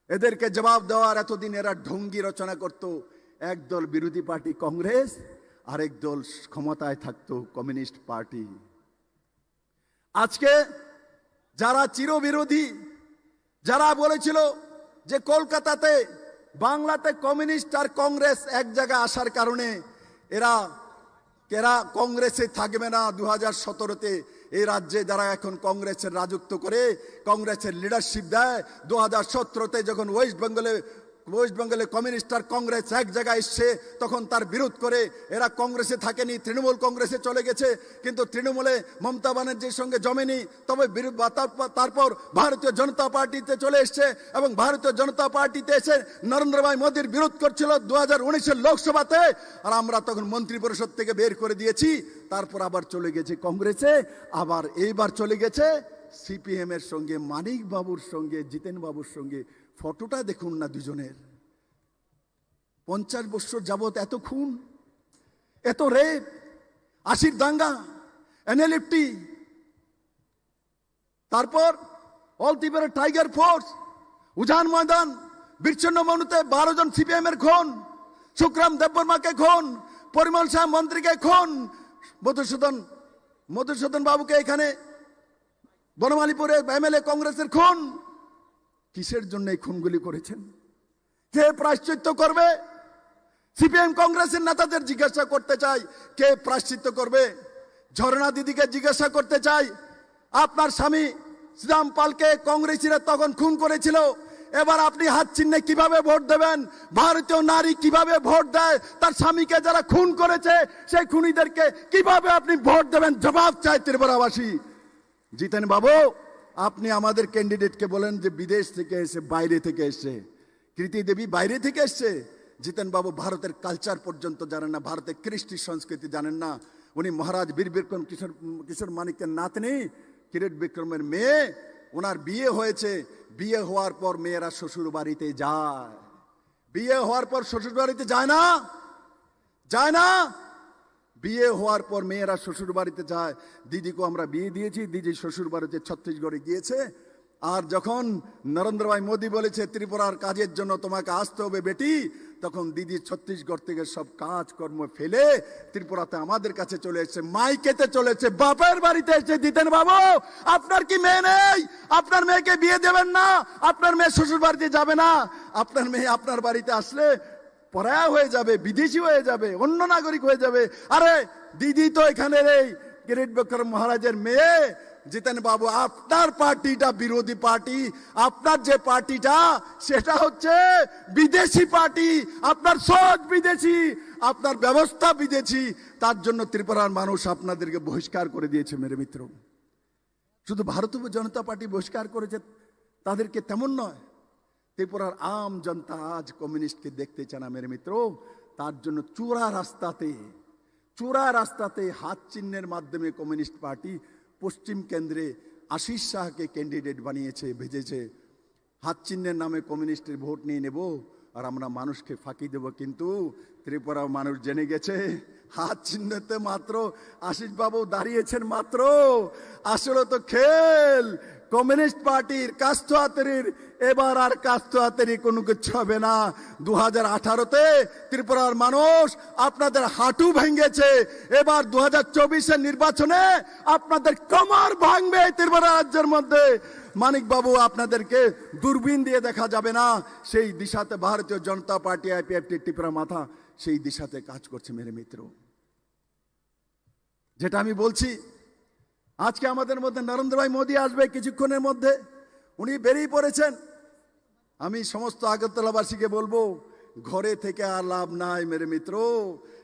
এদেরকে জবাব দেওয়ার। এতদিন এরা ঢঙ্গি রচনা করত, একদল বিরোধী পার্টি কংগ্রেস, আরেক দল ক্ষমতায় থাকতো কমিউনিস্ট পার্টি। আজকে যারা চিরবিরোধী, যারা বলেছিল যে কলকাতাতে, বাংলাতে কমিউনিস্ট আর কংগ্রেস এক জায়গায় আসার কারণে এরা, এরা কংগ্রেসে থাকবে না। দু হাজার সতেরোতে এই রাজ্যে যারা এখন কংগ্রেসের রাজত্ব করে, কংগ্রেসের লিডারশিপ দেয়, দু হাজার সতেরোতে যখন ওয়েস্ট বেঙ্গলে ওয়েস্ট বেঙ্গলে কমিউনিস্ট আর কংগ্রেস এক জায়গায় এসছে, তখন তার বিরোধ করে এরা কংগ্রেসে থাকেনি, তৃণমূল কংগ্রেসে চলে গেছে। কিন্তু তৃণমূলে মমতা ব্যানার্জির সঙ্গে জমেনি। তবে বিরোধ বা তার-, তারপর ভারতীয় জনতা পার্টিতে চলে এসছে এবং ভারতীয় জনতা পার্টিতে এসে নরেন্দ্র ভাই মোদীর বিরোধ করছিল দু হাজার উনিশের লোকসভাতে। আর আমরা তখন মন্ত্রিপরিষদ থেকে বের করে দিয়েছি। তারপর আবার চলে গেছে কংগ্রেসে, আবার এইবার চলে গেছে সিপিএম এর সঙ্গে, মানিক বাবুর সঙ্গে, জিতেন বাবুর সঙ্গে। ফটোটা দেখুন না দুজনের। পঞ্চাশ বছর যাবত এত খুন, এত রেপ, আশির দাঙ্গা, এনএলএফটি, তারপর অল ত্রিপুরা টাইগার ফোর্স, উজান ময়দান, বিচ্ছিন্ন মনুতে বারো জন সিপিএম এর খুন, সুখরাম দেববর্মাকে খুন, পরিমল শাহ মন্ত্রীকে খুন, মধুসূদন, মধুসূদন বাবুকে এখানে বনমালীপুরে এমএলএ কংগ্রেসের খুন। কিসের জন্য এই খুনগুলি করেছেন? কে প্রায়শ্চিত্ত করবে? সিপিএম কংগ্রেসের নেতাদের জিজ্ঞাসা করতে চাই, কে প্রায়শ্চিত্ত করবে? ঝর্ণা দিদিকে জিজ্ঞাসা করতে চাই, আপনার স্বামী শ্রীরাম পালকে কংগ্রেসীরা তখন খুন করেছিল, এবার আপনি হাত চিহ্নে কিভাবে ভোট দেবেন? ভারতীয় নারী কিভাবে ভোট দেয়? তার স্বামীকে যারা খুন করেছে, সেই খুনিদেরকে কিভাবে আপনি ভোট দেবেন? জবাব চাই ত্রিপুরাবাসী। জিতেন বাবু, আপনি আমাদের ক্যান্ডিডেটকে বলেন যে বিদেশ থেকে এসে, বাইরে থেকে এসে। কৃতি দেবী বাইরে থেকে এসছে। জিতেন বাবু ভারতের কালচার পর্যন্ত জানেন না, ভারতের কৃষ্টি সংস্কৃতি জানেন না। উনি মহারাজ বীর বিক্রম কিশোর, কিশোর মানিকের নাতনি, কিরিট বিক্রমের মেয়ে। ওনার বিয়ে হয়েছে, বিয়ে হওয়ার পর মেয়েরা শ্বশুর বাড়িতে যায়, বিয়ে হওয়ার পর শ্বশুর বাড়িতে যায় না, যায় না। বিয়ে হওয়ার পর মেয়েরা শ্বশুর বাড়িতে যায়। দিদিকে আমরা বিয়ে দিয়েছি, দিদি শ্বশুর বাড়িতে ছত্তিশগড়ে গিয়েছে। আর যখন নরেন্দ্র ভাই মোদী বলেছে, "ত্রিপুরার কাজের জন্য তোমাকে আসতে হবে বেটি", তখন দিদি ছত্তিশগড় থেকে সব কাজকর্ম ফেলে ত্রিপুরাতে আমাদের কাছে চলে এসেছে, মাইকেতে চলে এসেছে, বাপের বাড়িতে এসেছে। জিতেন বাবু, আপনার কি মেয়ে নেই? আপনার মেয়েকে বিয়ে দেবেন না? আপনার মেয়ে শ্বশুর বাড়িতে যাবে না? আপনার মেয়ে আপনার বাড়িতে আসলে পরায়া হয়ে যাবে, বিদেশি হয়ে যাবে, অন্য নাগরিক হয়ে যাবে। আরে, দিদি তো এখানে এই কিরিট বিক্রম মহারাজের মেয়ে। জিতেন বাবু, আপনার পার্টিটা বিরোধী পার্টি, আপনার যে পার্টিটা, সেটা হচ্ছে বিদেশি পার্টি। আপনার সহজ বিদেশি, আপনার ব্যবস্থা বিদেশি। তার জন্য ত্রিপুরার মানুষ আপনাদেরকে বহিষ্কার করে দিয়েছে, মেরে মিত্র। শুধু ভারতীয় জনতা পার্টি বহিষ্কার করেছে তাদেরকে, তেমন নয়। ত্রিপুরার আম জনতা আজ কমিউনিস্টকে দেখতে চায় না, মেরে মিত্র। তার জন্য চূড়া রাস্তাতে, চূড়া রাস্তাতে হাত চিহ্নের মাধ্যমে কমিউনিস্ট পার্টি পশ্চিম কেন্দ্রে আশিস শাহকে ক্যান্ডিডেট বানিয়েছে, ভেজেছে। হাত চিহ্নের নামে কমিউনিস্টের ভোট নিয়ে নেব আর আমরা মানুষকে ফাঁকি দেব। কিন্তু ত্রিপুরা মানুষ জেনে গেছে, হাত চিহ্নতে মাত্র আশিস বাবু দাঁড়িয়েছেন মাত্র। আসলে তো খেল কমিউনিস্ট পার্টির কাস্তুয়াতেরির, এবার আর কাস্তুয়াতেরি কোনো কিছু হবে না। দু হাজার আঠারোতে ত্রিপুরার মানুষ আপনাদের হাঁটু ভেঙেছে, এবার দু হাজার চব্বিশের নির্বাচনে আপনাদের কোমর ভাঙবে ত্রিপুরা রাজ্যের মধ্যে। মানিক বাবু, আপনাদেরকে দূরবীন দিয়ে দেখা যাবে না। সেই দিশাতে ভারতীয় জনতা পার্টি, আইপিএফটি, ত্রিপুরা মথা সেই দিশাতে কাজ করছে, মেরে মিত্র। যেটা আমি বলছি, আজকে আমাদের মধ্যে নরেন্দ্র ভাই মোদী আসবে কিছুক্ষণের মধ্যে, উনি বেরিয়ে পড়েছেন। আমি সমস্ত আগরতলাবাসীকে বলবো, ঘরে থেকে আর লাভ নাই, মেরে মিত্র,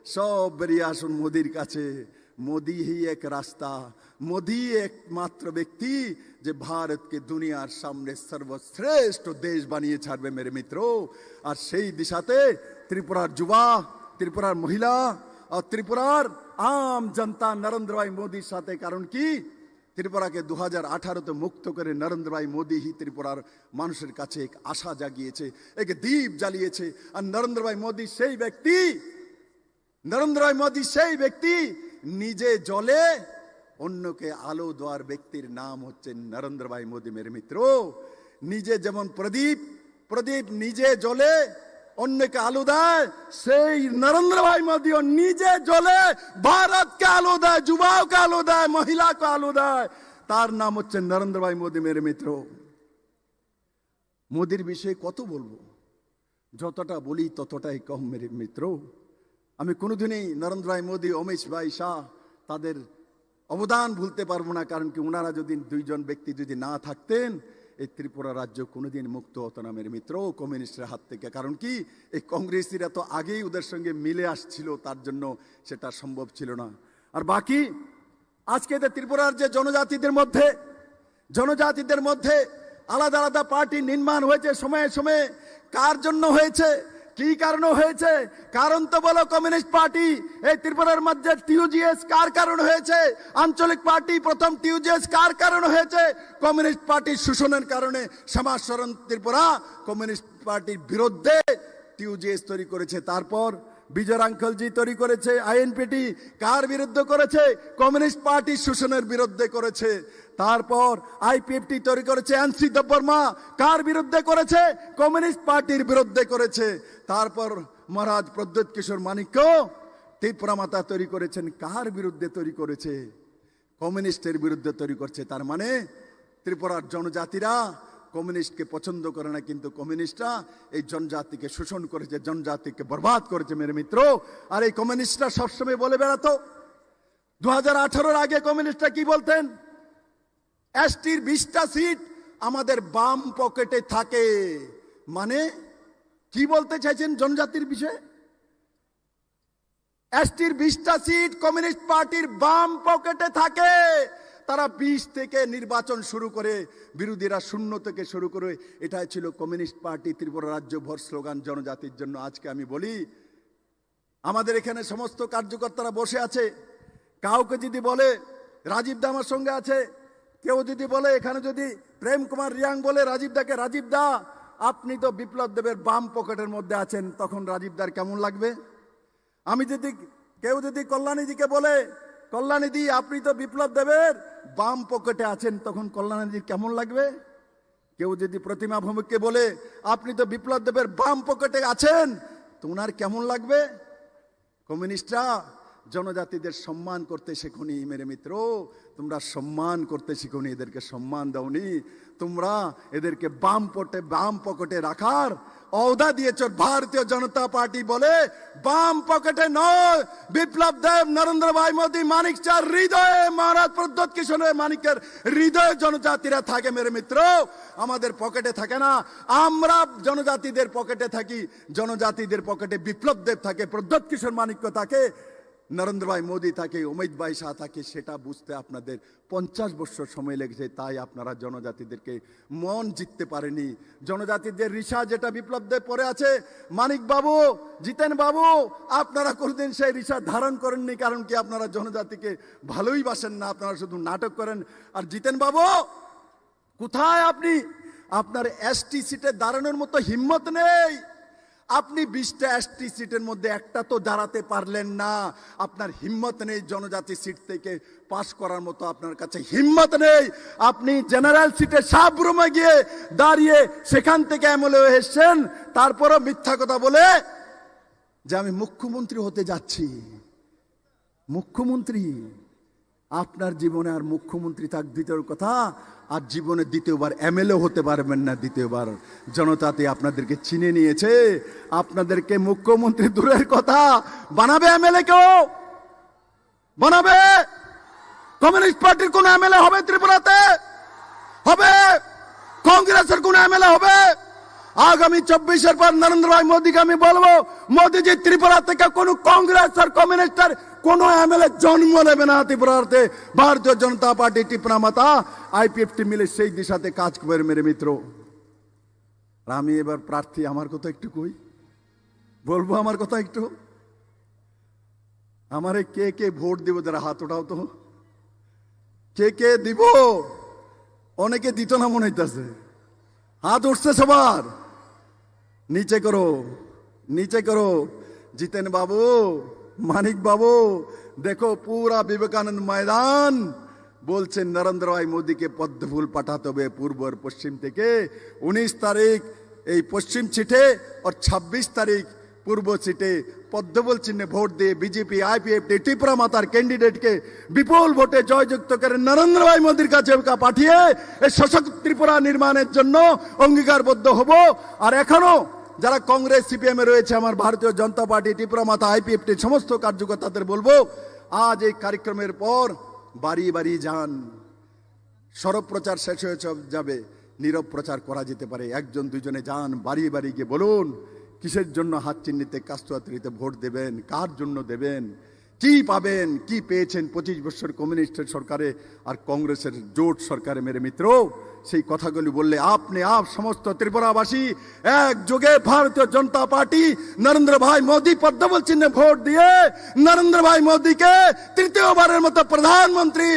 সব বেরিয়ে আসুন মোদির কাছে। মোদি হি এক রাস্তা, মোদি একমাত্র ব্যক্তি যে ভারতকে দুনিয়ার সামনে সর্বশ্রেষ্ঠ দেশ বানিয়ে ছাড়বে, মেরে মিত্র। আর সেই দিশাতে ত্রিপুরার যুবা, ত্রিপুরার মহিলা, আর ত্রিপুরার আম জনতা নরেন্দ্র ভাই মোদির সাথে। কারণ কি? ত্রিপুরাকে দু হাজার আঠারোতে মুক্ত করে নরেন্দ্র ভাই মোদি হি ত্রিপুরার মানুষের কাছে এক আশা জাগিয়েছে, এক দীপ জ্বালিয়েছে। আর নরেন্দ্র ভাই মোদি সেই ব্যক্তি, নরেন্দ্র ভাই মোদি সেই ব্যক্তি, নিজে জ্বলে অন্যকে আলো দেওয়ার ব্যক্তির নাম হচ্ছে নরেন্দ্র ভাই মোদি, মেরে মিত্র। নিজে যেমন প্রদীপ, প্রদীপ নিজে জ্বলে অন্যকে আলো দেয়, সেই নরেন্দ্র ভাই মোদিও নিজে জ্বলে ভারতকে আলো দেয়, যুবাকে আলো দেয়, মহিলাকে আলো দেয়। তার নাম হচ্ছে নরেন্দ্র ভাই মোদি, মেরে মিত্র। মোদির বিষয়ে কত বলবো, যতটা বলি ততটাই কম, মেরে মিত্র। আমি কোনোদিনই নরেন্দ্র ভাই মোদি, অমিত ভাই শাহ, তাদের অবদান ভুলতে পারবো না। কারণ কি, ওনারা যদি, দুইজন ব্যক্তি যদি না থাকতেন, এই ত্রিপুরা রাজ্য কোনোদিন মুক্ত হতো না, মেরে মিত্র, কমিউনিস্টের হাত থেকে। কারণ কি, এই কংগ্রেসিরা তো আগেই ওদের সঙ্গে মিলে আসছিল, তার জন্য সেটা সম্ভব ছিল না। আর বাকি আজকে যে ত্রিপুরার যে জনজাতিদের মধ্যে, জনজাতিদের মধ্যে আলাদা আলাদা পার্টি নির্মাণ হয়েছে সময়ে সময়ে, কার জন্য হয়েছে, কি কারণে হয়েছে? কারণ তো বলো, কমিউনিস্ট পার্টি। এই ত্রিপুরার মধ্যে টিইউজিএস কার কারণে হয়েছে? আঞ্চলিক পার্টি প্রথম টিইউজিএস কার কারণে হয়েছে? কমিউনিস্ট পার্টির শোষণের কারণে। সমাজ শরণ ত্রিপুরা কমিউনিস্ট পার্টির বিরুদ্ধে টিইউজিএস তৈরি করেছে। তারপর বিজয় রাঙ্কলজি তৈরি করেছে আইএনপিটি। কার বিরুদ্ধে করেছে? কমিউনিস্ট পার্টির শোষণের বিরুদ্ধে করেছে। তারপর আইপিএফটি তৈরি করেছে এনসি দেববর্মা। কার বিরুদ্ধে করেছে? কমিউনিস্ট পার্টির বিরুদ্ধে করেছে। তারপর মহারাজ প্রদ্যোৎ কিশোর মাণিক্য ত্রিপুরা মাতা তৈরি করেছেন। কার বিরুদ্ধে তৈরি করেছে? কমিউনিস্টের বিরুদ্ধে তৈরি করছে। তার মানে ত্রিপুরার জনজাতিরা কমিউনিস্টকে পছন্দ করে না, কিন্তু কমিউনিস্টরা এই জনজাতিকে শোষণ করেছে, জনজাতিকে বরবাদ করেছে, মেরে মিত্র। আর এই কমিউনিস্টরা সবসময় বলে বেড়াতো, দু হাজার আঠারোর আগে কমিউনিস্টরা কি বলতেন? এসটির বিশটা সিট আমাদের বাম পকেটে থাকে। মানে, কি বলতে চাইছেন জনজাতির বিষয়ে? এসটির বিশটা সিট কমিউনিস্ট পার্টির বাম পকেটে থাকে। তারা বিশ থেকে নির্বাচন শুরু করে, বিরোধীরা শূন্য থেকে শুরু করে। এটাই ছিল কমিউনিস্ট পার্টি ত্রিপুরা রাজ্য ভর স্লোগান জনজাতির জন্য। আজকে আমি বলি, আমাদের এখানে সমস্ত কার্যকর্তারা বসে আছে। কাউকে যদি বলে, রাজীব দা আমার সঙ্গে আছে, কেউ যদি বলে, এখানে যদি প্রেম কুমার রিয়াং বলে রাজীব দাকে, "রাজীব দা, আপনি তো বিপ্লব দেবের বাম পকেটের মধ্যে আছেন", তখন রাজীব দার কেমন লাগবে? আমি যদি, কেউ যদি কল্যাণীদিকে বলে, "কল্যাণীদি, আপনি তো বিপ্লব দেবের বাম পকেটে আছেন", তখন কল্যাণীদির কেমন লাগবে? কেউ যদি প্রতিমা ভৌমিককে বলে, "আপনি তো বিপ্লব দেবের বাম পকেটে আছেন", তো ওনার কেমন লাগবে? কমিউনিস্টরা জনজাতিদের সম্মান করতে শেখোনি, মেরে মিত্র। তোমরা সম্মান করতে শিখোনি, এদেরকে সম্মান দাওনি। তোমরা এদেরকে বাম পটে, বাম পকেটে রাখার অবদা দিয়েছ। ভারতীয় জনতা পার্টি বলে, বাম পকেটে নয়। বিপ্লব দেব, নরেন্দ্র ভাই মোদী, মানিক চার হৃদয়ে, মহারাজ প্রদ্যোৎ কিশোর মানিকের হৃদয়ে জনজাতিরা থাকে, মেরে মিত্র, আমাদের পকেটে থাকে না। আমরা জনজাতিদের পকেটে থাকি, জনজাতিদের পকেটে বিপ্লব দেব থাকে, প্রদ্যোৎ কিশোর মানিক্য থাকে, নরেন্দ্র ভাই মোদী থাকে, অমিত ভাই শাহ থাকে। সেটা বুঝতে আপনাদের পঞ্চাশ বছর সময় লেগেছে, তাই আপনারা জনজাতিদেরকে মন জিততে পারেনি। জনজাতিদের রিসা যেটা বিপ্লব দেব পরে আছে, মানিক বাবু, জিতেন বাবু, আপনারা কোনোদিন সেই রিসা ধারণ করেননি। কারণ কি? আপনারা জনজাতিকে ভালোই বাসেন না, আপনারা শুধু নাটক করেন। আর জিতেন বাবু, কোথায় আপনি? আপনার এসটি সিটে দাঁড়ানোর মতো হিম্মত নেই। আপনি বিশটা এসটি সিটের মধ্যে একটা তো দাঁড়াতে পারলেন না। আপনার হিম্মত নেই জনজাতি সিট থেকে পাস করার মতো, আপনার কাছে হিম্মত নেই। আপনি জেনারেল সিটে সাব রুমে গিয়ে দাঁড়িয়ে সেখান থেকে এমএলএ হয়ে এসছেন, তারপরও মিথ্যা কথা বলে যে আমি মুখ্যমন্ত্রী হতে যাচ্ছি। মুখ্যমন্ত্রী, আপনার জীবনে আর মুখ্যমন্ত্রী থাক দূরের কথা, আর জীবনে দ্বিতীয়বার এমএলএ হতে পারবেন না। দ্বিতীয়বার জনজাতি আপনাদেরকে চিনে নিয়েছে। আপনাদেরকে মুখ্যমন্ত্রী দূরের কথা, বানাবে এমএলএ কেউ? বানাবে? কমিউনিস্ট পার্টির কোন এমএলএ হবে ত্রিপুরাতে? হবে? কংগ্রেসের কোন এমএলএ হবে? আগামী চব্বিশের পর নরেন্দ্র ভাই মোদীকে আমি বলবো, মোদীজি, ত্রিপুরা থেকে কোনো কংগ্রেস আর কমিউনিস্টের কোনো এমএলএ জন্ম নেবে না ত্রিপুরাতে। ভারতীয় জনতা পার্টি, টিপ্রা মাথা, আইপিএফটি মিলে সেই দিশাতে কাজ করবে, মেরে মিত্র। আর আমি এবার প্রার্থী, আমার কথা একটু কই, বলবো আমার কথা একটু। আমারে কে কে ভোট দিব, যারা হাত উঠাও তো। কে কে দিব? অনেকে দিত না মনে হইতাছে। হাত উঠছে সবার। নিচে করো, নিচে করো। জিতেন বাবু, মানিক বাবু, দেখো পুরা বিবেকানন্দ ময়দান বলছে নরেন্দ্র ভাই মোদীকে পদ্মফুল পাঠাতে হবে পূর্ব আর পশ্চিম থেকে। উনিশ তারিখ এই পশ্চিম সিটে আর ছাব্বিশ তারিখ পূর্ব সিটে পদ্মফুল চিহ্নে ভোট দিয়ে বিজেপি, আইপিএফটি, টিপ্রা মাথার ক্যান্ডিডেটকে বিপুল ভোটে জয়যুক্ত করে নরেন্দ্র ভাই মোদীর কাছে কা-, পাঠিয়ে এই সশক্ত ত্রিপুরা নির্মাণের জন্য অঙ্গীকারবদ্ধ হব। আর এখনো যারা কংগ্রেস, সিপিএম এ রয়েছে, আমার ভারতীয় জনতা পার্টি, টিপ্রা মাথা, আইপিএফটি সমস্ত কার্যকর্তাদের বলবো, আজ এই কার্যক্রমের পর বাড়ি বাড়ি যান। সরব প্রচার শেষ হয়ে চ-, যাবে, নীরব প্রচার করা যেতে পারে। একজন দুইজনে যান, বাড়ি বাড়ি গিয়ে বলুন, কিসের জন্য হাত চিহ্নিতে কাস্তুয়াত্রিতে ভোট দেবেন, কার জন্য দেবেন, কি পাবেন, কি পেয়েছেন পঁচিশ বছর কমিউনিস্টের সরকারে আর কংগ্রেসের জোট সরকারে। মেরে মিত্র, সেই কথাগুলি বললে আপনি আপ সমস্ত ত্রিপুরাবাসী একযোগে ভারতীয় জনতা পার্টি নরেন্দ্র ভাই মোদী পদ্মফুল চিহ্নে ভোট দিয়ে নরেন্দ্র ভাই মোদীকে তৃতীয়বারের মতো প্রধানমন্ত্রী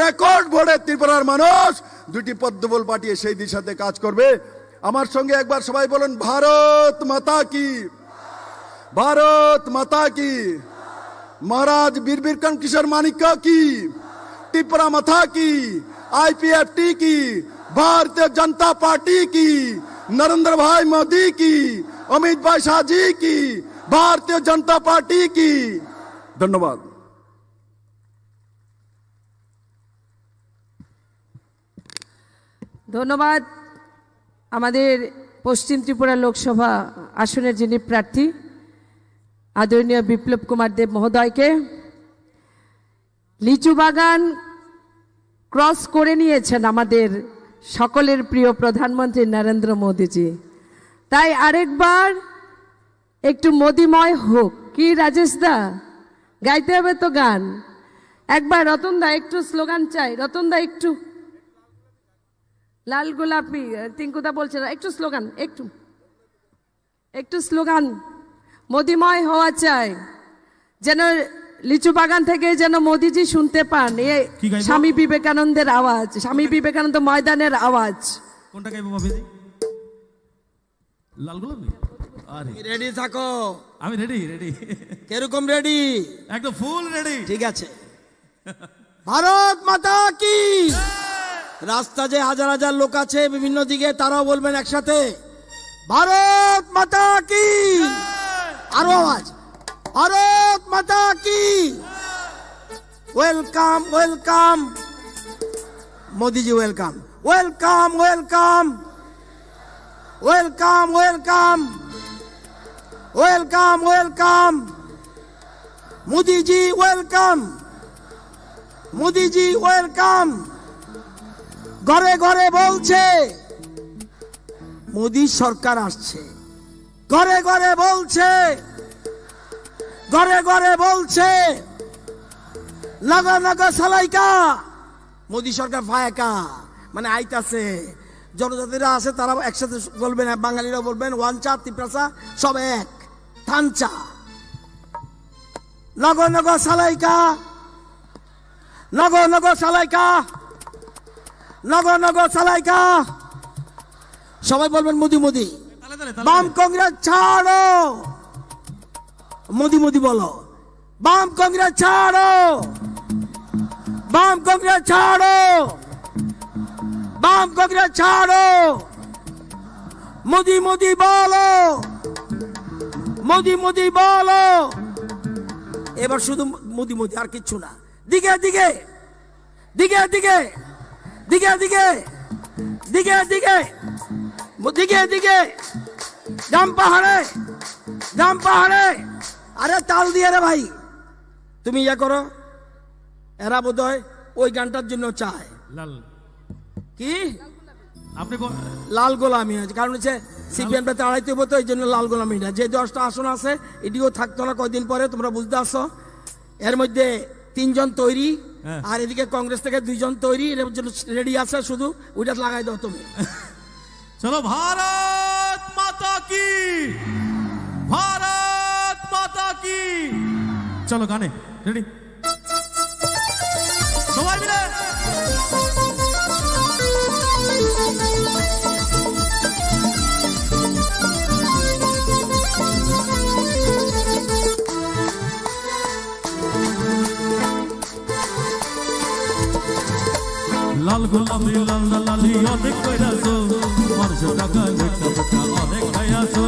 রেকর্ড ভোটে ত্রিপুরার মানুষ দুটি পদ্মফুল পাঠিয়ে সেই দিশাতে কাজ করবে। আমার সঙ্গে একবার সবাই বলুন, ভারত মাতা কি, ভারত মাতা কি, মহারাজ বীর বিক্রম কিশোর মানিক্য কি, টিপ্রা মাথা কি, আইপিএফটি কি, ভারতীয় জনতা পার্টি কি, নরেন্দ্র ভাই মোদী কি, অমিত ভাই শাহজি কি, ভারতীয় জনতা পার্টি কি। ধন্যবাদ। ধন্যবাদ আমাদের পশ্চিম ত্রিপুরা লোকসভা আসনের যিনি প্রার্থী আদরণীয় বিপ্লব কুমার দেব মহোদয়কে। লিচু বাগান ক্রস করে নিয়েছেন আমাদের সকলের প্রিয় প্রধানমন্ত্রী নরেন্দ্র মোদীজি। তাই আরেকবার একটু মোদিময় হোক। কি রাজেশ দা, গাইতে হবে তো গান। একবার রতন দা একটু স্লোগান চাই। রতন দা একটু। লাল গোলাপি, টিঙ্কু দা বলছে না, একটু স্লোগান, একটু, একটু স্লোগান। মোদিময় হওয়া চাই, যেন লিচু বাগান থেকে যেন মোদিজি শুনতে পান। এ কি গাইবো? স্বামী বিবেকানন্দের আওয়াজ, স্বামী বিবেকানন্দ ময়দানের আওয়াজ। কোনটা গাইবো ভাবিজি? লাল গোলাপি? আরে রেডি থাকো। আমি রেডি, রেডি। কিরকম রেডি? একদম ফুল রেডি। ঠিক আছে। ভারত মাতা কি। রাস্তা যে হাজার হাজার লোক আছে বিভিন্ন দিকে, তারাও বলবেন একসাথে, ভারত মাতা কি। আরো আওয়াজ, ভারত মাতা কি। Welcome, welcome. Modiji, welcome. Welcome, welcome. Welcome, welcome. Welcome, welcome. Modiji, welcome. Modiji, welcome. ঘরে ঘরে বলছে, মোদি সরকার আসছে। ঘরে ঘরে বলছে, ঘরে ঘরে বলছে, নগো নগো সালাইকা, মোদি সরকার ফায়াকা, মানে আইতাছে। জনজাতিরা আছে, তারা একসাথে বলবেন, বাঙালিরাও বলবেন, ওয়ানচা, তিপ্রাসা, সব এক, থানচা। নগো নগো সালাইকা, নগো নগো সালাইকা, নগো নগো সালাইকা। সবাই বলবেন মোদি মোদি। বাম কংগ্রেস ছাড়ো। মোদি মোদি বলো। বাম কংগ্রেস ছাড়ো। বাম কংগ্রেস ছাড়ো। বাম কংগ্রেস ছাড়ো। মোদি মোদি বলো। মোদি মোদি বলো। এবার শুধু মোদি মোদি, আর কিচ্ছু না। দিকে দিকে। দিকে দিকে, দিকে দিকে, দিকে দিকে, দিকে দিকে, গ্রাম পাহাড়ে, গ্রাম পাহাড়ে। আরে তাল দিয়ে রে ভাই, তুমি ইয়ে করো। এরা বোধহয় ওই গানটার জন্য চায়। লাল। কি? আপনি বল- লাল গোলামি হয়েছে, কারণ হচ্ছে সিপিএম টা তাড়াইতে হবো, তো এই জন্য লাল গোলামিটা। যে দশটা আসন আছে, এটিও থাকতো না কয়দিন পরে, তোমরা বুঝতে আসো। এর মধ্যে তিনজন তৈরি, হ্যাঁ। আর এদিকে কংগ্রেস থেকে দুইজন তৈরি, এর জন্য রেডি আছে, শুধু ওইটা লাগাই দাও তুমি। চলো, ভারত মাতা কি, ভারত মাতা কি। চলো, গানে রেডি, সবাই মিলে। লাল গোলাপি লাল লালি অনেক কইরাছো, মানুষ টাকা লেখা বেটা অনেক খাইয়াছো।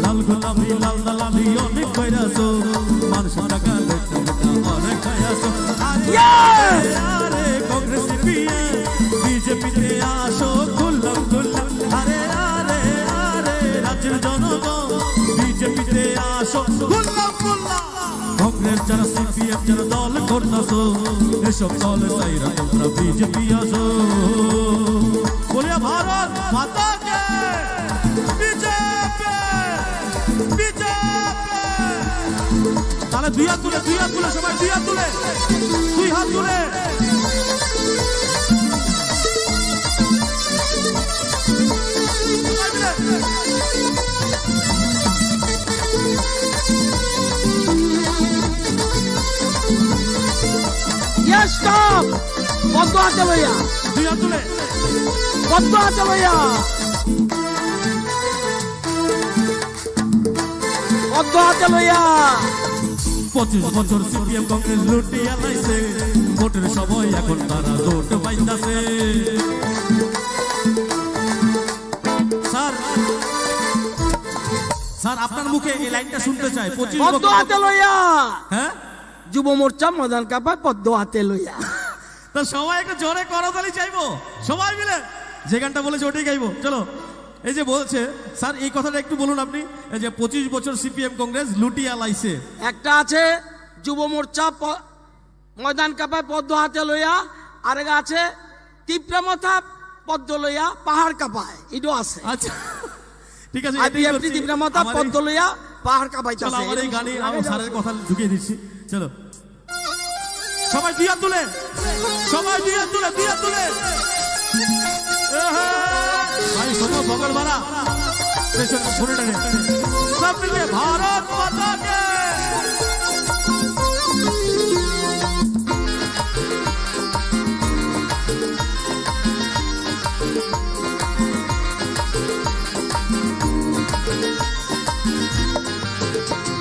লাল গোলাপি লাল লালি অনেক কইরাছো, মানুষ টাকা লেখা বেটা অনেক খাইয়াছো। আরে, আরে, আরে, কংগ্রেস সিপিএম, বিজেপিতে আসো, খুললাম, খুললাম। আরে, আরে, আরে, রাজ্যের জনগণ, বিজেপিতে আসো, খুললাম, খুললাম। কংগ্রেস যারা সিপিএম যারা দল করতাছো, এসব দলে চাইরা তোমরা বিজেপি আসো। বলিয়া ভারত মাতা কে, বিজেপি, বিজেপি। তাহলে দুই হাত তুলে, দুই হাত তুলে, সবাই দুই হাত তুলে, দুই হাত তুলে। Yes, stop! পদ্ম হাতে লইয়া। দুই হাত তুলে। পদ্ম হাতে লইয়া। পদ্ম হাতে লইয়া। পঁচিশ বছর সিপিএম কংগ্রেস লুটিয়া লাইছে, ভোটের সময় এখন তারা জোট বাইন্দাছে। স্যার, স্যার, আপনার মুখে এই লাইনটা শুনতে চাই। পঁচিশ পদ্ম বছর হাতে লইয়া। হ্যাঁ? যুব মোর্চা ময়দান কাঁপায় পদ্ম হাতে লইয়া। তো সবাই একটু জোরে করতালি চাইবো, সবাই মিলে যে গানটা বলেছে ওটাই গাইবো। চলো, এই যে বলছে স্যার, এই কথাটা একটু বলুন আপনি, এই যে পঁচিশ বছর সিপিএম কংগ্রেস লুটিয়া লাইছে। একটা আছে যুব মোর্চা প-, ময়দান কাঁপায় পদ্ম হাতে লইয়া, আরেক আছে তিপ্রা মাথা পদ্ম লইয়া পাহাড় কাঁপায়, এটাও আছে। আচ্ছা, ঠিক আছে, এটাই আইপিএফটি করছি। তিপ্রা মাথা আমার এই পদ্ম লইয়া পাহাড় কাঁপাইতাছে। চলো, আমার এই গানে আমার স্যারের কথা ঢুকিয়ে দিচ্ছি। চলো। সবাই দুই হাত তুলে, সবাই দুই হাত তুলে, দুই হাত তুলে। এহে, ভাই, শোনো, বগল মারা। পেছনে, ঘুরে টানে। সব মিলে ভারত মাতা কে।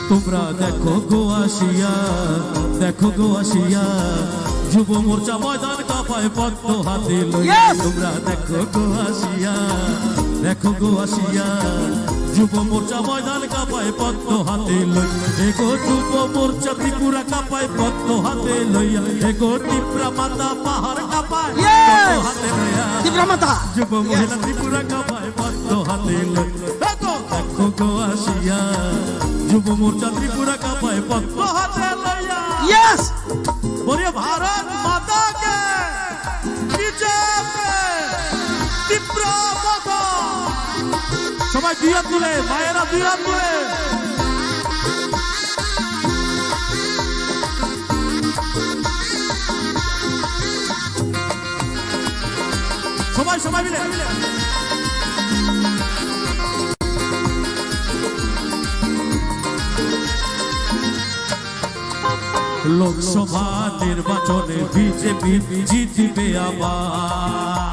তোমরা দেখো গো আসিয়া, দেখো গো আসিয়া, যুব মোর্চা ময়দান কাঁপায় পদ্ম হাতে লইয়া। Yes! তোমরা দেখো গো আসিয়া, দেখো গো আসিয়া, যুব মোর্চা ময়দান কাঁপায় পদ্ম হাতে লই। এগো যুব মোর্চা ত্রিপুরা কাঁপায় পদ্ম হাতে লইয়া। এগো তিপ্রা মাথা পাহাড় কাঁপায় Yes! পদ্ম হাতে লইয়া। তিপ্রা মাথা। যুব মহিলা Yes! ত্রিপুরা কাঁপায় পদ্ম হাতে লই। এগো দেখো গো আসিয়া, যুব মোর্চা ত্রিপুরা কাঁপায় পদ্ম হাতে লইয়া। Yes! বলিয়া ভারত মাতা কে, বিজেপি, ত্রিপুরা মাতা। সবাই দুই হাত তুলে, মায়েরা দুই হাত তুলে। সবাই, সবাই মিলে। লোকসভা নির্বাচনে বিজেপি জিতবে আবার।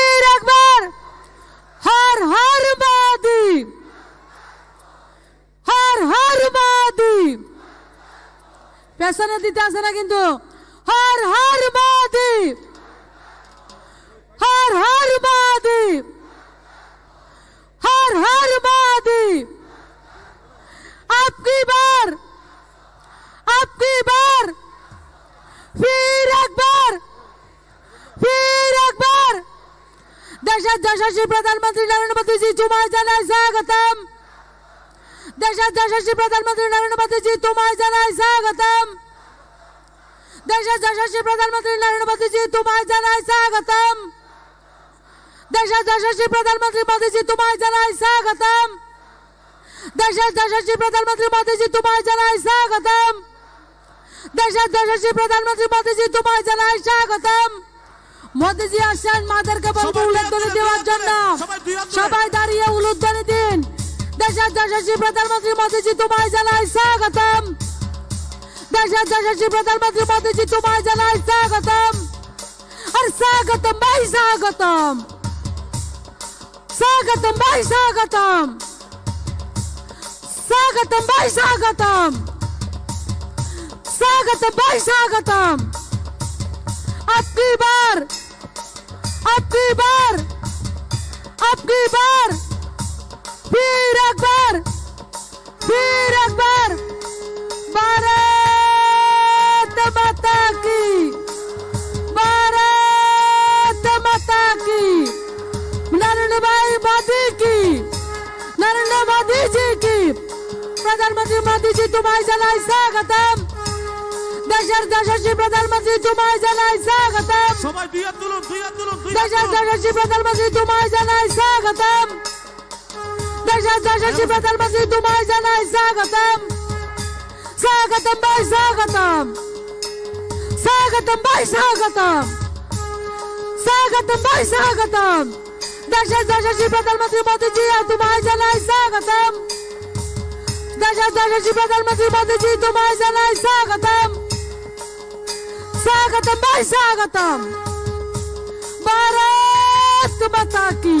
হর হর মহাদেব। পেছনে দিতে আসে না কিন্তু। হর হর মহাদেব। হর হর মহাদেব। হর হর মহাদেব। আবকি বার, আবকি বার, ফির একবার, ফির একবার। দেশের যশস্বী প্রধানমন্ত্রী নরেন্দ্র মোদীজি, তোমায় জানাই স্বাগতম। দেশের যশস্বী প্রধানমন্ত্রী নরেন্দ্র মোদীজি, তোমায় জানাই স্বাগতম। দেশের যশস্বী প্রধানমন্ত্রী নরেন্দ্র মোদীজি, তোমায় জানাই স্বাগতম। দেশের যশস্বী প্রধানমন্ত্রী মোদীজি, তোমায় জানাই স্বাগতম। দেশের যশস্বী প্রধানমন্ত্রী মোদীজি, তোমায় জানাই স্বাগতম। দেশের যশস্বী প্রধানমন্ত্রী মোদীজি, তোমায় জানাই স্বাগতম। মোদীজি আসছেন মাদেরকে বলবো সবাই দুই হাত উলুধ্বনি তুলে, দেওয়ার দুই হাত জন্য। তুলে, সবাই দুই হাত তুলে। সবাই দাঁড়িয়ে উলুধ্বনি দিন। দেশের যশস্বী প্রধানমন্ত্রী মোদীজি, তোমায় জানাই স্বাগতম। দেশের যশস্বী প্রধানমন্ত্রী মোদীজি, তোমায় জানাই স্বাগতম। আর স্বাগতম ভাই, স্বাগতম। স্বাগতম ভাই, স্বাগতম। স্বাগতম ভাই, স্বাগতম। স্বাগতম ভাই, স্বাগতম। আবকি বার, আবকি বার, আবকি বার। ফির একবার, ফির একবার। ভারত মাতা কি, ভারত মাতা কি, নরেন্দ্র ভাই মোদী কি, নরেন্দ্র মোদীজি কি। প্রধানমন্ত্রী মোদীজি, তোমায় জানাই স্বাগতম। দেশের যশস্বী প্রধানমন্ত্রী, তোমায় জানাই স্বাগতম। সবাই দুই হাত তুলুন, দুই হাত তুলুন, দুই হাত দেশের তুলুন। যশস্বী প্রধানমন্ত্রী, তোমায় জানাই স্বাগতম। দেশের যশস্বী প্রধানমন্ত্রী, তোমায় জানাই স্বাগতম। স্বাগতম ভাই, স্বাগতম। স্বাগতম ভাই, স্বাগতম। স্বাগতম ভাই, স্বাগতম। দেশের যশস্বী প্রধানমন্ত্রী মোদীজি, তোমায় জানাই স্বাগতম। দেশের যশস্বী প্রধানমন্ত্রী মোদীজি, তোমায় জানাই স্বাগতম। স্বাগতম ভাই, স্বাগতম। ভারত মাতা কি,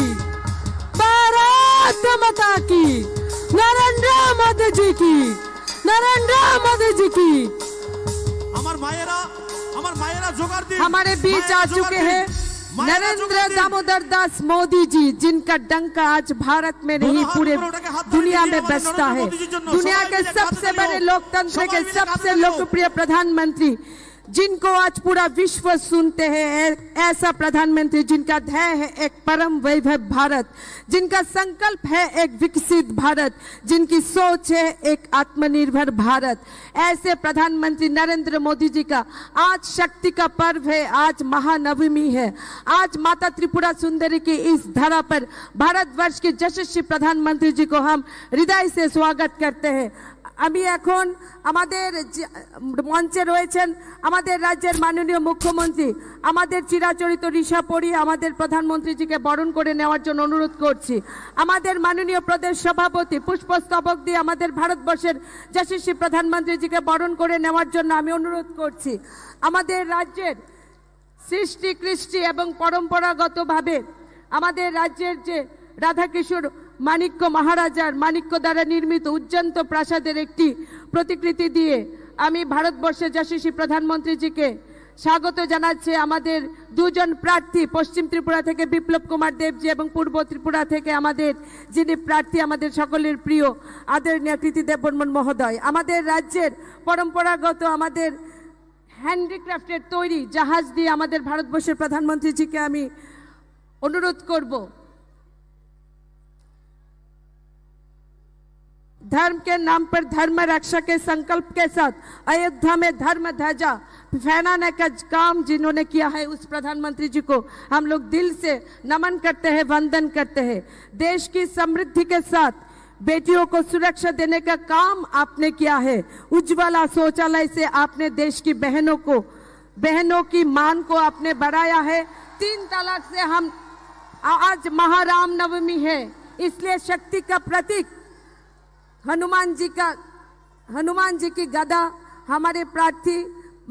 ভারত মাতা কি, নরেন্দ্র মোদীজি কি, নরেন্দ্র মোদীজি কি। আমার মায়েরা, আমার মায়েরা জোগাড় দিন। हमारे बीच आ चुके हैं नरेंद्र दामोदर दास मोदी जी, जिनका डंका आज भारत में नहीं, पूरे दुनिया में बजता है। दुनिया के सबसे बड़े लोकतंत्र के सबसे लोकप्रिय प्रधानमंत्री, जिनको आज पूरा विश्व सुनते हैं, ऐ-, ऐसा प्रधानमंत्री जिनका ध्येय है एक परम वैभव भारत, जिनका संकल्प है एक विकसित भारत, जिनकी सोच है एक आत्मनिर्भर भारत, ऐसे प्रधानमंत्री नरेंद्र मोदी जी का आज शक्ति का पर्व है, आज महानवमी है। आज माता त्रिपुरा सुंदरी की इस धरा पर भारतवर्ष के यशस्वी प्रधानमंत्री जी को हम हृदय से स्वागत करते हैं। আমি এখন আমাদের যে মঞ্চে রয়েছেন আমাদের রাজ্যের মাননীয় মুখ্যমন্ত্রী, আমাদের চিরাচরিত ঋষা পরি আমাদের প্রধানমন্ত্রীজিকে বরণ করে নেওয়ার জন্য অনুরোধ করছি। আমাদের মাননীয় প্রদেশ সভাপতি পুষ্পস্তবক দিয়ে আমাদের ভারতবর্ষের যশস্বী প্রধানমন্ত্রীজিকে বরণ করে নেওয়ার জন্য আমি অনুরোধ করছি। আমাদের রাজ্যের সৃষ্টি, কৃষ্টি এবং পরম্পরাগতভাবে আমাদের রাজ্যের যে রাধাকিশোর মাণিক্য মহারাজার মাণিক্য দ্বারা নির্মিত উজ্জন্ত প্রাসাদের একটি প্রতিকৃতি দিয়ে আমি ভারতবর্ষের যশস্বী প্রধানমন্ত্রীজিকে স্বাগত জানাচ্ছি। আমাদের দুজন প্রার্থী, পশ্চিম ত্রিপুরা থেকে বিপ্লব কুমার দেবজি এবং পূর্ব ত্রিপুরা থেকে আমাদের যিনি প্রার্থী, আমাদের সকলের প্রিয় আদরণীয় কৃতি দেববর্মন মহোদয়। আমাদের রাজ্যের পরম্পরাগত আমাদের হ্যান্ডিক্রাফটের তৈরি জাহাজ দিয়ে আমাদের ভারতবর্ষের প্রধানমন্ত্রীজিকে আমি অনুরোধ করব, धर्म के नाम पर धर्म रक्षा के संकल्प के साथ अयोध्या में धर्म ध्वजा फहराने का काम जिन्होंने किया है, उस प्रधानमंत्री जी को हम लोग दिल से नमन करते हैं, वंदन करते हैं। देश की समृद्धि के साथ बेटियों को सुरक्षा देने का काम आपने किया है। उज्ज्वला शौचालय से आपने देश की बहनों को, बहनों की मान को आपने बढ़ाया है। तीन तलाक से हम आज महाराम नवमी है, इसलिए शक्ति का प्रतीक हनुमान जी का, हनुमान जी की गदा हमारे प्रार्थी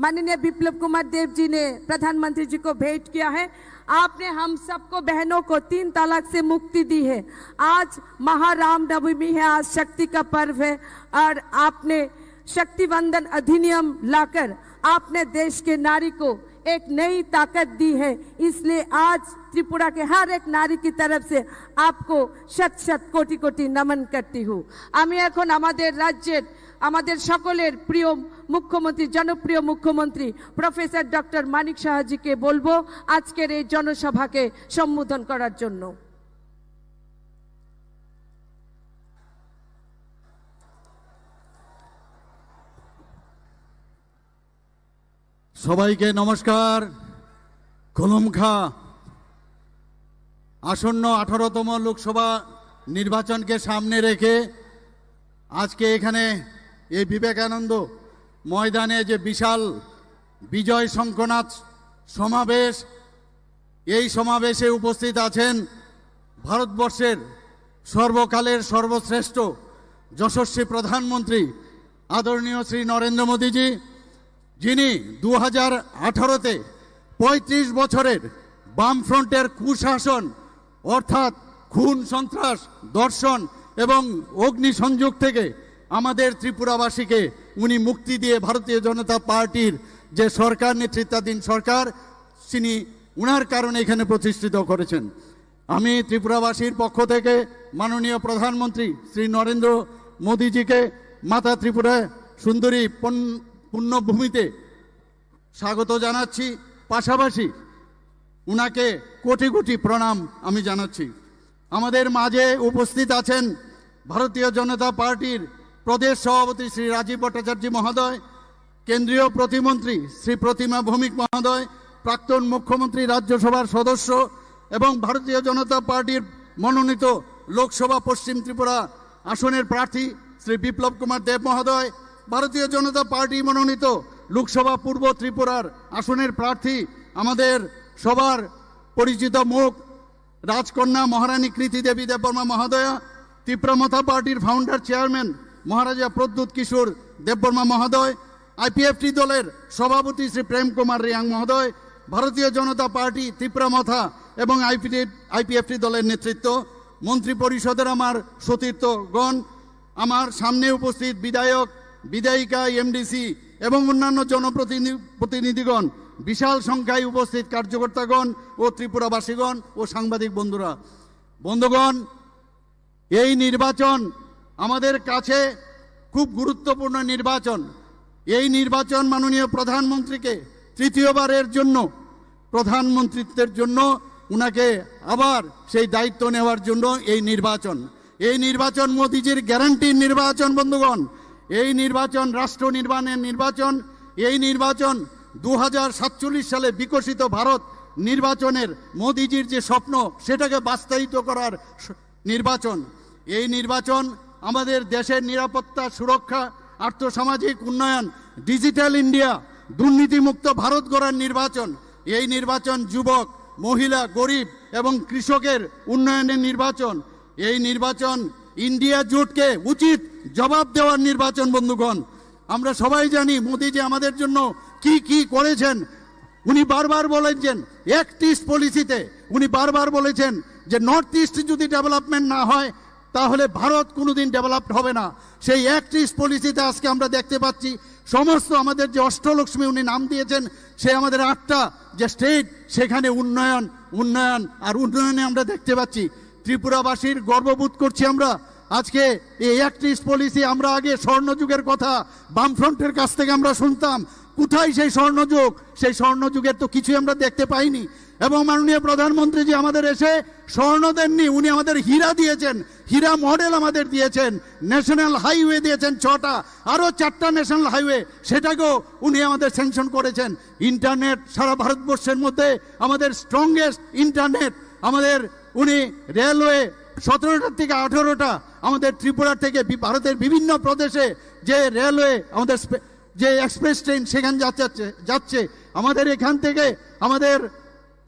माननीय विप्लव कुमार देव जी ने प्रधानमंत्री जी को भेंट किया है। आपने हम सबको बहनों को तीन तलाक से मुक्ति दी है। आज महाराम नवमी है, आज शक्ति का पर्व है और आपने शक्ति वंदन अधिनियम लाकर आपने देश के नारी को एक नई ताकत दी है। इसलिए आज त्रिपुरा के हर एक नारी की तरफ से आपको शत शत कोटि कोटि नमन करती हूँ। আমি এখন আমাদের রাজ্যের, আমাদের সকলের প্রিয় মুখ্যমন্ত্রী, জনপ্রিয় মুখ্যমন্ত্রী প্রফেসর ডক্টর মানিক সাহাজিকে বলবো আজকের এই জনসভাকে সম্বোধন করার জন্য। সবাইকে নমস্কার। খুলুমখা। আসন্ন আঠারোতম লোকসভা নির্বাচনকে সামনে রেখে আজকে এখানে এই বিবেকানন্দ ময়দানে যে বিশাল বিজয় শঙ্খনাথ সমাবেশ, এই সমাবেশে উপস্থিত আছেন ভারতবর্ষের সর্বকালের সর্বশ্রেষ্ঠ যশস্বী প্রধানমন্ত্রী আদরণীয় শ্রী নরেন্দ্র মোদীজি, যিনি দু হাজার আঠারোতে পঁয়ত্রিশ বছরের বামফ্রন্টের কুশাসন, অর্থাৎ খুন, সন্ত্রাস, ধর্ষণ এবং অগ্নিসংযোগ থেকে আমাদের ত্রিপুরাবাসীকে উনি মুক্তি দিয়ে ভারতীয় জনতা পার্টির যে সরকার, নেতৃত্বাধীন সরকার, তিনি উনার কারণে এখানে প্রতিষ্ঠিত করেছেন। আমি ত্রিপুরাবাসীর পক্ষ থেকে মাননীয় প্রধানমন্ত্রী শ্রী নরেন্দ্র মোদীজিকে মাতা ত্রিপুরা সুন্দরী পন- পুণ্যভূমিতে স্বাগত জানাচ্ছি। পাশাপাশি উনাকে কোটি কোটি প্রণাম আমি জানাচ্ছি। আমাদের মাঝে উপস্থিত আছেন ভারতীয় জনতা পার্টির প্রদেশ সভাপতি শ্রী রাজীব ভট্টাচার্য মহোদয়, কেন্দ্রীয় প্রতিমন্ত্রী শ্রী প্রতিমা ভৌমিক মহোদয়, প্রাক্তন মুখ্যমন্ত্রী, রাজ্যসভার সদস্য এবং ভারতীয় জনতা পার্টির মনোনীত লোকসভা পশ্চিম ত্রিপুরা আসনের প্রার্থী শ্রী বিপ্লব কুমার দেব মহোদয়, ভারতীয় জনতা পার্টি মনোনীত লোকসভা পূর্ব ত্রিপুরার আসনের প্রার্থী আমাদের সবার পরিচিত মুখ রাজকন্যা মহারানী কৃতি দেবী দেববর্মা মহোদয়া, তিপ্রা মথা পার্টির ফাউন্ডার চেয়ারম্যান মহারাজা প্রদ্যুৎ কিশোর দেববর্মা মহোদয়, আইপিএফটি দলের সভাপতি শ্রী প্রেম কুমার রিয়াং মহোদয়, ভারতীয় জনতা পার্টি তিপ্রা মথা এবং আইপিএফটি দলের নেতৃত্ব, মন্ত্রী পরিষদের আমার সতীর্থগণ, আমার সামনে উপস্থিত বিধায়ক, বিধায়িকা, এমডিসি এবং অন্যান্য জনপ্রতিনিধি প্রতিনিধিগণ, বিশাল সংখ্যায় উপস্থিত কার্যকর্তাগণ ও ত্রিপুরাবাসীগণ ও সাংবাদিক বন্ধুরা, বন্ধুগণ, এই নির্বাচন আমাদের কাছে খুব গুরুত্বপূর্ণ নির্বাচন। এই নির্বাচন মাননীয় প্রধানমন্ত্রীকে তৃতীয়বারের জন্য, প্রধানমন্ত্রিত্বের জন্য উনাকে আবার সেই দায়িত্ব নেওয়ার জন্য এই নির্বাচন। এই নির্বাচন মোদিজির গ্যারান্টির নির্বাচন, বন্ধুগণ। এই নির্বাচন রাষ্ট্র নির্মাণের নির্বাচন। এই নির্বাচন দু হাজার সাতচল্লিশ সালে বিকশিত ভারত নির্বাচনের মোদিজির যে স্বপ্ন, সেটাকে বাস্তবায়িত করার স- নির্বাচন। এই নির্বাচন আমাদের দেশের নিরাপত্তা, সুরক্ষা, আর্থসামাজিক উন্নয়ন, ডিজিটাল ইন্ডিয়া, দুর্নীতিমুক্ত ভারত গড়ার নির্বাচন। এই নির্বাচন যুবক, মহিলা, গরিব এবং কৃষকের উন্নয়নের নির্বাচন। এই নির্বাচন ইন্ডিয়া জোটকে উচিত জবাব দেওয়ার নির্বাচন, বন্ধুগণ। আমরা সবাই জানি মোদিজি আমাদের জন্য কি কি করেছেন। উনি বারবার বলেছেন, অ্যাক্ট ইস্ট পলিসিতে উনি বারবার বলেছেন যে নর্থ ইস্ট যদি ডেভেলপমেন্ট না হয়, তাহলে ভারত কোনোদিন ডেভেলপড হবে না। সেই অ্যাক্ট ইস্ট পলিসিতে আজকে আমরা দেখতে পাচ্ছি, সমস্ত আমাদের যে অষ্টলক্ষ্মী উনি নাম দিয়েছেন, সে আমাদের আটটা যে স্টেট, সেখানে উন্নয়ন, উন্নয়ন আর উন্নয়নে আমরা দেখতে পাচ্ছি। ত্রিপুরাবাসীর গর্ববোধ করছি আমরা। আজকে এই অ্যাক্ট ইস্ট পলিসি, আমরা আগে স্বর্ণযুগের কথা বামফ্রন্টের কাছ থেকে আমরা শুনতাম, কোথায় সেই স্বর্ণযুগ? সেই স্বর্ণযুগের তো কিছুই আমরা দেখতে পাইনি। এবং মাননীয় প্রধানমন্ত্রীজি আমাদের এসে স্বর্ণ দেননি, উনি আমাদের হীরা দিয়েছেন, হীরা মডেল আমাদের দিয়েছেন, ন্যাশনাল হাইওয়ে দিয়েছেন ছটা, আরও চারটা ন্যাশনাল হাইওয়ে, সেটাকেও উনি আমাদের স্যাংশন করেছেন। ইন্টারনেট সারা ভারতবর্ষের মধ্যে আমাদের স্ট্রংগেস্ট ইন্টারনেট, আমাদের উনি রেলওয়ে সতেরোটা থেকে আঠারোটা আমাদের ত্রিপুরা থেকে বি- ভারতের বিভিন্ন প্রদেশে যে রেলওয়ে আমাদের স্পে- যে এক্সপ্রেস ট্রেন সেখানে যাচ্ছে যাচ্ছে আমাদের এখান থেকে আমাদের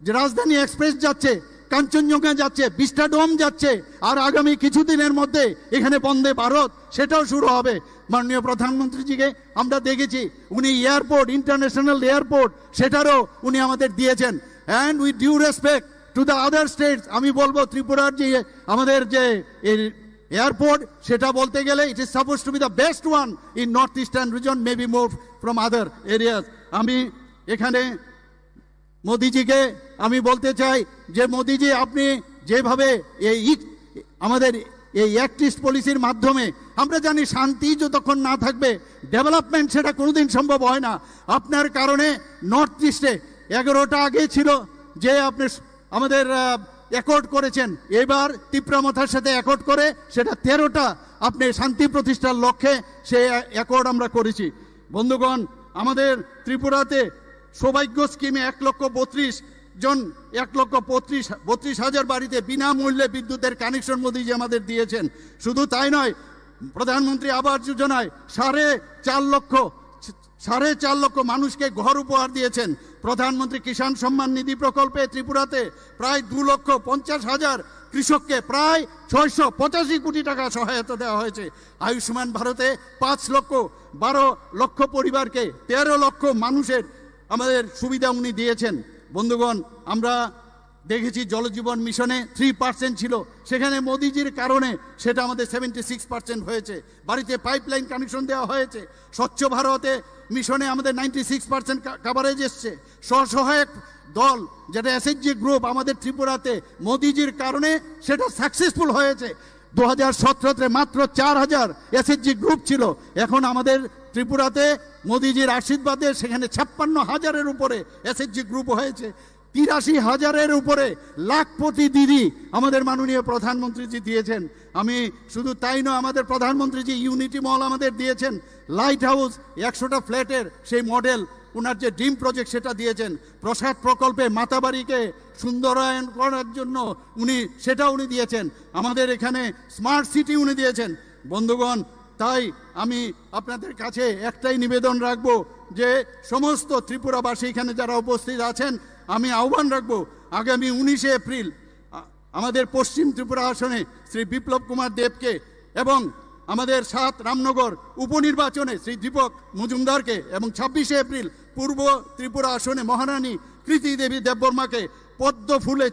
যে রাজধানী এক্সপ্রেস যাচ্ছে, কাঞ্চনজঙ্ঘা যাচ্ছে, ভিস্টাডোম যাচ্ছে, আর আগামী কিছুদিনের মধ্যে এখানে বন্দে ভারত, সেটাও শুরু হবে। মাননীয় প্রধানমন্ত্রীজিকে আমরা দেখেছি, উনি এয়ারপোর্ট, ইন্টারন্যাশনাল এয়ারপোর্ট, সেটারও উনি আমাদের দিয়েছেন। And with due respect to the other states, আমি বলবো, ত্রিপুরার যে আমাদের যে এয়ারপোর্ট, সেটা বলতে গেলে it is supposed to be the best one in north eastern region, maybe more from other areas. আমি এখানে মোদিজিকে আমি বলতে চাই যে মোদিজি, আপনি যেভাবে এই ইক-, আমাদের এই অ্যাক্ট ইস্ট পলিসির মাধ্যমে, আমরা জানি শান্তি যতক্ষণ না থাকবে, ডেভেলপমেন্ট সেটা কোনোদিন সম্ভব হয় না। আপনার কারণে নর্থ ইস্টে এগারোটা আগে ছিল যে আপনি স-, আমাদের অ্যাকর্ড করেছেন, এবার তিপ্রা মথার সাথে অ্যাকর্ড করে সেটা তেরোটা আপনি শান্তি প্রতিষ্ঠার লক্ষ্যে সেই অ্যাকর্ড আমরা করেছি। বন্ধুগণ, আমাদের ত্রিপুরাতে সৌভাগ্য স্কিমে এক লক্ষ বত্রিশ জন, এক লক্ষ বত্রিশ, বত্রিশ হাজার বাড়িতে বিনামূল্যে বিদ্যুতের কানেকশন মোদিজি আমাদের দিয়েছেন। শুধু তাই নয়, প্রধানমন্ত্রী আবাস যোজনায় সাড়ে চার লক্ষ, সাড়ে চার লক্ষ মানুষকে ঘর উপহার দিয়েছেন। প্রধানমন্ত্রী কিষাণ সম্মান নিধি প্রকল্পে ত্রিপুরাতে প্রায় দু লক্ষ পঞ্চাশ হাজার কৃষককে প্রায় ছয়শো পঁচাশি কোটি টাকা সহায়তা দেওয়া হয়েছে। আয়ুষ্মান ভারতে পাঁচ লক্ষ, বারো লক্ষ পরিবারকে, তেরো লক্ষ মানুষের আমাদের সুবিধা উনি দিয়েছেন। বন্ধুগণ, আমরা দেখেছি জলজীবন মিশনে থ্রি পার্সেন্ট ছিল, সেখানে মোদিজির কারণে সেটা আমাদের সেভেন্টি সিক্স পার্সেন্ট হয়েছে। বাড়িতে পাইপলাইন কানেকশন দেওয়া হয়েছে। স্বচ্ছ ভারতে মিশনে আমাদের নাইনটি সিক্স পার্সেন্ট কাভারেজ এসছে। স্বসহায়ক দল, যেটা এসএইচজি গ্রুপ আমাদের ত্রিপুরাতে, মোদিজির কারণে সেটা সাকসেসফুল হয়েছে। দু হাজার সতেরোতে মাত্র চার হাজার এসএইচজি গ্রুপ ছিল, এখন আমাদের ত্রিপুরাতে মোদিজির আশীর্বাদে সেখানে ছাপ্পান্ন হাজারের উপরে এসএইচজি গ্রুপ হয়েছে। তিরাশি হাজারের উপরে লাখপতি দিদি আমাদের মাননীয় প্রধানমন্ত্রীজি দিয়েছেন। আমি শুধু তাই নয়, আমাদের প্রধানমন্ত্রীজি ইউনিটি মল আমাদের দিয়েছেন, লাইট হাউস, একশোটা ফ্ল্যাটের সেই মডেল, ওনার যে ড্রিম প্রজেক্ট, সেটা দিয়েছেন। প্রসাদ প্রকল্পে মাতাবাড়িকে সুন্দরায়ন করার জন্য উনি, সেটা উনি দিয়েছেন। আমাদের এখানে স্মার্ট সিটি উনি দিয়েছেন। বন্ধুগণ, তাই আমি আপনাদের কাছে একটাই নিবেদন রাখবো যে সমস্ত ত্রিপুরাবাসী এখানে যারা উপস্থিত আছেন, আমি আহ্বান রাখবো আগামী উনিশে এপ্রিল আ-, আমাদের পশ্চিম ত্রিপুরা আসনে শ্রী বিপ্লব কুমার দেবকে এবং আমাদের সাত রামনগর উপনির্বাচনে শ্রী দীপক মজুমদারকে এবং ছাব্বিশে এপ্রিল পূর্ব ত্রিপুরা আসনে মহারানী কৃতি দেবী দেববর্মাকে পদ্ম ফুলে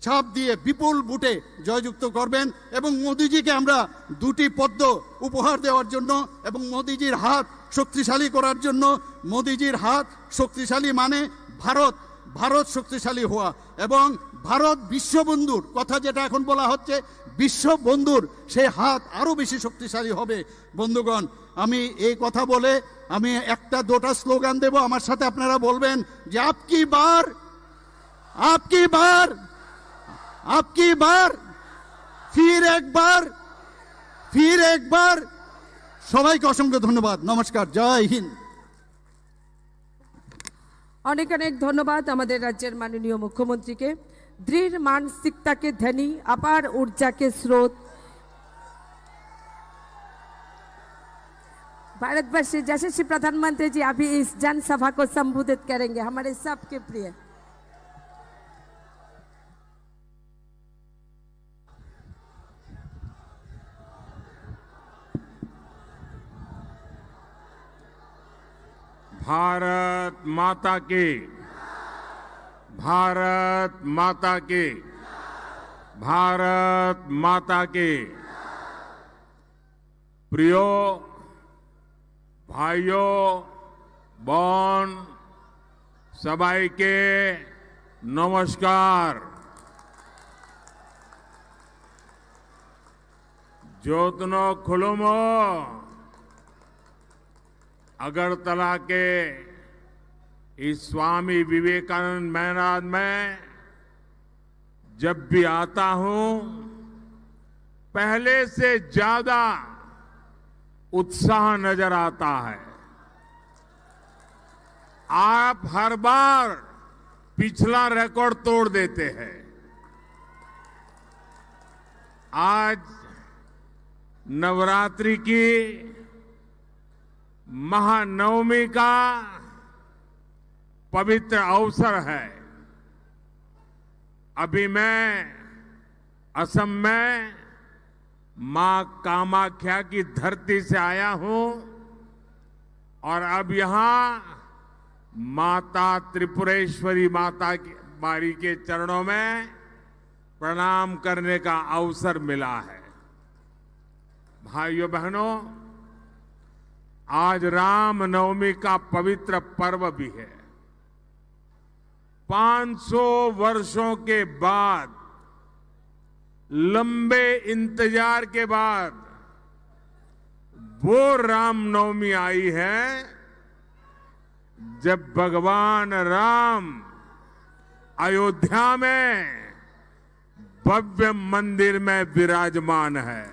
ছাপ দিয়ে বিপুল ভোটে জয়যুক্ত করবেন এবং মোদিজিকে আমরা দুটি পদ্ম উপহার দেওয়ার জন্য এবং মোদিজির হাত শক্তিশালী করার জন্য। মোদিজির হাত শক্তিশালী মানে ভারত, ভারত শক্তিশালী হওয়া এবং ভারত বিশ্ববন্ধুর কথা যেটা এখন বলা হচ্ছে, বিশ্ববন্ধুর সেই হাত আরো বেশি শক্তিশালী হবে। বন্ধুগণ, আমি এই কথা বলে আমি একটা দুটা স্লোগান দেব, আমার সাথে আপনারা বলবেন যে, "আপকি বার, আপকি বার, আপকি বার, ফির একবার, ফির একবার।" সবাইকে অসংখ্য ধন্যবাদ। নমস্কার। জয় হিন্দ। অনেক অনেক ধন্যবাদ আমাদের রাজ্যের মাননীয় মুখ্যমন্ত্রীকে। दृढ़ मानसिकता के धनी, अपार ऊर्जा के स्रोत। भारतवर्ष के यशस्वी प्रधानमंत्री जी अभी इस जनसभा को संबोधित करेंगे। हमारे सबके प्रिय भारत माता की, भारत माता की, भारत माता की। প্রিয় ভাইও বোন, সবাইকে নমস্কার। Jotono khulumo, Agartala ke is Swami Vivekanand Maharaj mein जब भी आता हूं, पहले से ज्यादा उत्साह नजर आता है। आप हर बार पिछला रिकॉर्ड तोड़ देते हैं। आज नवरात्रि की महानवमी का पवित्र अवसर है। अभी मैं असम में मां कामाख्या की धरती से आया हूं और अब यहां माता त्रिपुरेश्वरी माता की बारी के चरणों में प्रणाम करने का अवसर मिला है। भाइयों बहनों, आज रामनवमी का पवित्र पर्व भी है। पाँच सौ वर्षों के बाद, लंबे इंतजार के बाद वो रामनवमी आई है, जब भगवान राम अयोध्या में भव्य मंदिर में विराजमान है।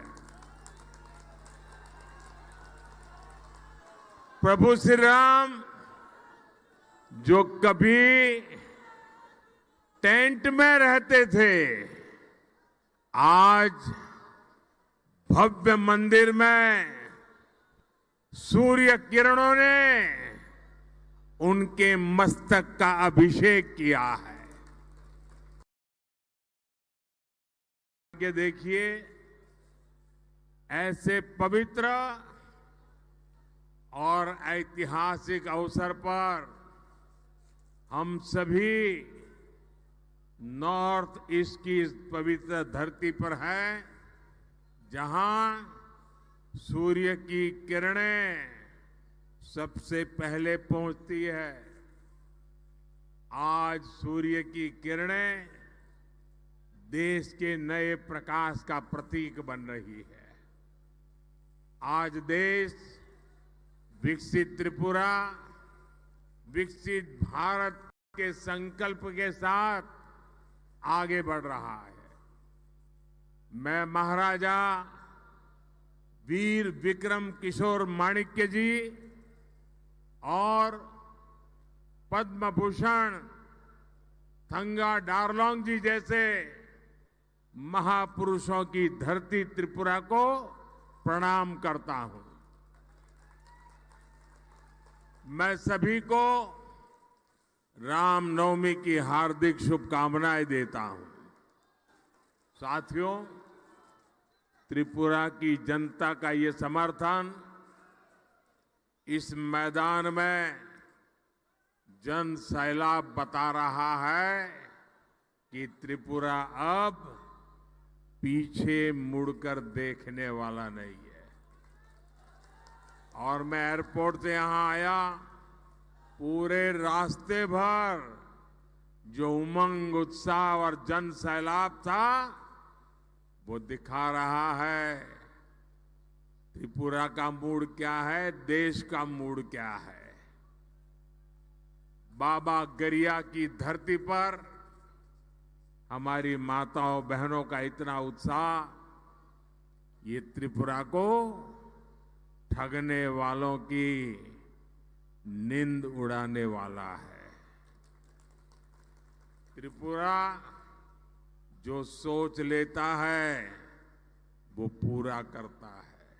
प्रभु श्री राम जो कभी टेंट में रहते थे, आज भव्य मंदिर में सूर्य किरणों ने उनके मस्तक का अभिषेक किया है। के देखिए, ऐसे पवित्र और ऐतिहासिक अवसर पर हम सभी नॉर्थ ईस्ट की इस पवित्र धरती पर हैं, जहां सूर्य की किरणें सबसे पहले पहुंचती है। आज सूर्य की किरणें देश के नए प्रकाश का प्रतीक बन रही है। आज देश विकसित त्रिपुरा, विकसित भारत के संकल्प के साथ आगे बढ़ रहा है। मैं महाराजा वीर विक्रम किशोर माणिक्य जी और पद्म भूषण थंगा डारलोंग जी जैसे महापुरुषों की धरती त्रिपुरा को प्रणाम करता हूं। मैं सभी को रामनवमी की हार्दिक शुभकामनाएं देता हूं। साथियों, त्रिपुरा की जनता का ये समर्थन इस मैदान में जन सैलाब बता रहा है कि त्रिपुरा अब पीछे मुड़कर देखने वाला नहीं है। और मैं एयरपोर्ट से यहां आया, पूरे रास्ते भर जो उमंग, उत्साह और जन सैलाब था, वो दिखा रहा है त्रिपुरा का मूड क्या है, देश का मूड क्या है। बाबा गरिया की धरती पर हमारी माताओं बहनों का इतना उत्साह, ये त्रिपुरा को ठगने वालों की नींद उड़ाने वाला है। त्रिपुरा जो सोच लेता है, वो पूरा करता है।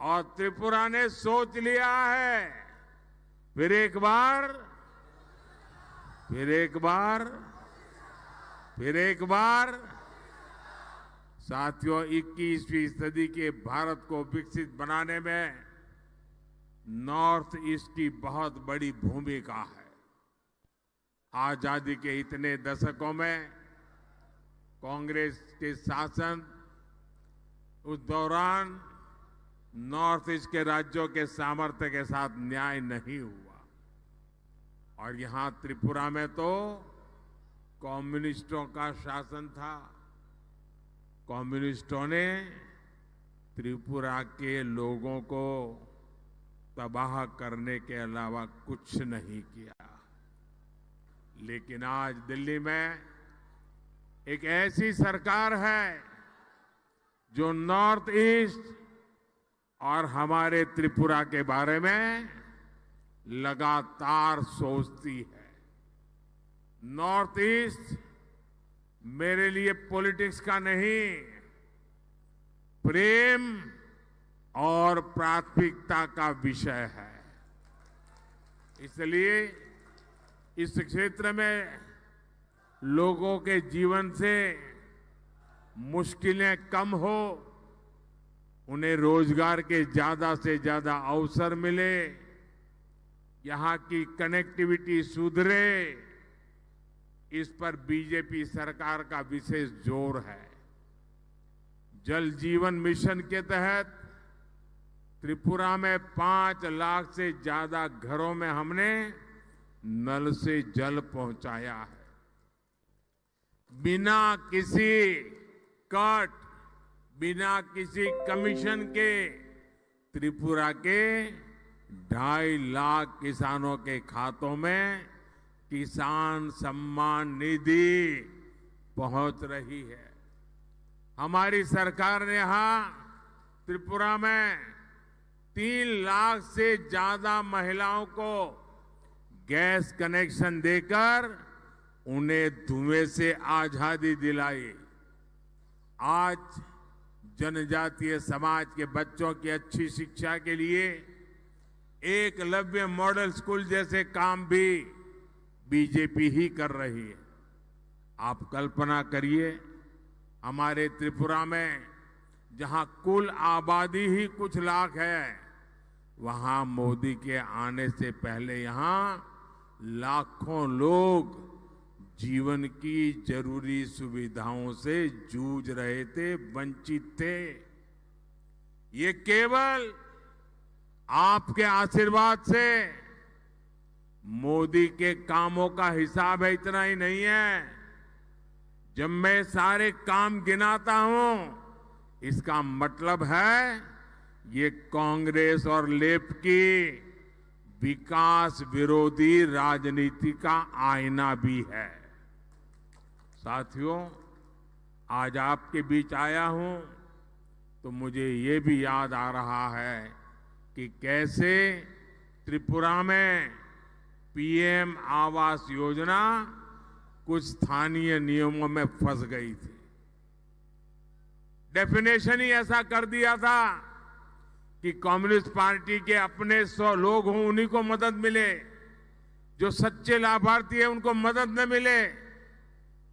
और त्रिपुरा ने सोच लिया है। फिर एक बार, फिर एक बार, फिर एक बार, साथियों, इक्कीसवीं सदी के भारत को विकसित बनाने में नॉर्थ ईस्ट की बहुत बड़ी भूमिका है। आजादी के इतने दशकों में कांग्रेस के शासन, उस दौरान नॉर्थ ईस्ट के राज्यों के सामर्थ्य के साथ न्याय नहीं हुआ। और यहां त्रिपुरा में तो कम्युनिस्टों का शासन था। कम्युनिस्टों ने त्रिपुरा के लोगों को तबाह करने के अलावा कुछ नहीं किया। लेकिन आज दिल्ली में एक ऐसी सरकार है जो नॉर्थ ईस्ट और हमारे त्रिपुरा के बारे में लगातार सोचती है। नॉर्थ ईस्ट मेरे लिए पॉलिटिक्स का नहीं, प्रेम और प्राथमिकता का विषय है। इसलिए इस क्षेत्र में लोगों के जीवन से मुश्किलें कम हो, उन्हें रोजगार के ज्यादा से ज्यादा अवसर मिले, यहाँ की कनेक्टिविटी सुधरे, इस पर बीजेपी सरकार का विशेष जोर है। जल जीवन मिशन के तहत त्रिपुरा में पाँच लाख से ज्यादा घरों में हमने नल से जल पहुंचाया है। बिना किसी कट, बिना किसी कमीशन के त्रिपुरा के ढाई लाख किसानों के खातों में किसान सम्मान निधि पहुंच रही है। हमारी सरकार ने यहाँ त्रिपुरा में तीन लाख से ज्यादा महिलाओं को गैस कनेक्शन देकर उन्हें धुएं से आजादी दिलाई। आज जनजातीय समाज के बच्चों की अच्छी शिक्षा के लिए एकलव्य मॉडल स्कूल जैसे काम भी बीजेपी ही कर रही है। आप कल्पना करिए, हमारे त्रिपुरा में जहां कुल आबादी ही कुछ लाख है, वहां मोदी के आने से पहले यहां लाखों लोग जीवन की जरूरी सुविधाओं से जूझ रहे थे, वंचित थे। ये केवल आपके आशीर्वाद से मोदी के कामों का हिसाब है, इतना ही नहीं है। जब मैं सारे काम गिनाता हूं, इसका मतलब है ये कांग्रेस और लेफ्ट की विकास विरोधी राजनीति का आईना भी है। साथियों, आज आपके बीच आया हूं तो मुझे ये भी याद आ रहा है कि कैसे त्रिपुरा में पीएम आवास योजना कुछ स्थानीय नियमों में फंस गई थी। डेफिनेशन ही ऐसा कर दिया था कि कम्युनिस्ट पार्टी के अपने सौ लोग हों, उन्हीं को मदद मिले, जो सच्चे लाभार्थी हैं उनको मदद न मिले।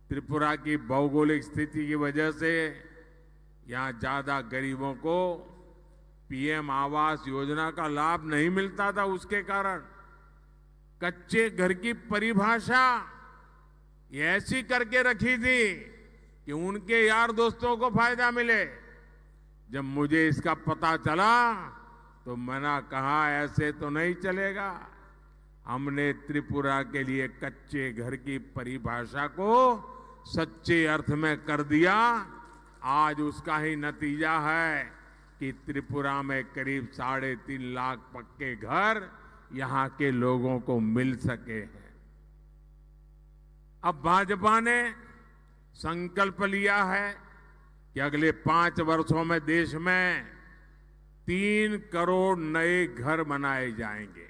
त्रिपुरा की भौगोलिक स्थिति की वजह से यहाँ ज्यादा गरीबों को पीएम आवास योजना का लाभ नहीं मिलता था। उसके कारण कच्चे घर की परिभाषा ये ऐसी करके रखी थी कि उनके यार दोस्तों को फायदा मिले। जब मुझे इसका पता चला तो मैंने कहा, ऐसे तो नहीं चलेगा। हमने त्रिपुरा के लिए कच्चे घर की परिभाषा को सच्चे अर्थ में कर दिया। आज उसका ही नतीजा है कि त्रिपुरा में करीब साढ़े तीन लाख पक्के घर यहाँ के लोगों को मिल सके हैं। अब भाजपा ने संकल्प लिया है कि अगले पांच वर्षों में देश में तीन करोड़ नए घर बनाए जाएंगे।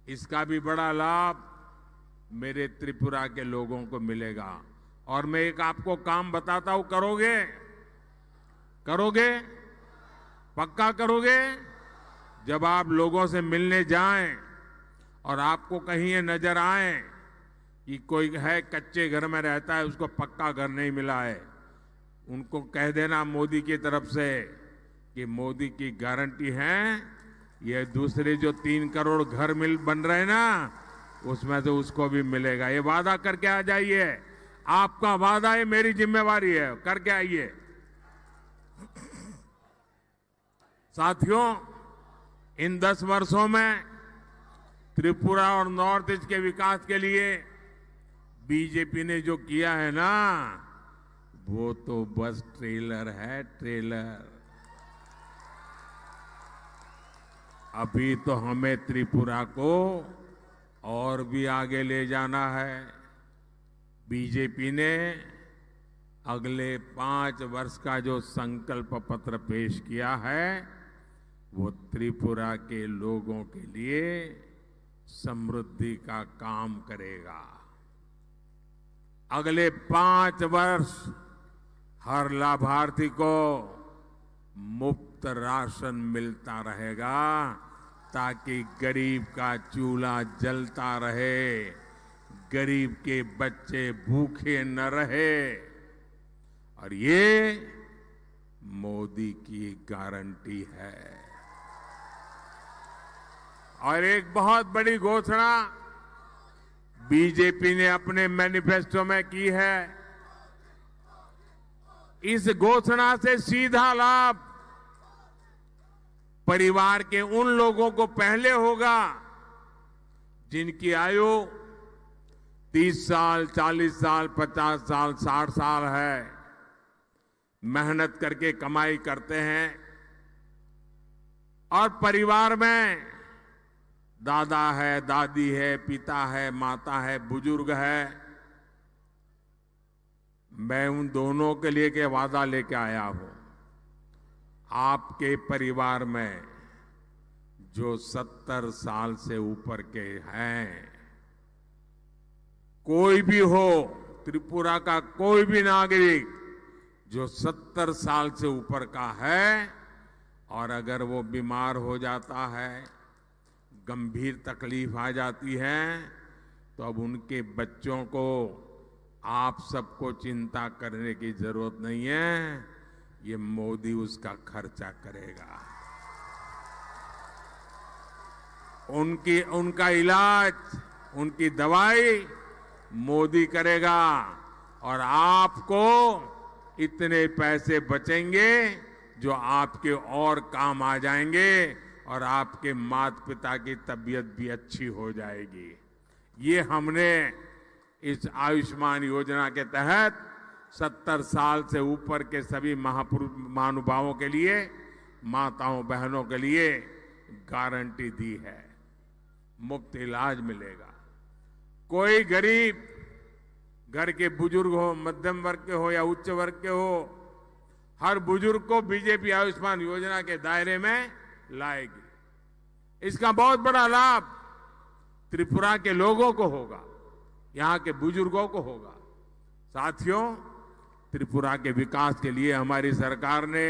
इसका भी बड़ा लाभ मेरे त्रिपुरा के लोगों को मिलेगा। और मैं एक आपको काम बताता हूं, करोगे? करोगे? पक्का करोगे? जब आप लोगों से मिलने जाएं और आपको कहीं ये नजर आए कि कोई है कच्चे घर में रहता है, उसको पक्का घर नहीं मिला है, उनको कह देना मोदी की तरफ से कि मोदी की गारंटी है, ये दूसरे जो तीन करोड़ घर मिल बन रहे हैं ना, उसमें से उसको भी मिलेगा। ये वादा करके आ जाइए, आपका वादा है, मेरी जिम्मेवारी है, करके आइए। साथियों, इन दस वर्षों में त्रिपुरा और नॉर्थ ईस्ट के विकास के लिए बीजेपी ने जो किया है ना, वो तो बस ट्रेलर है, ट्रेलर। अभी तो हमें त्रिपुरा को और भी आगे ले जाना है। बीजेपी ने अगले पांच वर्ष का जो संकल्प पत्र पेश किया है, वो त्रिपुरा के लोगों के लिए समृद्धि का काम करेगा। अगले पांच वर्ष हर लाभार्थी को मुफ्त राशन मिलता रहेगा, ताकि गरीब का चूल्हा जलता रहे, गरीब के बच्चे भूखे न रहे, और ये मोदी की गारंटी है। और एक बहुत बड़ी घोषणा बीजेपी ने अपने मैनिफेस्टो में की है। इस घोषणा से सीधा लाभ परिवार के उन लोगों को पहले होगा जिनकी आयु तीस साल, चालीस साल, पचास साल, साठ साल है, मेहनत करके कमाई करते हैं और परिवार में दादा है, दादी है, पिता है, माता है, बुजुर्ग है, मैं उन दोनों के लिए के वादा लेके आया हूं। आपके परिवार में जो सत्तर साल से ऊपर के हैं, कोई भी हो, त्रिपुरा का कोई भी नागरिक जो सत्तर साल से ऊपर का है और अगर वो बीमार हो जाता है, गंभीर तकलीफ आ जाती है, तो अब उनके बच्चों को आप सबको चिंता करने की जरूरत नहीं है, ये मोदी उसका खर्चा करेगा। उनकी, उनका इलाज, उनकी दवाई मोदी करेगा और आपको इतने पैसे बचेंगे जो आपके और काम आ जाएंगे और आपके माता पिता की तबीयत भी अच्छी हो जाएगी। ये हमने इस आयुष्मान योजना के तहत सत्तर साल से ऊपर के सभी महापुरुष, महानुभावों के लिए, माताओं बहनों के लिए गारंटी दी है, मुफ्त इलाज मिलेगा। कोई गरीब घर के बुजुर्ग हो, मध्यम वर्ग के हो या उच्च वर्ग के हो, हर बुजुर्ग को बीजेपी आयुष्मान योजना के दायरे में लाएगी। इसका बहुत बड़ा लाभ त्रिपुरा के लोगों को होगा, यहाँ के बुजुर्गों को होगा। साथियों, त्रिपुरा के विकास के लिए हमारी सरकार ने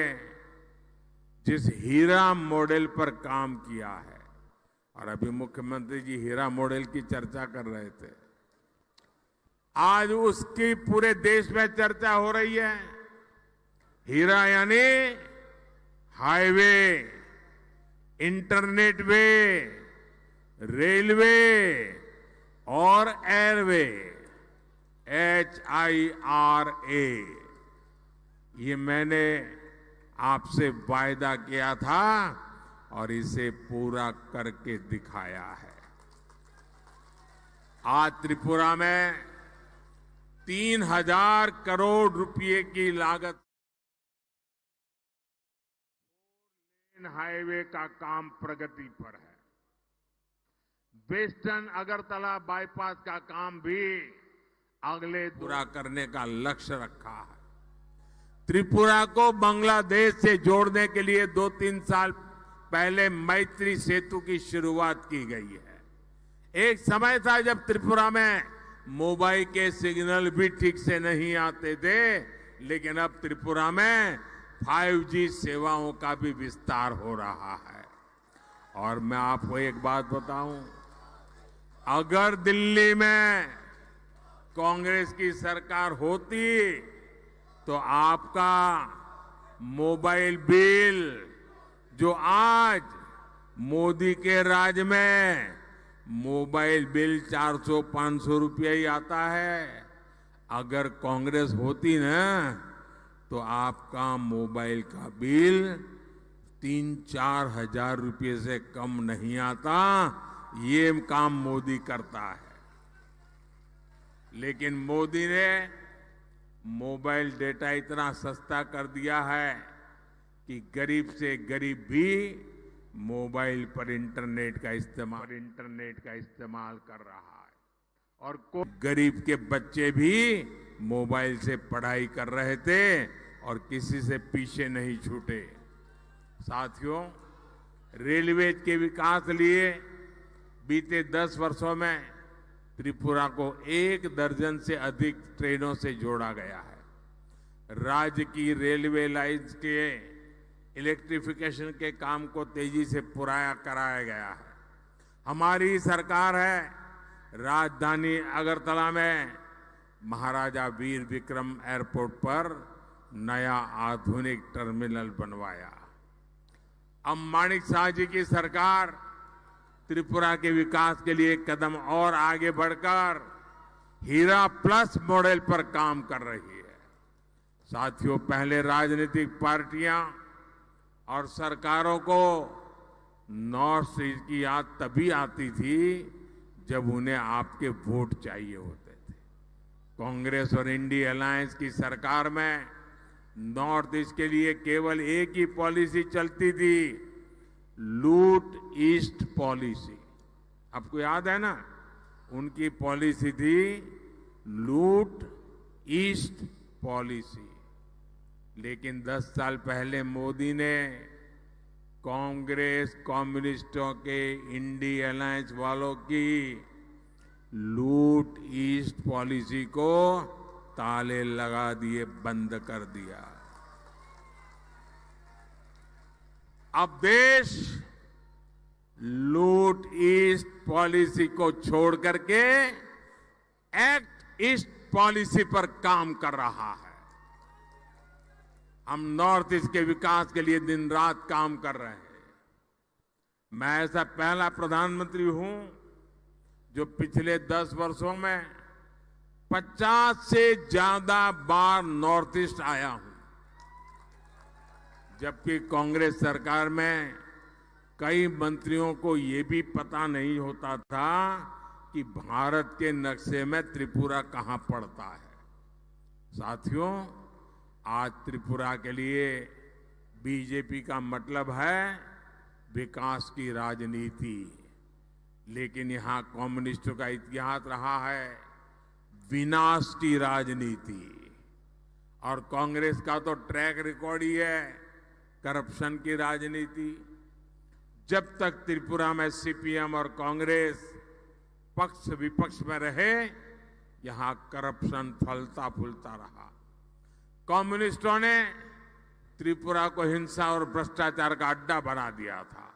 जिस हीरा मॉडल पर काम किया है, और अभी मुख्यमंत्री जी हीरा मॉडल की चर्चा कर रहे थे, आज उसकी पूरे देश में चर्चा हो रही है। हीरा यानी हाईवे, इंटरनेट वे, रेलवे और airway, H I R A. ये मैंने आपसे वायदा किया था और इसे पूरा करके दिखाया है। आज त्रिपुरा में तीन हजार करोड़ रुपए की लागत लेन हाईवे का काम प्रगति पर है। वेस्टर्न अगरतला बाईपास का काम भी अगले पूरा करने का लक्ष्य रखा है। त्रिपुरा को बांग्लादेश से जोड़ने के लिए दो तीन साल पहले मैत्री सेतु की शुरुआत की गई है। एक समय था जब त्रिपुरा में मोबाइल के सिग्नल भी ठीक से नहीं आते थे, लेकिन अब त्रिपुरा में फ़ाइव जी सेवाओं का भी विस्तार हो रहा है। और मैं आपको एक बात बताऊं, अगर दिल्ली में कांग्रेस की सरकार होती तो आपका मोबाइल बिल, जो आज मोदी के राज में मोबाइल बिल चार सौ पाँच सौ रुपया ही आता है, अगर कांग्रेस होती ना तो आपका मोबाइल का बिल तीन चार हजार रुपये से कम नहीं आता। ये काम मोदी करता है। लेकिन मोदी ने मोबाइल डेटा इतना सस्ता कर दिया है कि गरीब से गरीब भी मोबाइल पर इंटरनेट का इस्तेमाल, इंटरनेट का इस्तेमाल कर रहा है। और को-, गरीब के बच्चे भी मोबाइल से पढ़ाई कर रहे थे और किसी से पीछे नहीं छूटे। साथियों, रेलवे के विकास लिए बीते दस वर्षों में त्रिपुरा को एक दर्जन से अधिक ट्रेनों से जोड़ा गया है। राज्य की रेलवे लाइंस के इलेक्ट्रिफिकेशन के काम को तेजी से पूरा कराया गया है। हमारी सरकार है, राजधानी अगरतला में महाराजा वीर विक्रम एयरपोर्ट पर नया आधुनिक टर्मिनल बनवाया। अब माणिक साह जी की सरकार त्रिपुरा के विकास के लिए कदम और आगे बढ़कर हीरा प्लस मॉडल पर काम कर रही है। साथियों, पहले राजनीतिक पार्टियां और सरकारों को नॉर्थ ईस्ट की याद तभी आती थी जब उन्हें आपके वोट चाहिए होते थे। कांग्रेस और इंडिया अलायंस की सरकार में नॉर्थ ईस्ट के लिए केवल एक ही पॉलिसी चलती थी, लूट ईस्ट पॉलिसी। आपको याद है ना, उनकी पॉलिसी थी लूट ईस्ट पॉलिसी। लेकिन दस साल पहले मोदी ने कांग्रेस, कम्युनिस्टों के, इंडी अलायंस वालों की लूट ईस्ट पॉलिसी को ताले लगा दिए, बंद कर दिया। अब देश लूट ईस्ट पॉलिसी को छोड़ करके एक्ट ईस्ट पॉलिसी पर काम कर रहा है। हम नॉर्थ ईस्ट के विकास के लिए दिन रात काम कर रहे हैं। मैं ऐसा पहला प्रधानमंत्री हूं जो पिछले दस वर्षों में पचास से ज्यादा बार नॉर्थ ईस्ट आया हूं, जबकि कांग्रेस सरकार में कई मंत्रियों को ये भी पता नहीं होता था कि भारत के नक्शे में त्रिपुरा कहां पड़ता है। साथियों, आज त्रिपुरा के लिए बीजेपी का मतलब है विकास की राजनीति, लेकिन यहां कम्युनिस्टों का इतिहास रहा है विनाश की राजनीति। और कांग्रेस का तो ट्रैक रिकॉर्ड ही है करप्शन की राजनीति। जब तक त्रिपुरा में सीपीएम और कांग्रेस पक्ष विपक्ष में रहे, यहां करप्शन फलता फूलता रहा। कम्युनिस्टों ने त्रिपुरा को हिंसा और भ्रष्टाचार का अड्डा बना दिया था।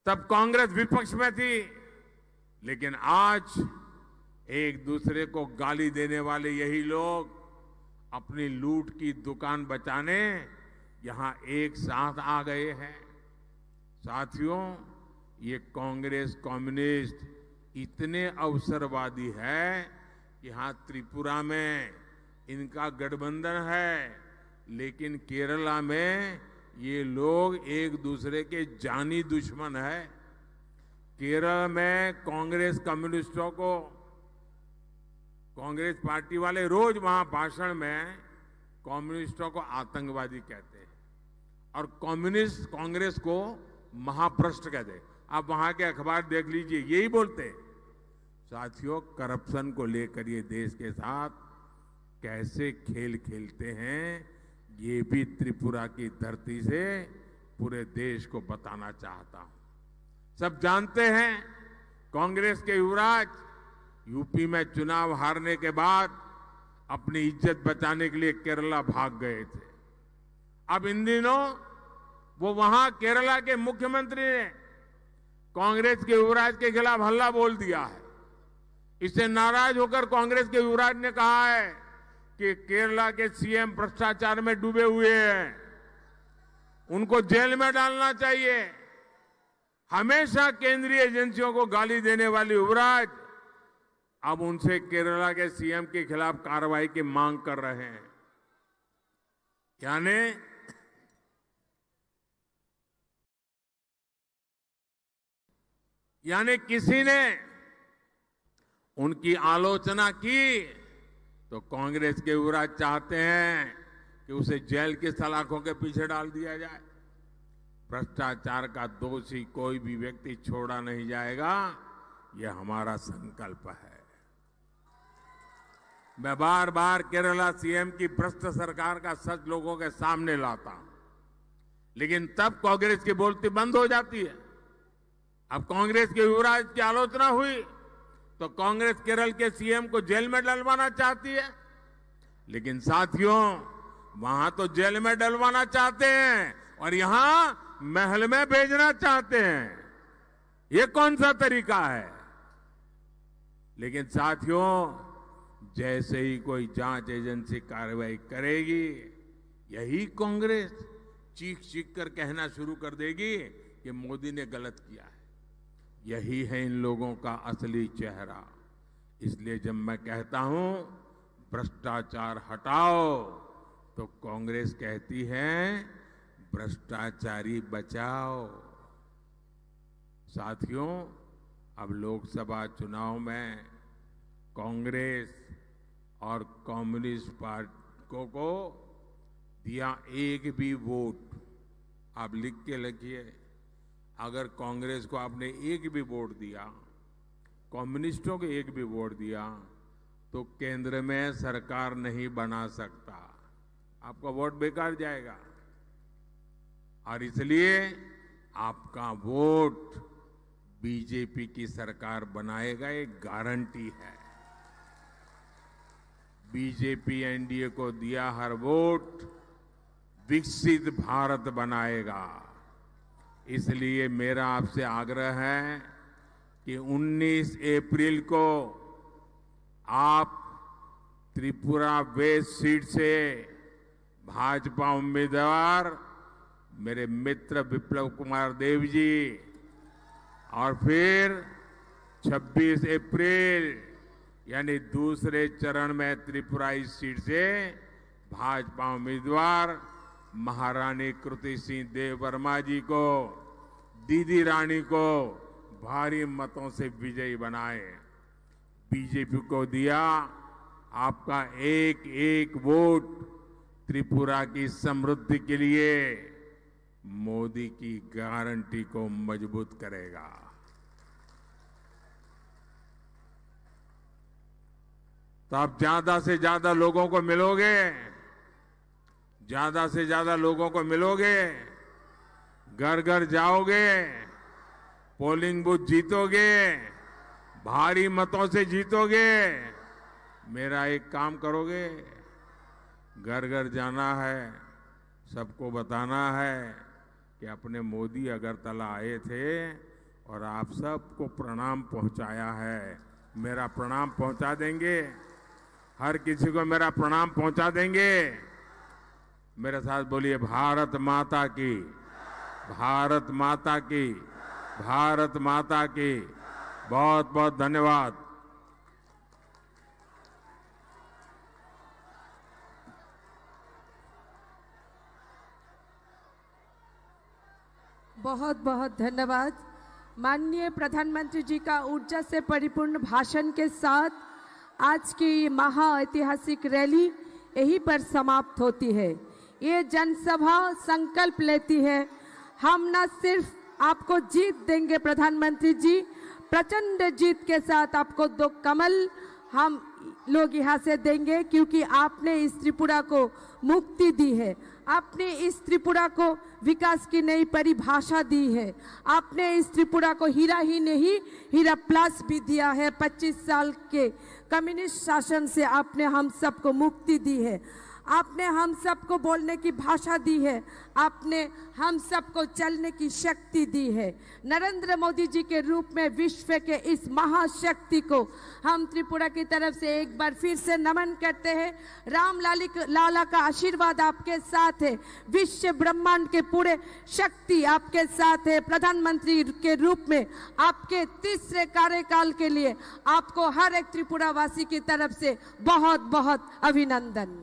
तब कांग्रेस विपक्ष में थी, लेकिन आज एक दूसरे को गाली देने वाले यही लोग अपनी लूट की दुकान बचाने यहां एक साथ आ गए हैं। साथियों, ये कांग्रेस कम्युनिस्ट इतने अवसरवादी है कि यहां त्रिपुरा में इनका गठबंधन है, लेकिन केरला में ये लोग एक दूसरे के जानी दुश्मन है। केरल में कांग्रेस कम्युनिस्टों को, कांग्रेस पार्टी वाले रोज वहां भाषण में कम्युनिस्टों को आतंकवादी कहते हैं और कम्युनिस्ट कांग्रेस को महाभ्रष्ट कहते हैं। आप वहां के अखबार देख लीजिए, यही बोलते हैं। साथियों, करप्शन को लेकर ये देश के साथ कैसे खेल खेलते हैं, ये भी त्रिपुरा की धरती से पूरे देश को बताना चाहता हूं। सब जानते हैं, कांग्रेस के युवराज यूपी में चुनाव हारने के बाद अपनी इज्जत बचाने के लिए केरला भाग गए थे। अब इन दिनों वो वहां केरला के मुख्यमंत्री ने कांग्रेस के युवराज के खिलाफ हल्ला बोल दिया है। इससे नाराज होकर कांग्रेस के युवराज ने कहा है कि केरला के सीएम भ्रष्टाचार में डूबे हुए हैं, उनको जेल में डालना चाहिए। हमेशा केंद्रीय एजेंसियों को गाली देने वाले युवराज अब उनसे केरला के सीएम के खिलाफ कार्रवाई की मांग कर रहे हैं। यानी, यानी किसी ने उनकी आलोचना की तो कांग्रेस के युवराज चाहते हैं कि उसे जेल की सलाखों के पीछे डाल दिया जाए। भ्रष्टाचार का दोषी कोई भी व्यक्ति छोड़ा नहीं जाएगा, ये हमारा संकल्प है। मैं बार बार केरला सीएम की भ्रष्ट सरकार का सच लोगों के सामने लाता हूं, लेकिन तब कांग्रेस की बोलती बंद हो जाती है। अब कांग्रेस के युवराज की आलोचना हुई तो कांग्रेस केरल के सीएम को जेल में डलवाना चाहती है। लेकिन साथियों, वहां तो जेल में डलवाना चाहते हैं और यहां महल में भेजना चाहते हैं। ये कौन सा तरीका है? लेकिन साथियों, जैसे ही कोई जांच एजेंसी कार्रवाई करेगी, यही कांग्रेस चीख चीख कर कहना शुरू कर देगी कि मोदी ने गलत किया है। यही है इन लोगों का असली चेहरा। इसलिए जब मैं कहता हूं, भ्रष्टाचार हटाओ, तो कांग्रेस कहती है, भ्रष्टाचारी बचाओ। साथियों, अब लोकसभा चुनाव में कांग्रेस और कम्युनिस्ट पार्टियों को दिया एक भी वोट, आप लिख के रखिए, अगर कांग्रेस को आपने एक भी वोट दिया, कम्युनिस्टों को एक भी वोट दिया, तो केंद्र में सरकार नहीं बना सकता, आपका वोट बेकार जाएगा। और इसलिए आपका वोट बीजेपी की सरकार बनाएगा, एक गारंटी है। बीजेपी एनडीए को दिया हर वोट विकसित भारत बनाएगा। इसलिए मेरा आपसे आग्रह है कि उन्नीस अप्रैल को आप त्रिपुरा वेस्ट सीट से भाजपा उम्मीदवार मेरे मित्र विप्लव कुमार देव जी और फिर छब्बीस अप्रैल यानी दूसरे चरण में त्रिपुरा ईस्ट सीट से भाजपा उम्मीदवार महारानी कृति सिंह देव वर्मा जी को, दीदी रानी को भारी मतों से विजयी बनाए। बीजेपी को दिया आपका एक एक वोट त्रिपुरा की समृद्धि के लिए मोदी की गारंटी को मजबूत करेगा। तो आप ज्यादा से ज्यादा लोगों को मिलोगे, ज्यादा से ज्यादा लोगों को मिलोगे, घर घर जाओगे, पोलिंग बूथ जीतोगे, भारी मतों से जीतोगे। मेरा एक काम करोगे, घर घर जाना है, सबको बताना है कि अपने मोदी अगरतला आए थे और आप सबको प्रणाम पहुंचाया है। मेरा प्रणाम पहुंचा देंगे, हर किसी को मेरा प्रणाम पहुंचा देंगे। मेरे साथ बोलिए, भारत माता की, भारत माता की, भारत माता की। बहुत बहुत धन्यवाद। बहुत बहुत धन्यवाद। माननीय प्रधानमंत्री जी का ऊर्जा से परिपूर्ण भाषण के साथ आज की ये महाऐतिहासिक रैली यहीं पर समाप्त होती है। ये जनसभा संकल्प लेती है, हम न सिर्फ आपको जीत देंगे प्रधानमंत्री जी, प्रचंड जीत के साथ आपको दो कमल हम लोग यहाँ से देंगे, क्योंकि आपने इस त्रिपुरा को मुक्ति दी है, आपने इस त्रिपुरा को विकास की नई परिभाषा दी है, आपने इस त्रिपुरा को हीरा ही नहीं, हीरा प्लस भी दिया है। पच्चीस साल के कम्युनिस्ट शासन से आपने हम सबको मुक्ति दी है, आपने हम सबको बोलने की भाषा दी है, आपने हम सबको चलने की शक्ति दी है। नरेंद्र मोदी जी के रूप में विश्व के इस महाशक्ति को हम त्रिपुरा की तरफ से एक बार फिर से नमन करते हैं। राम लाली लाला का आशीर्वाद आपके साथ है, विश्व ब्रह्मांड के पूरे शक्ति आपके साथ है। प्रधानमंत्री के रूप में आपके तीसरे कार्यकाल के लिए आपको हर एक त्रिपुरा वासी की तरफ से बहुत बहुत अभिनंदन।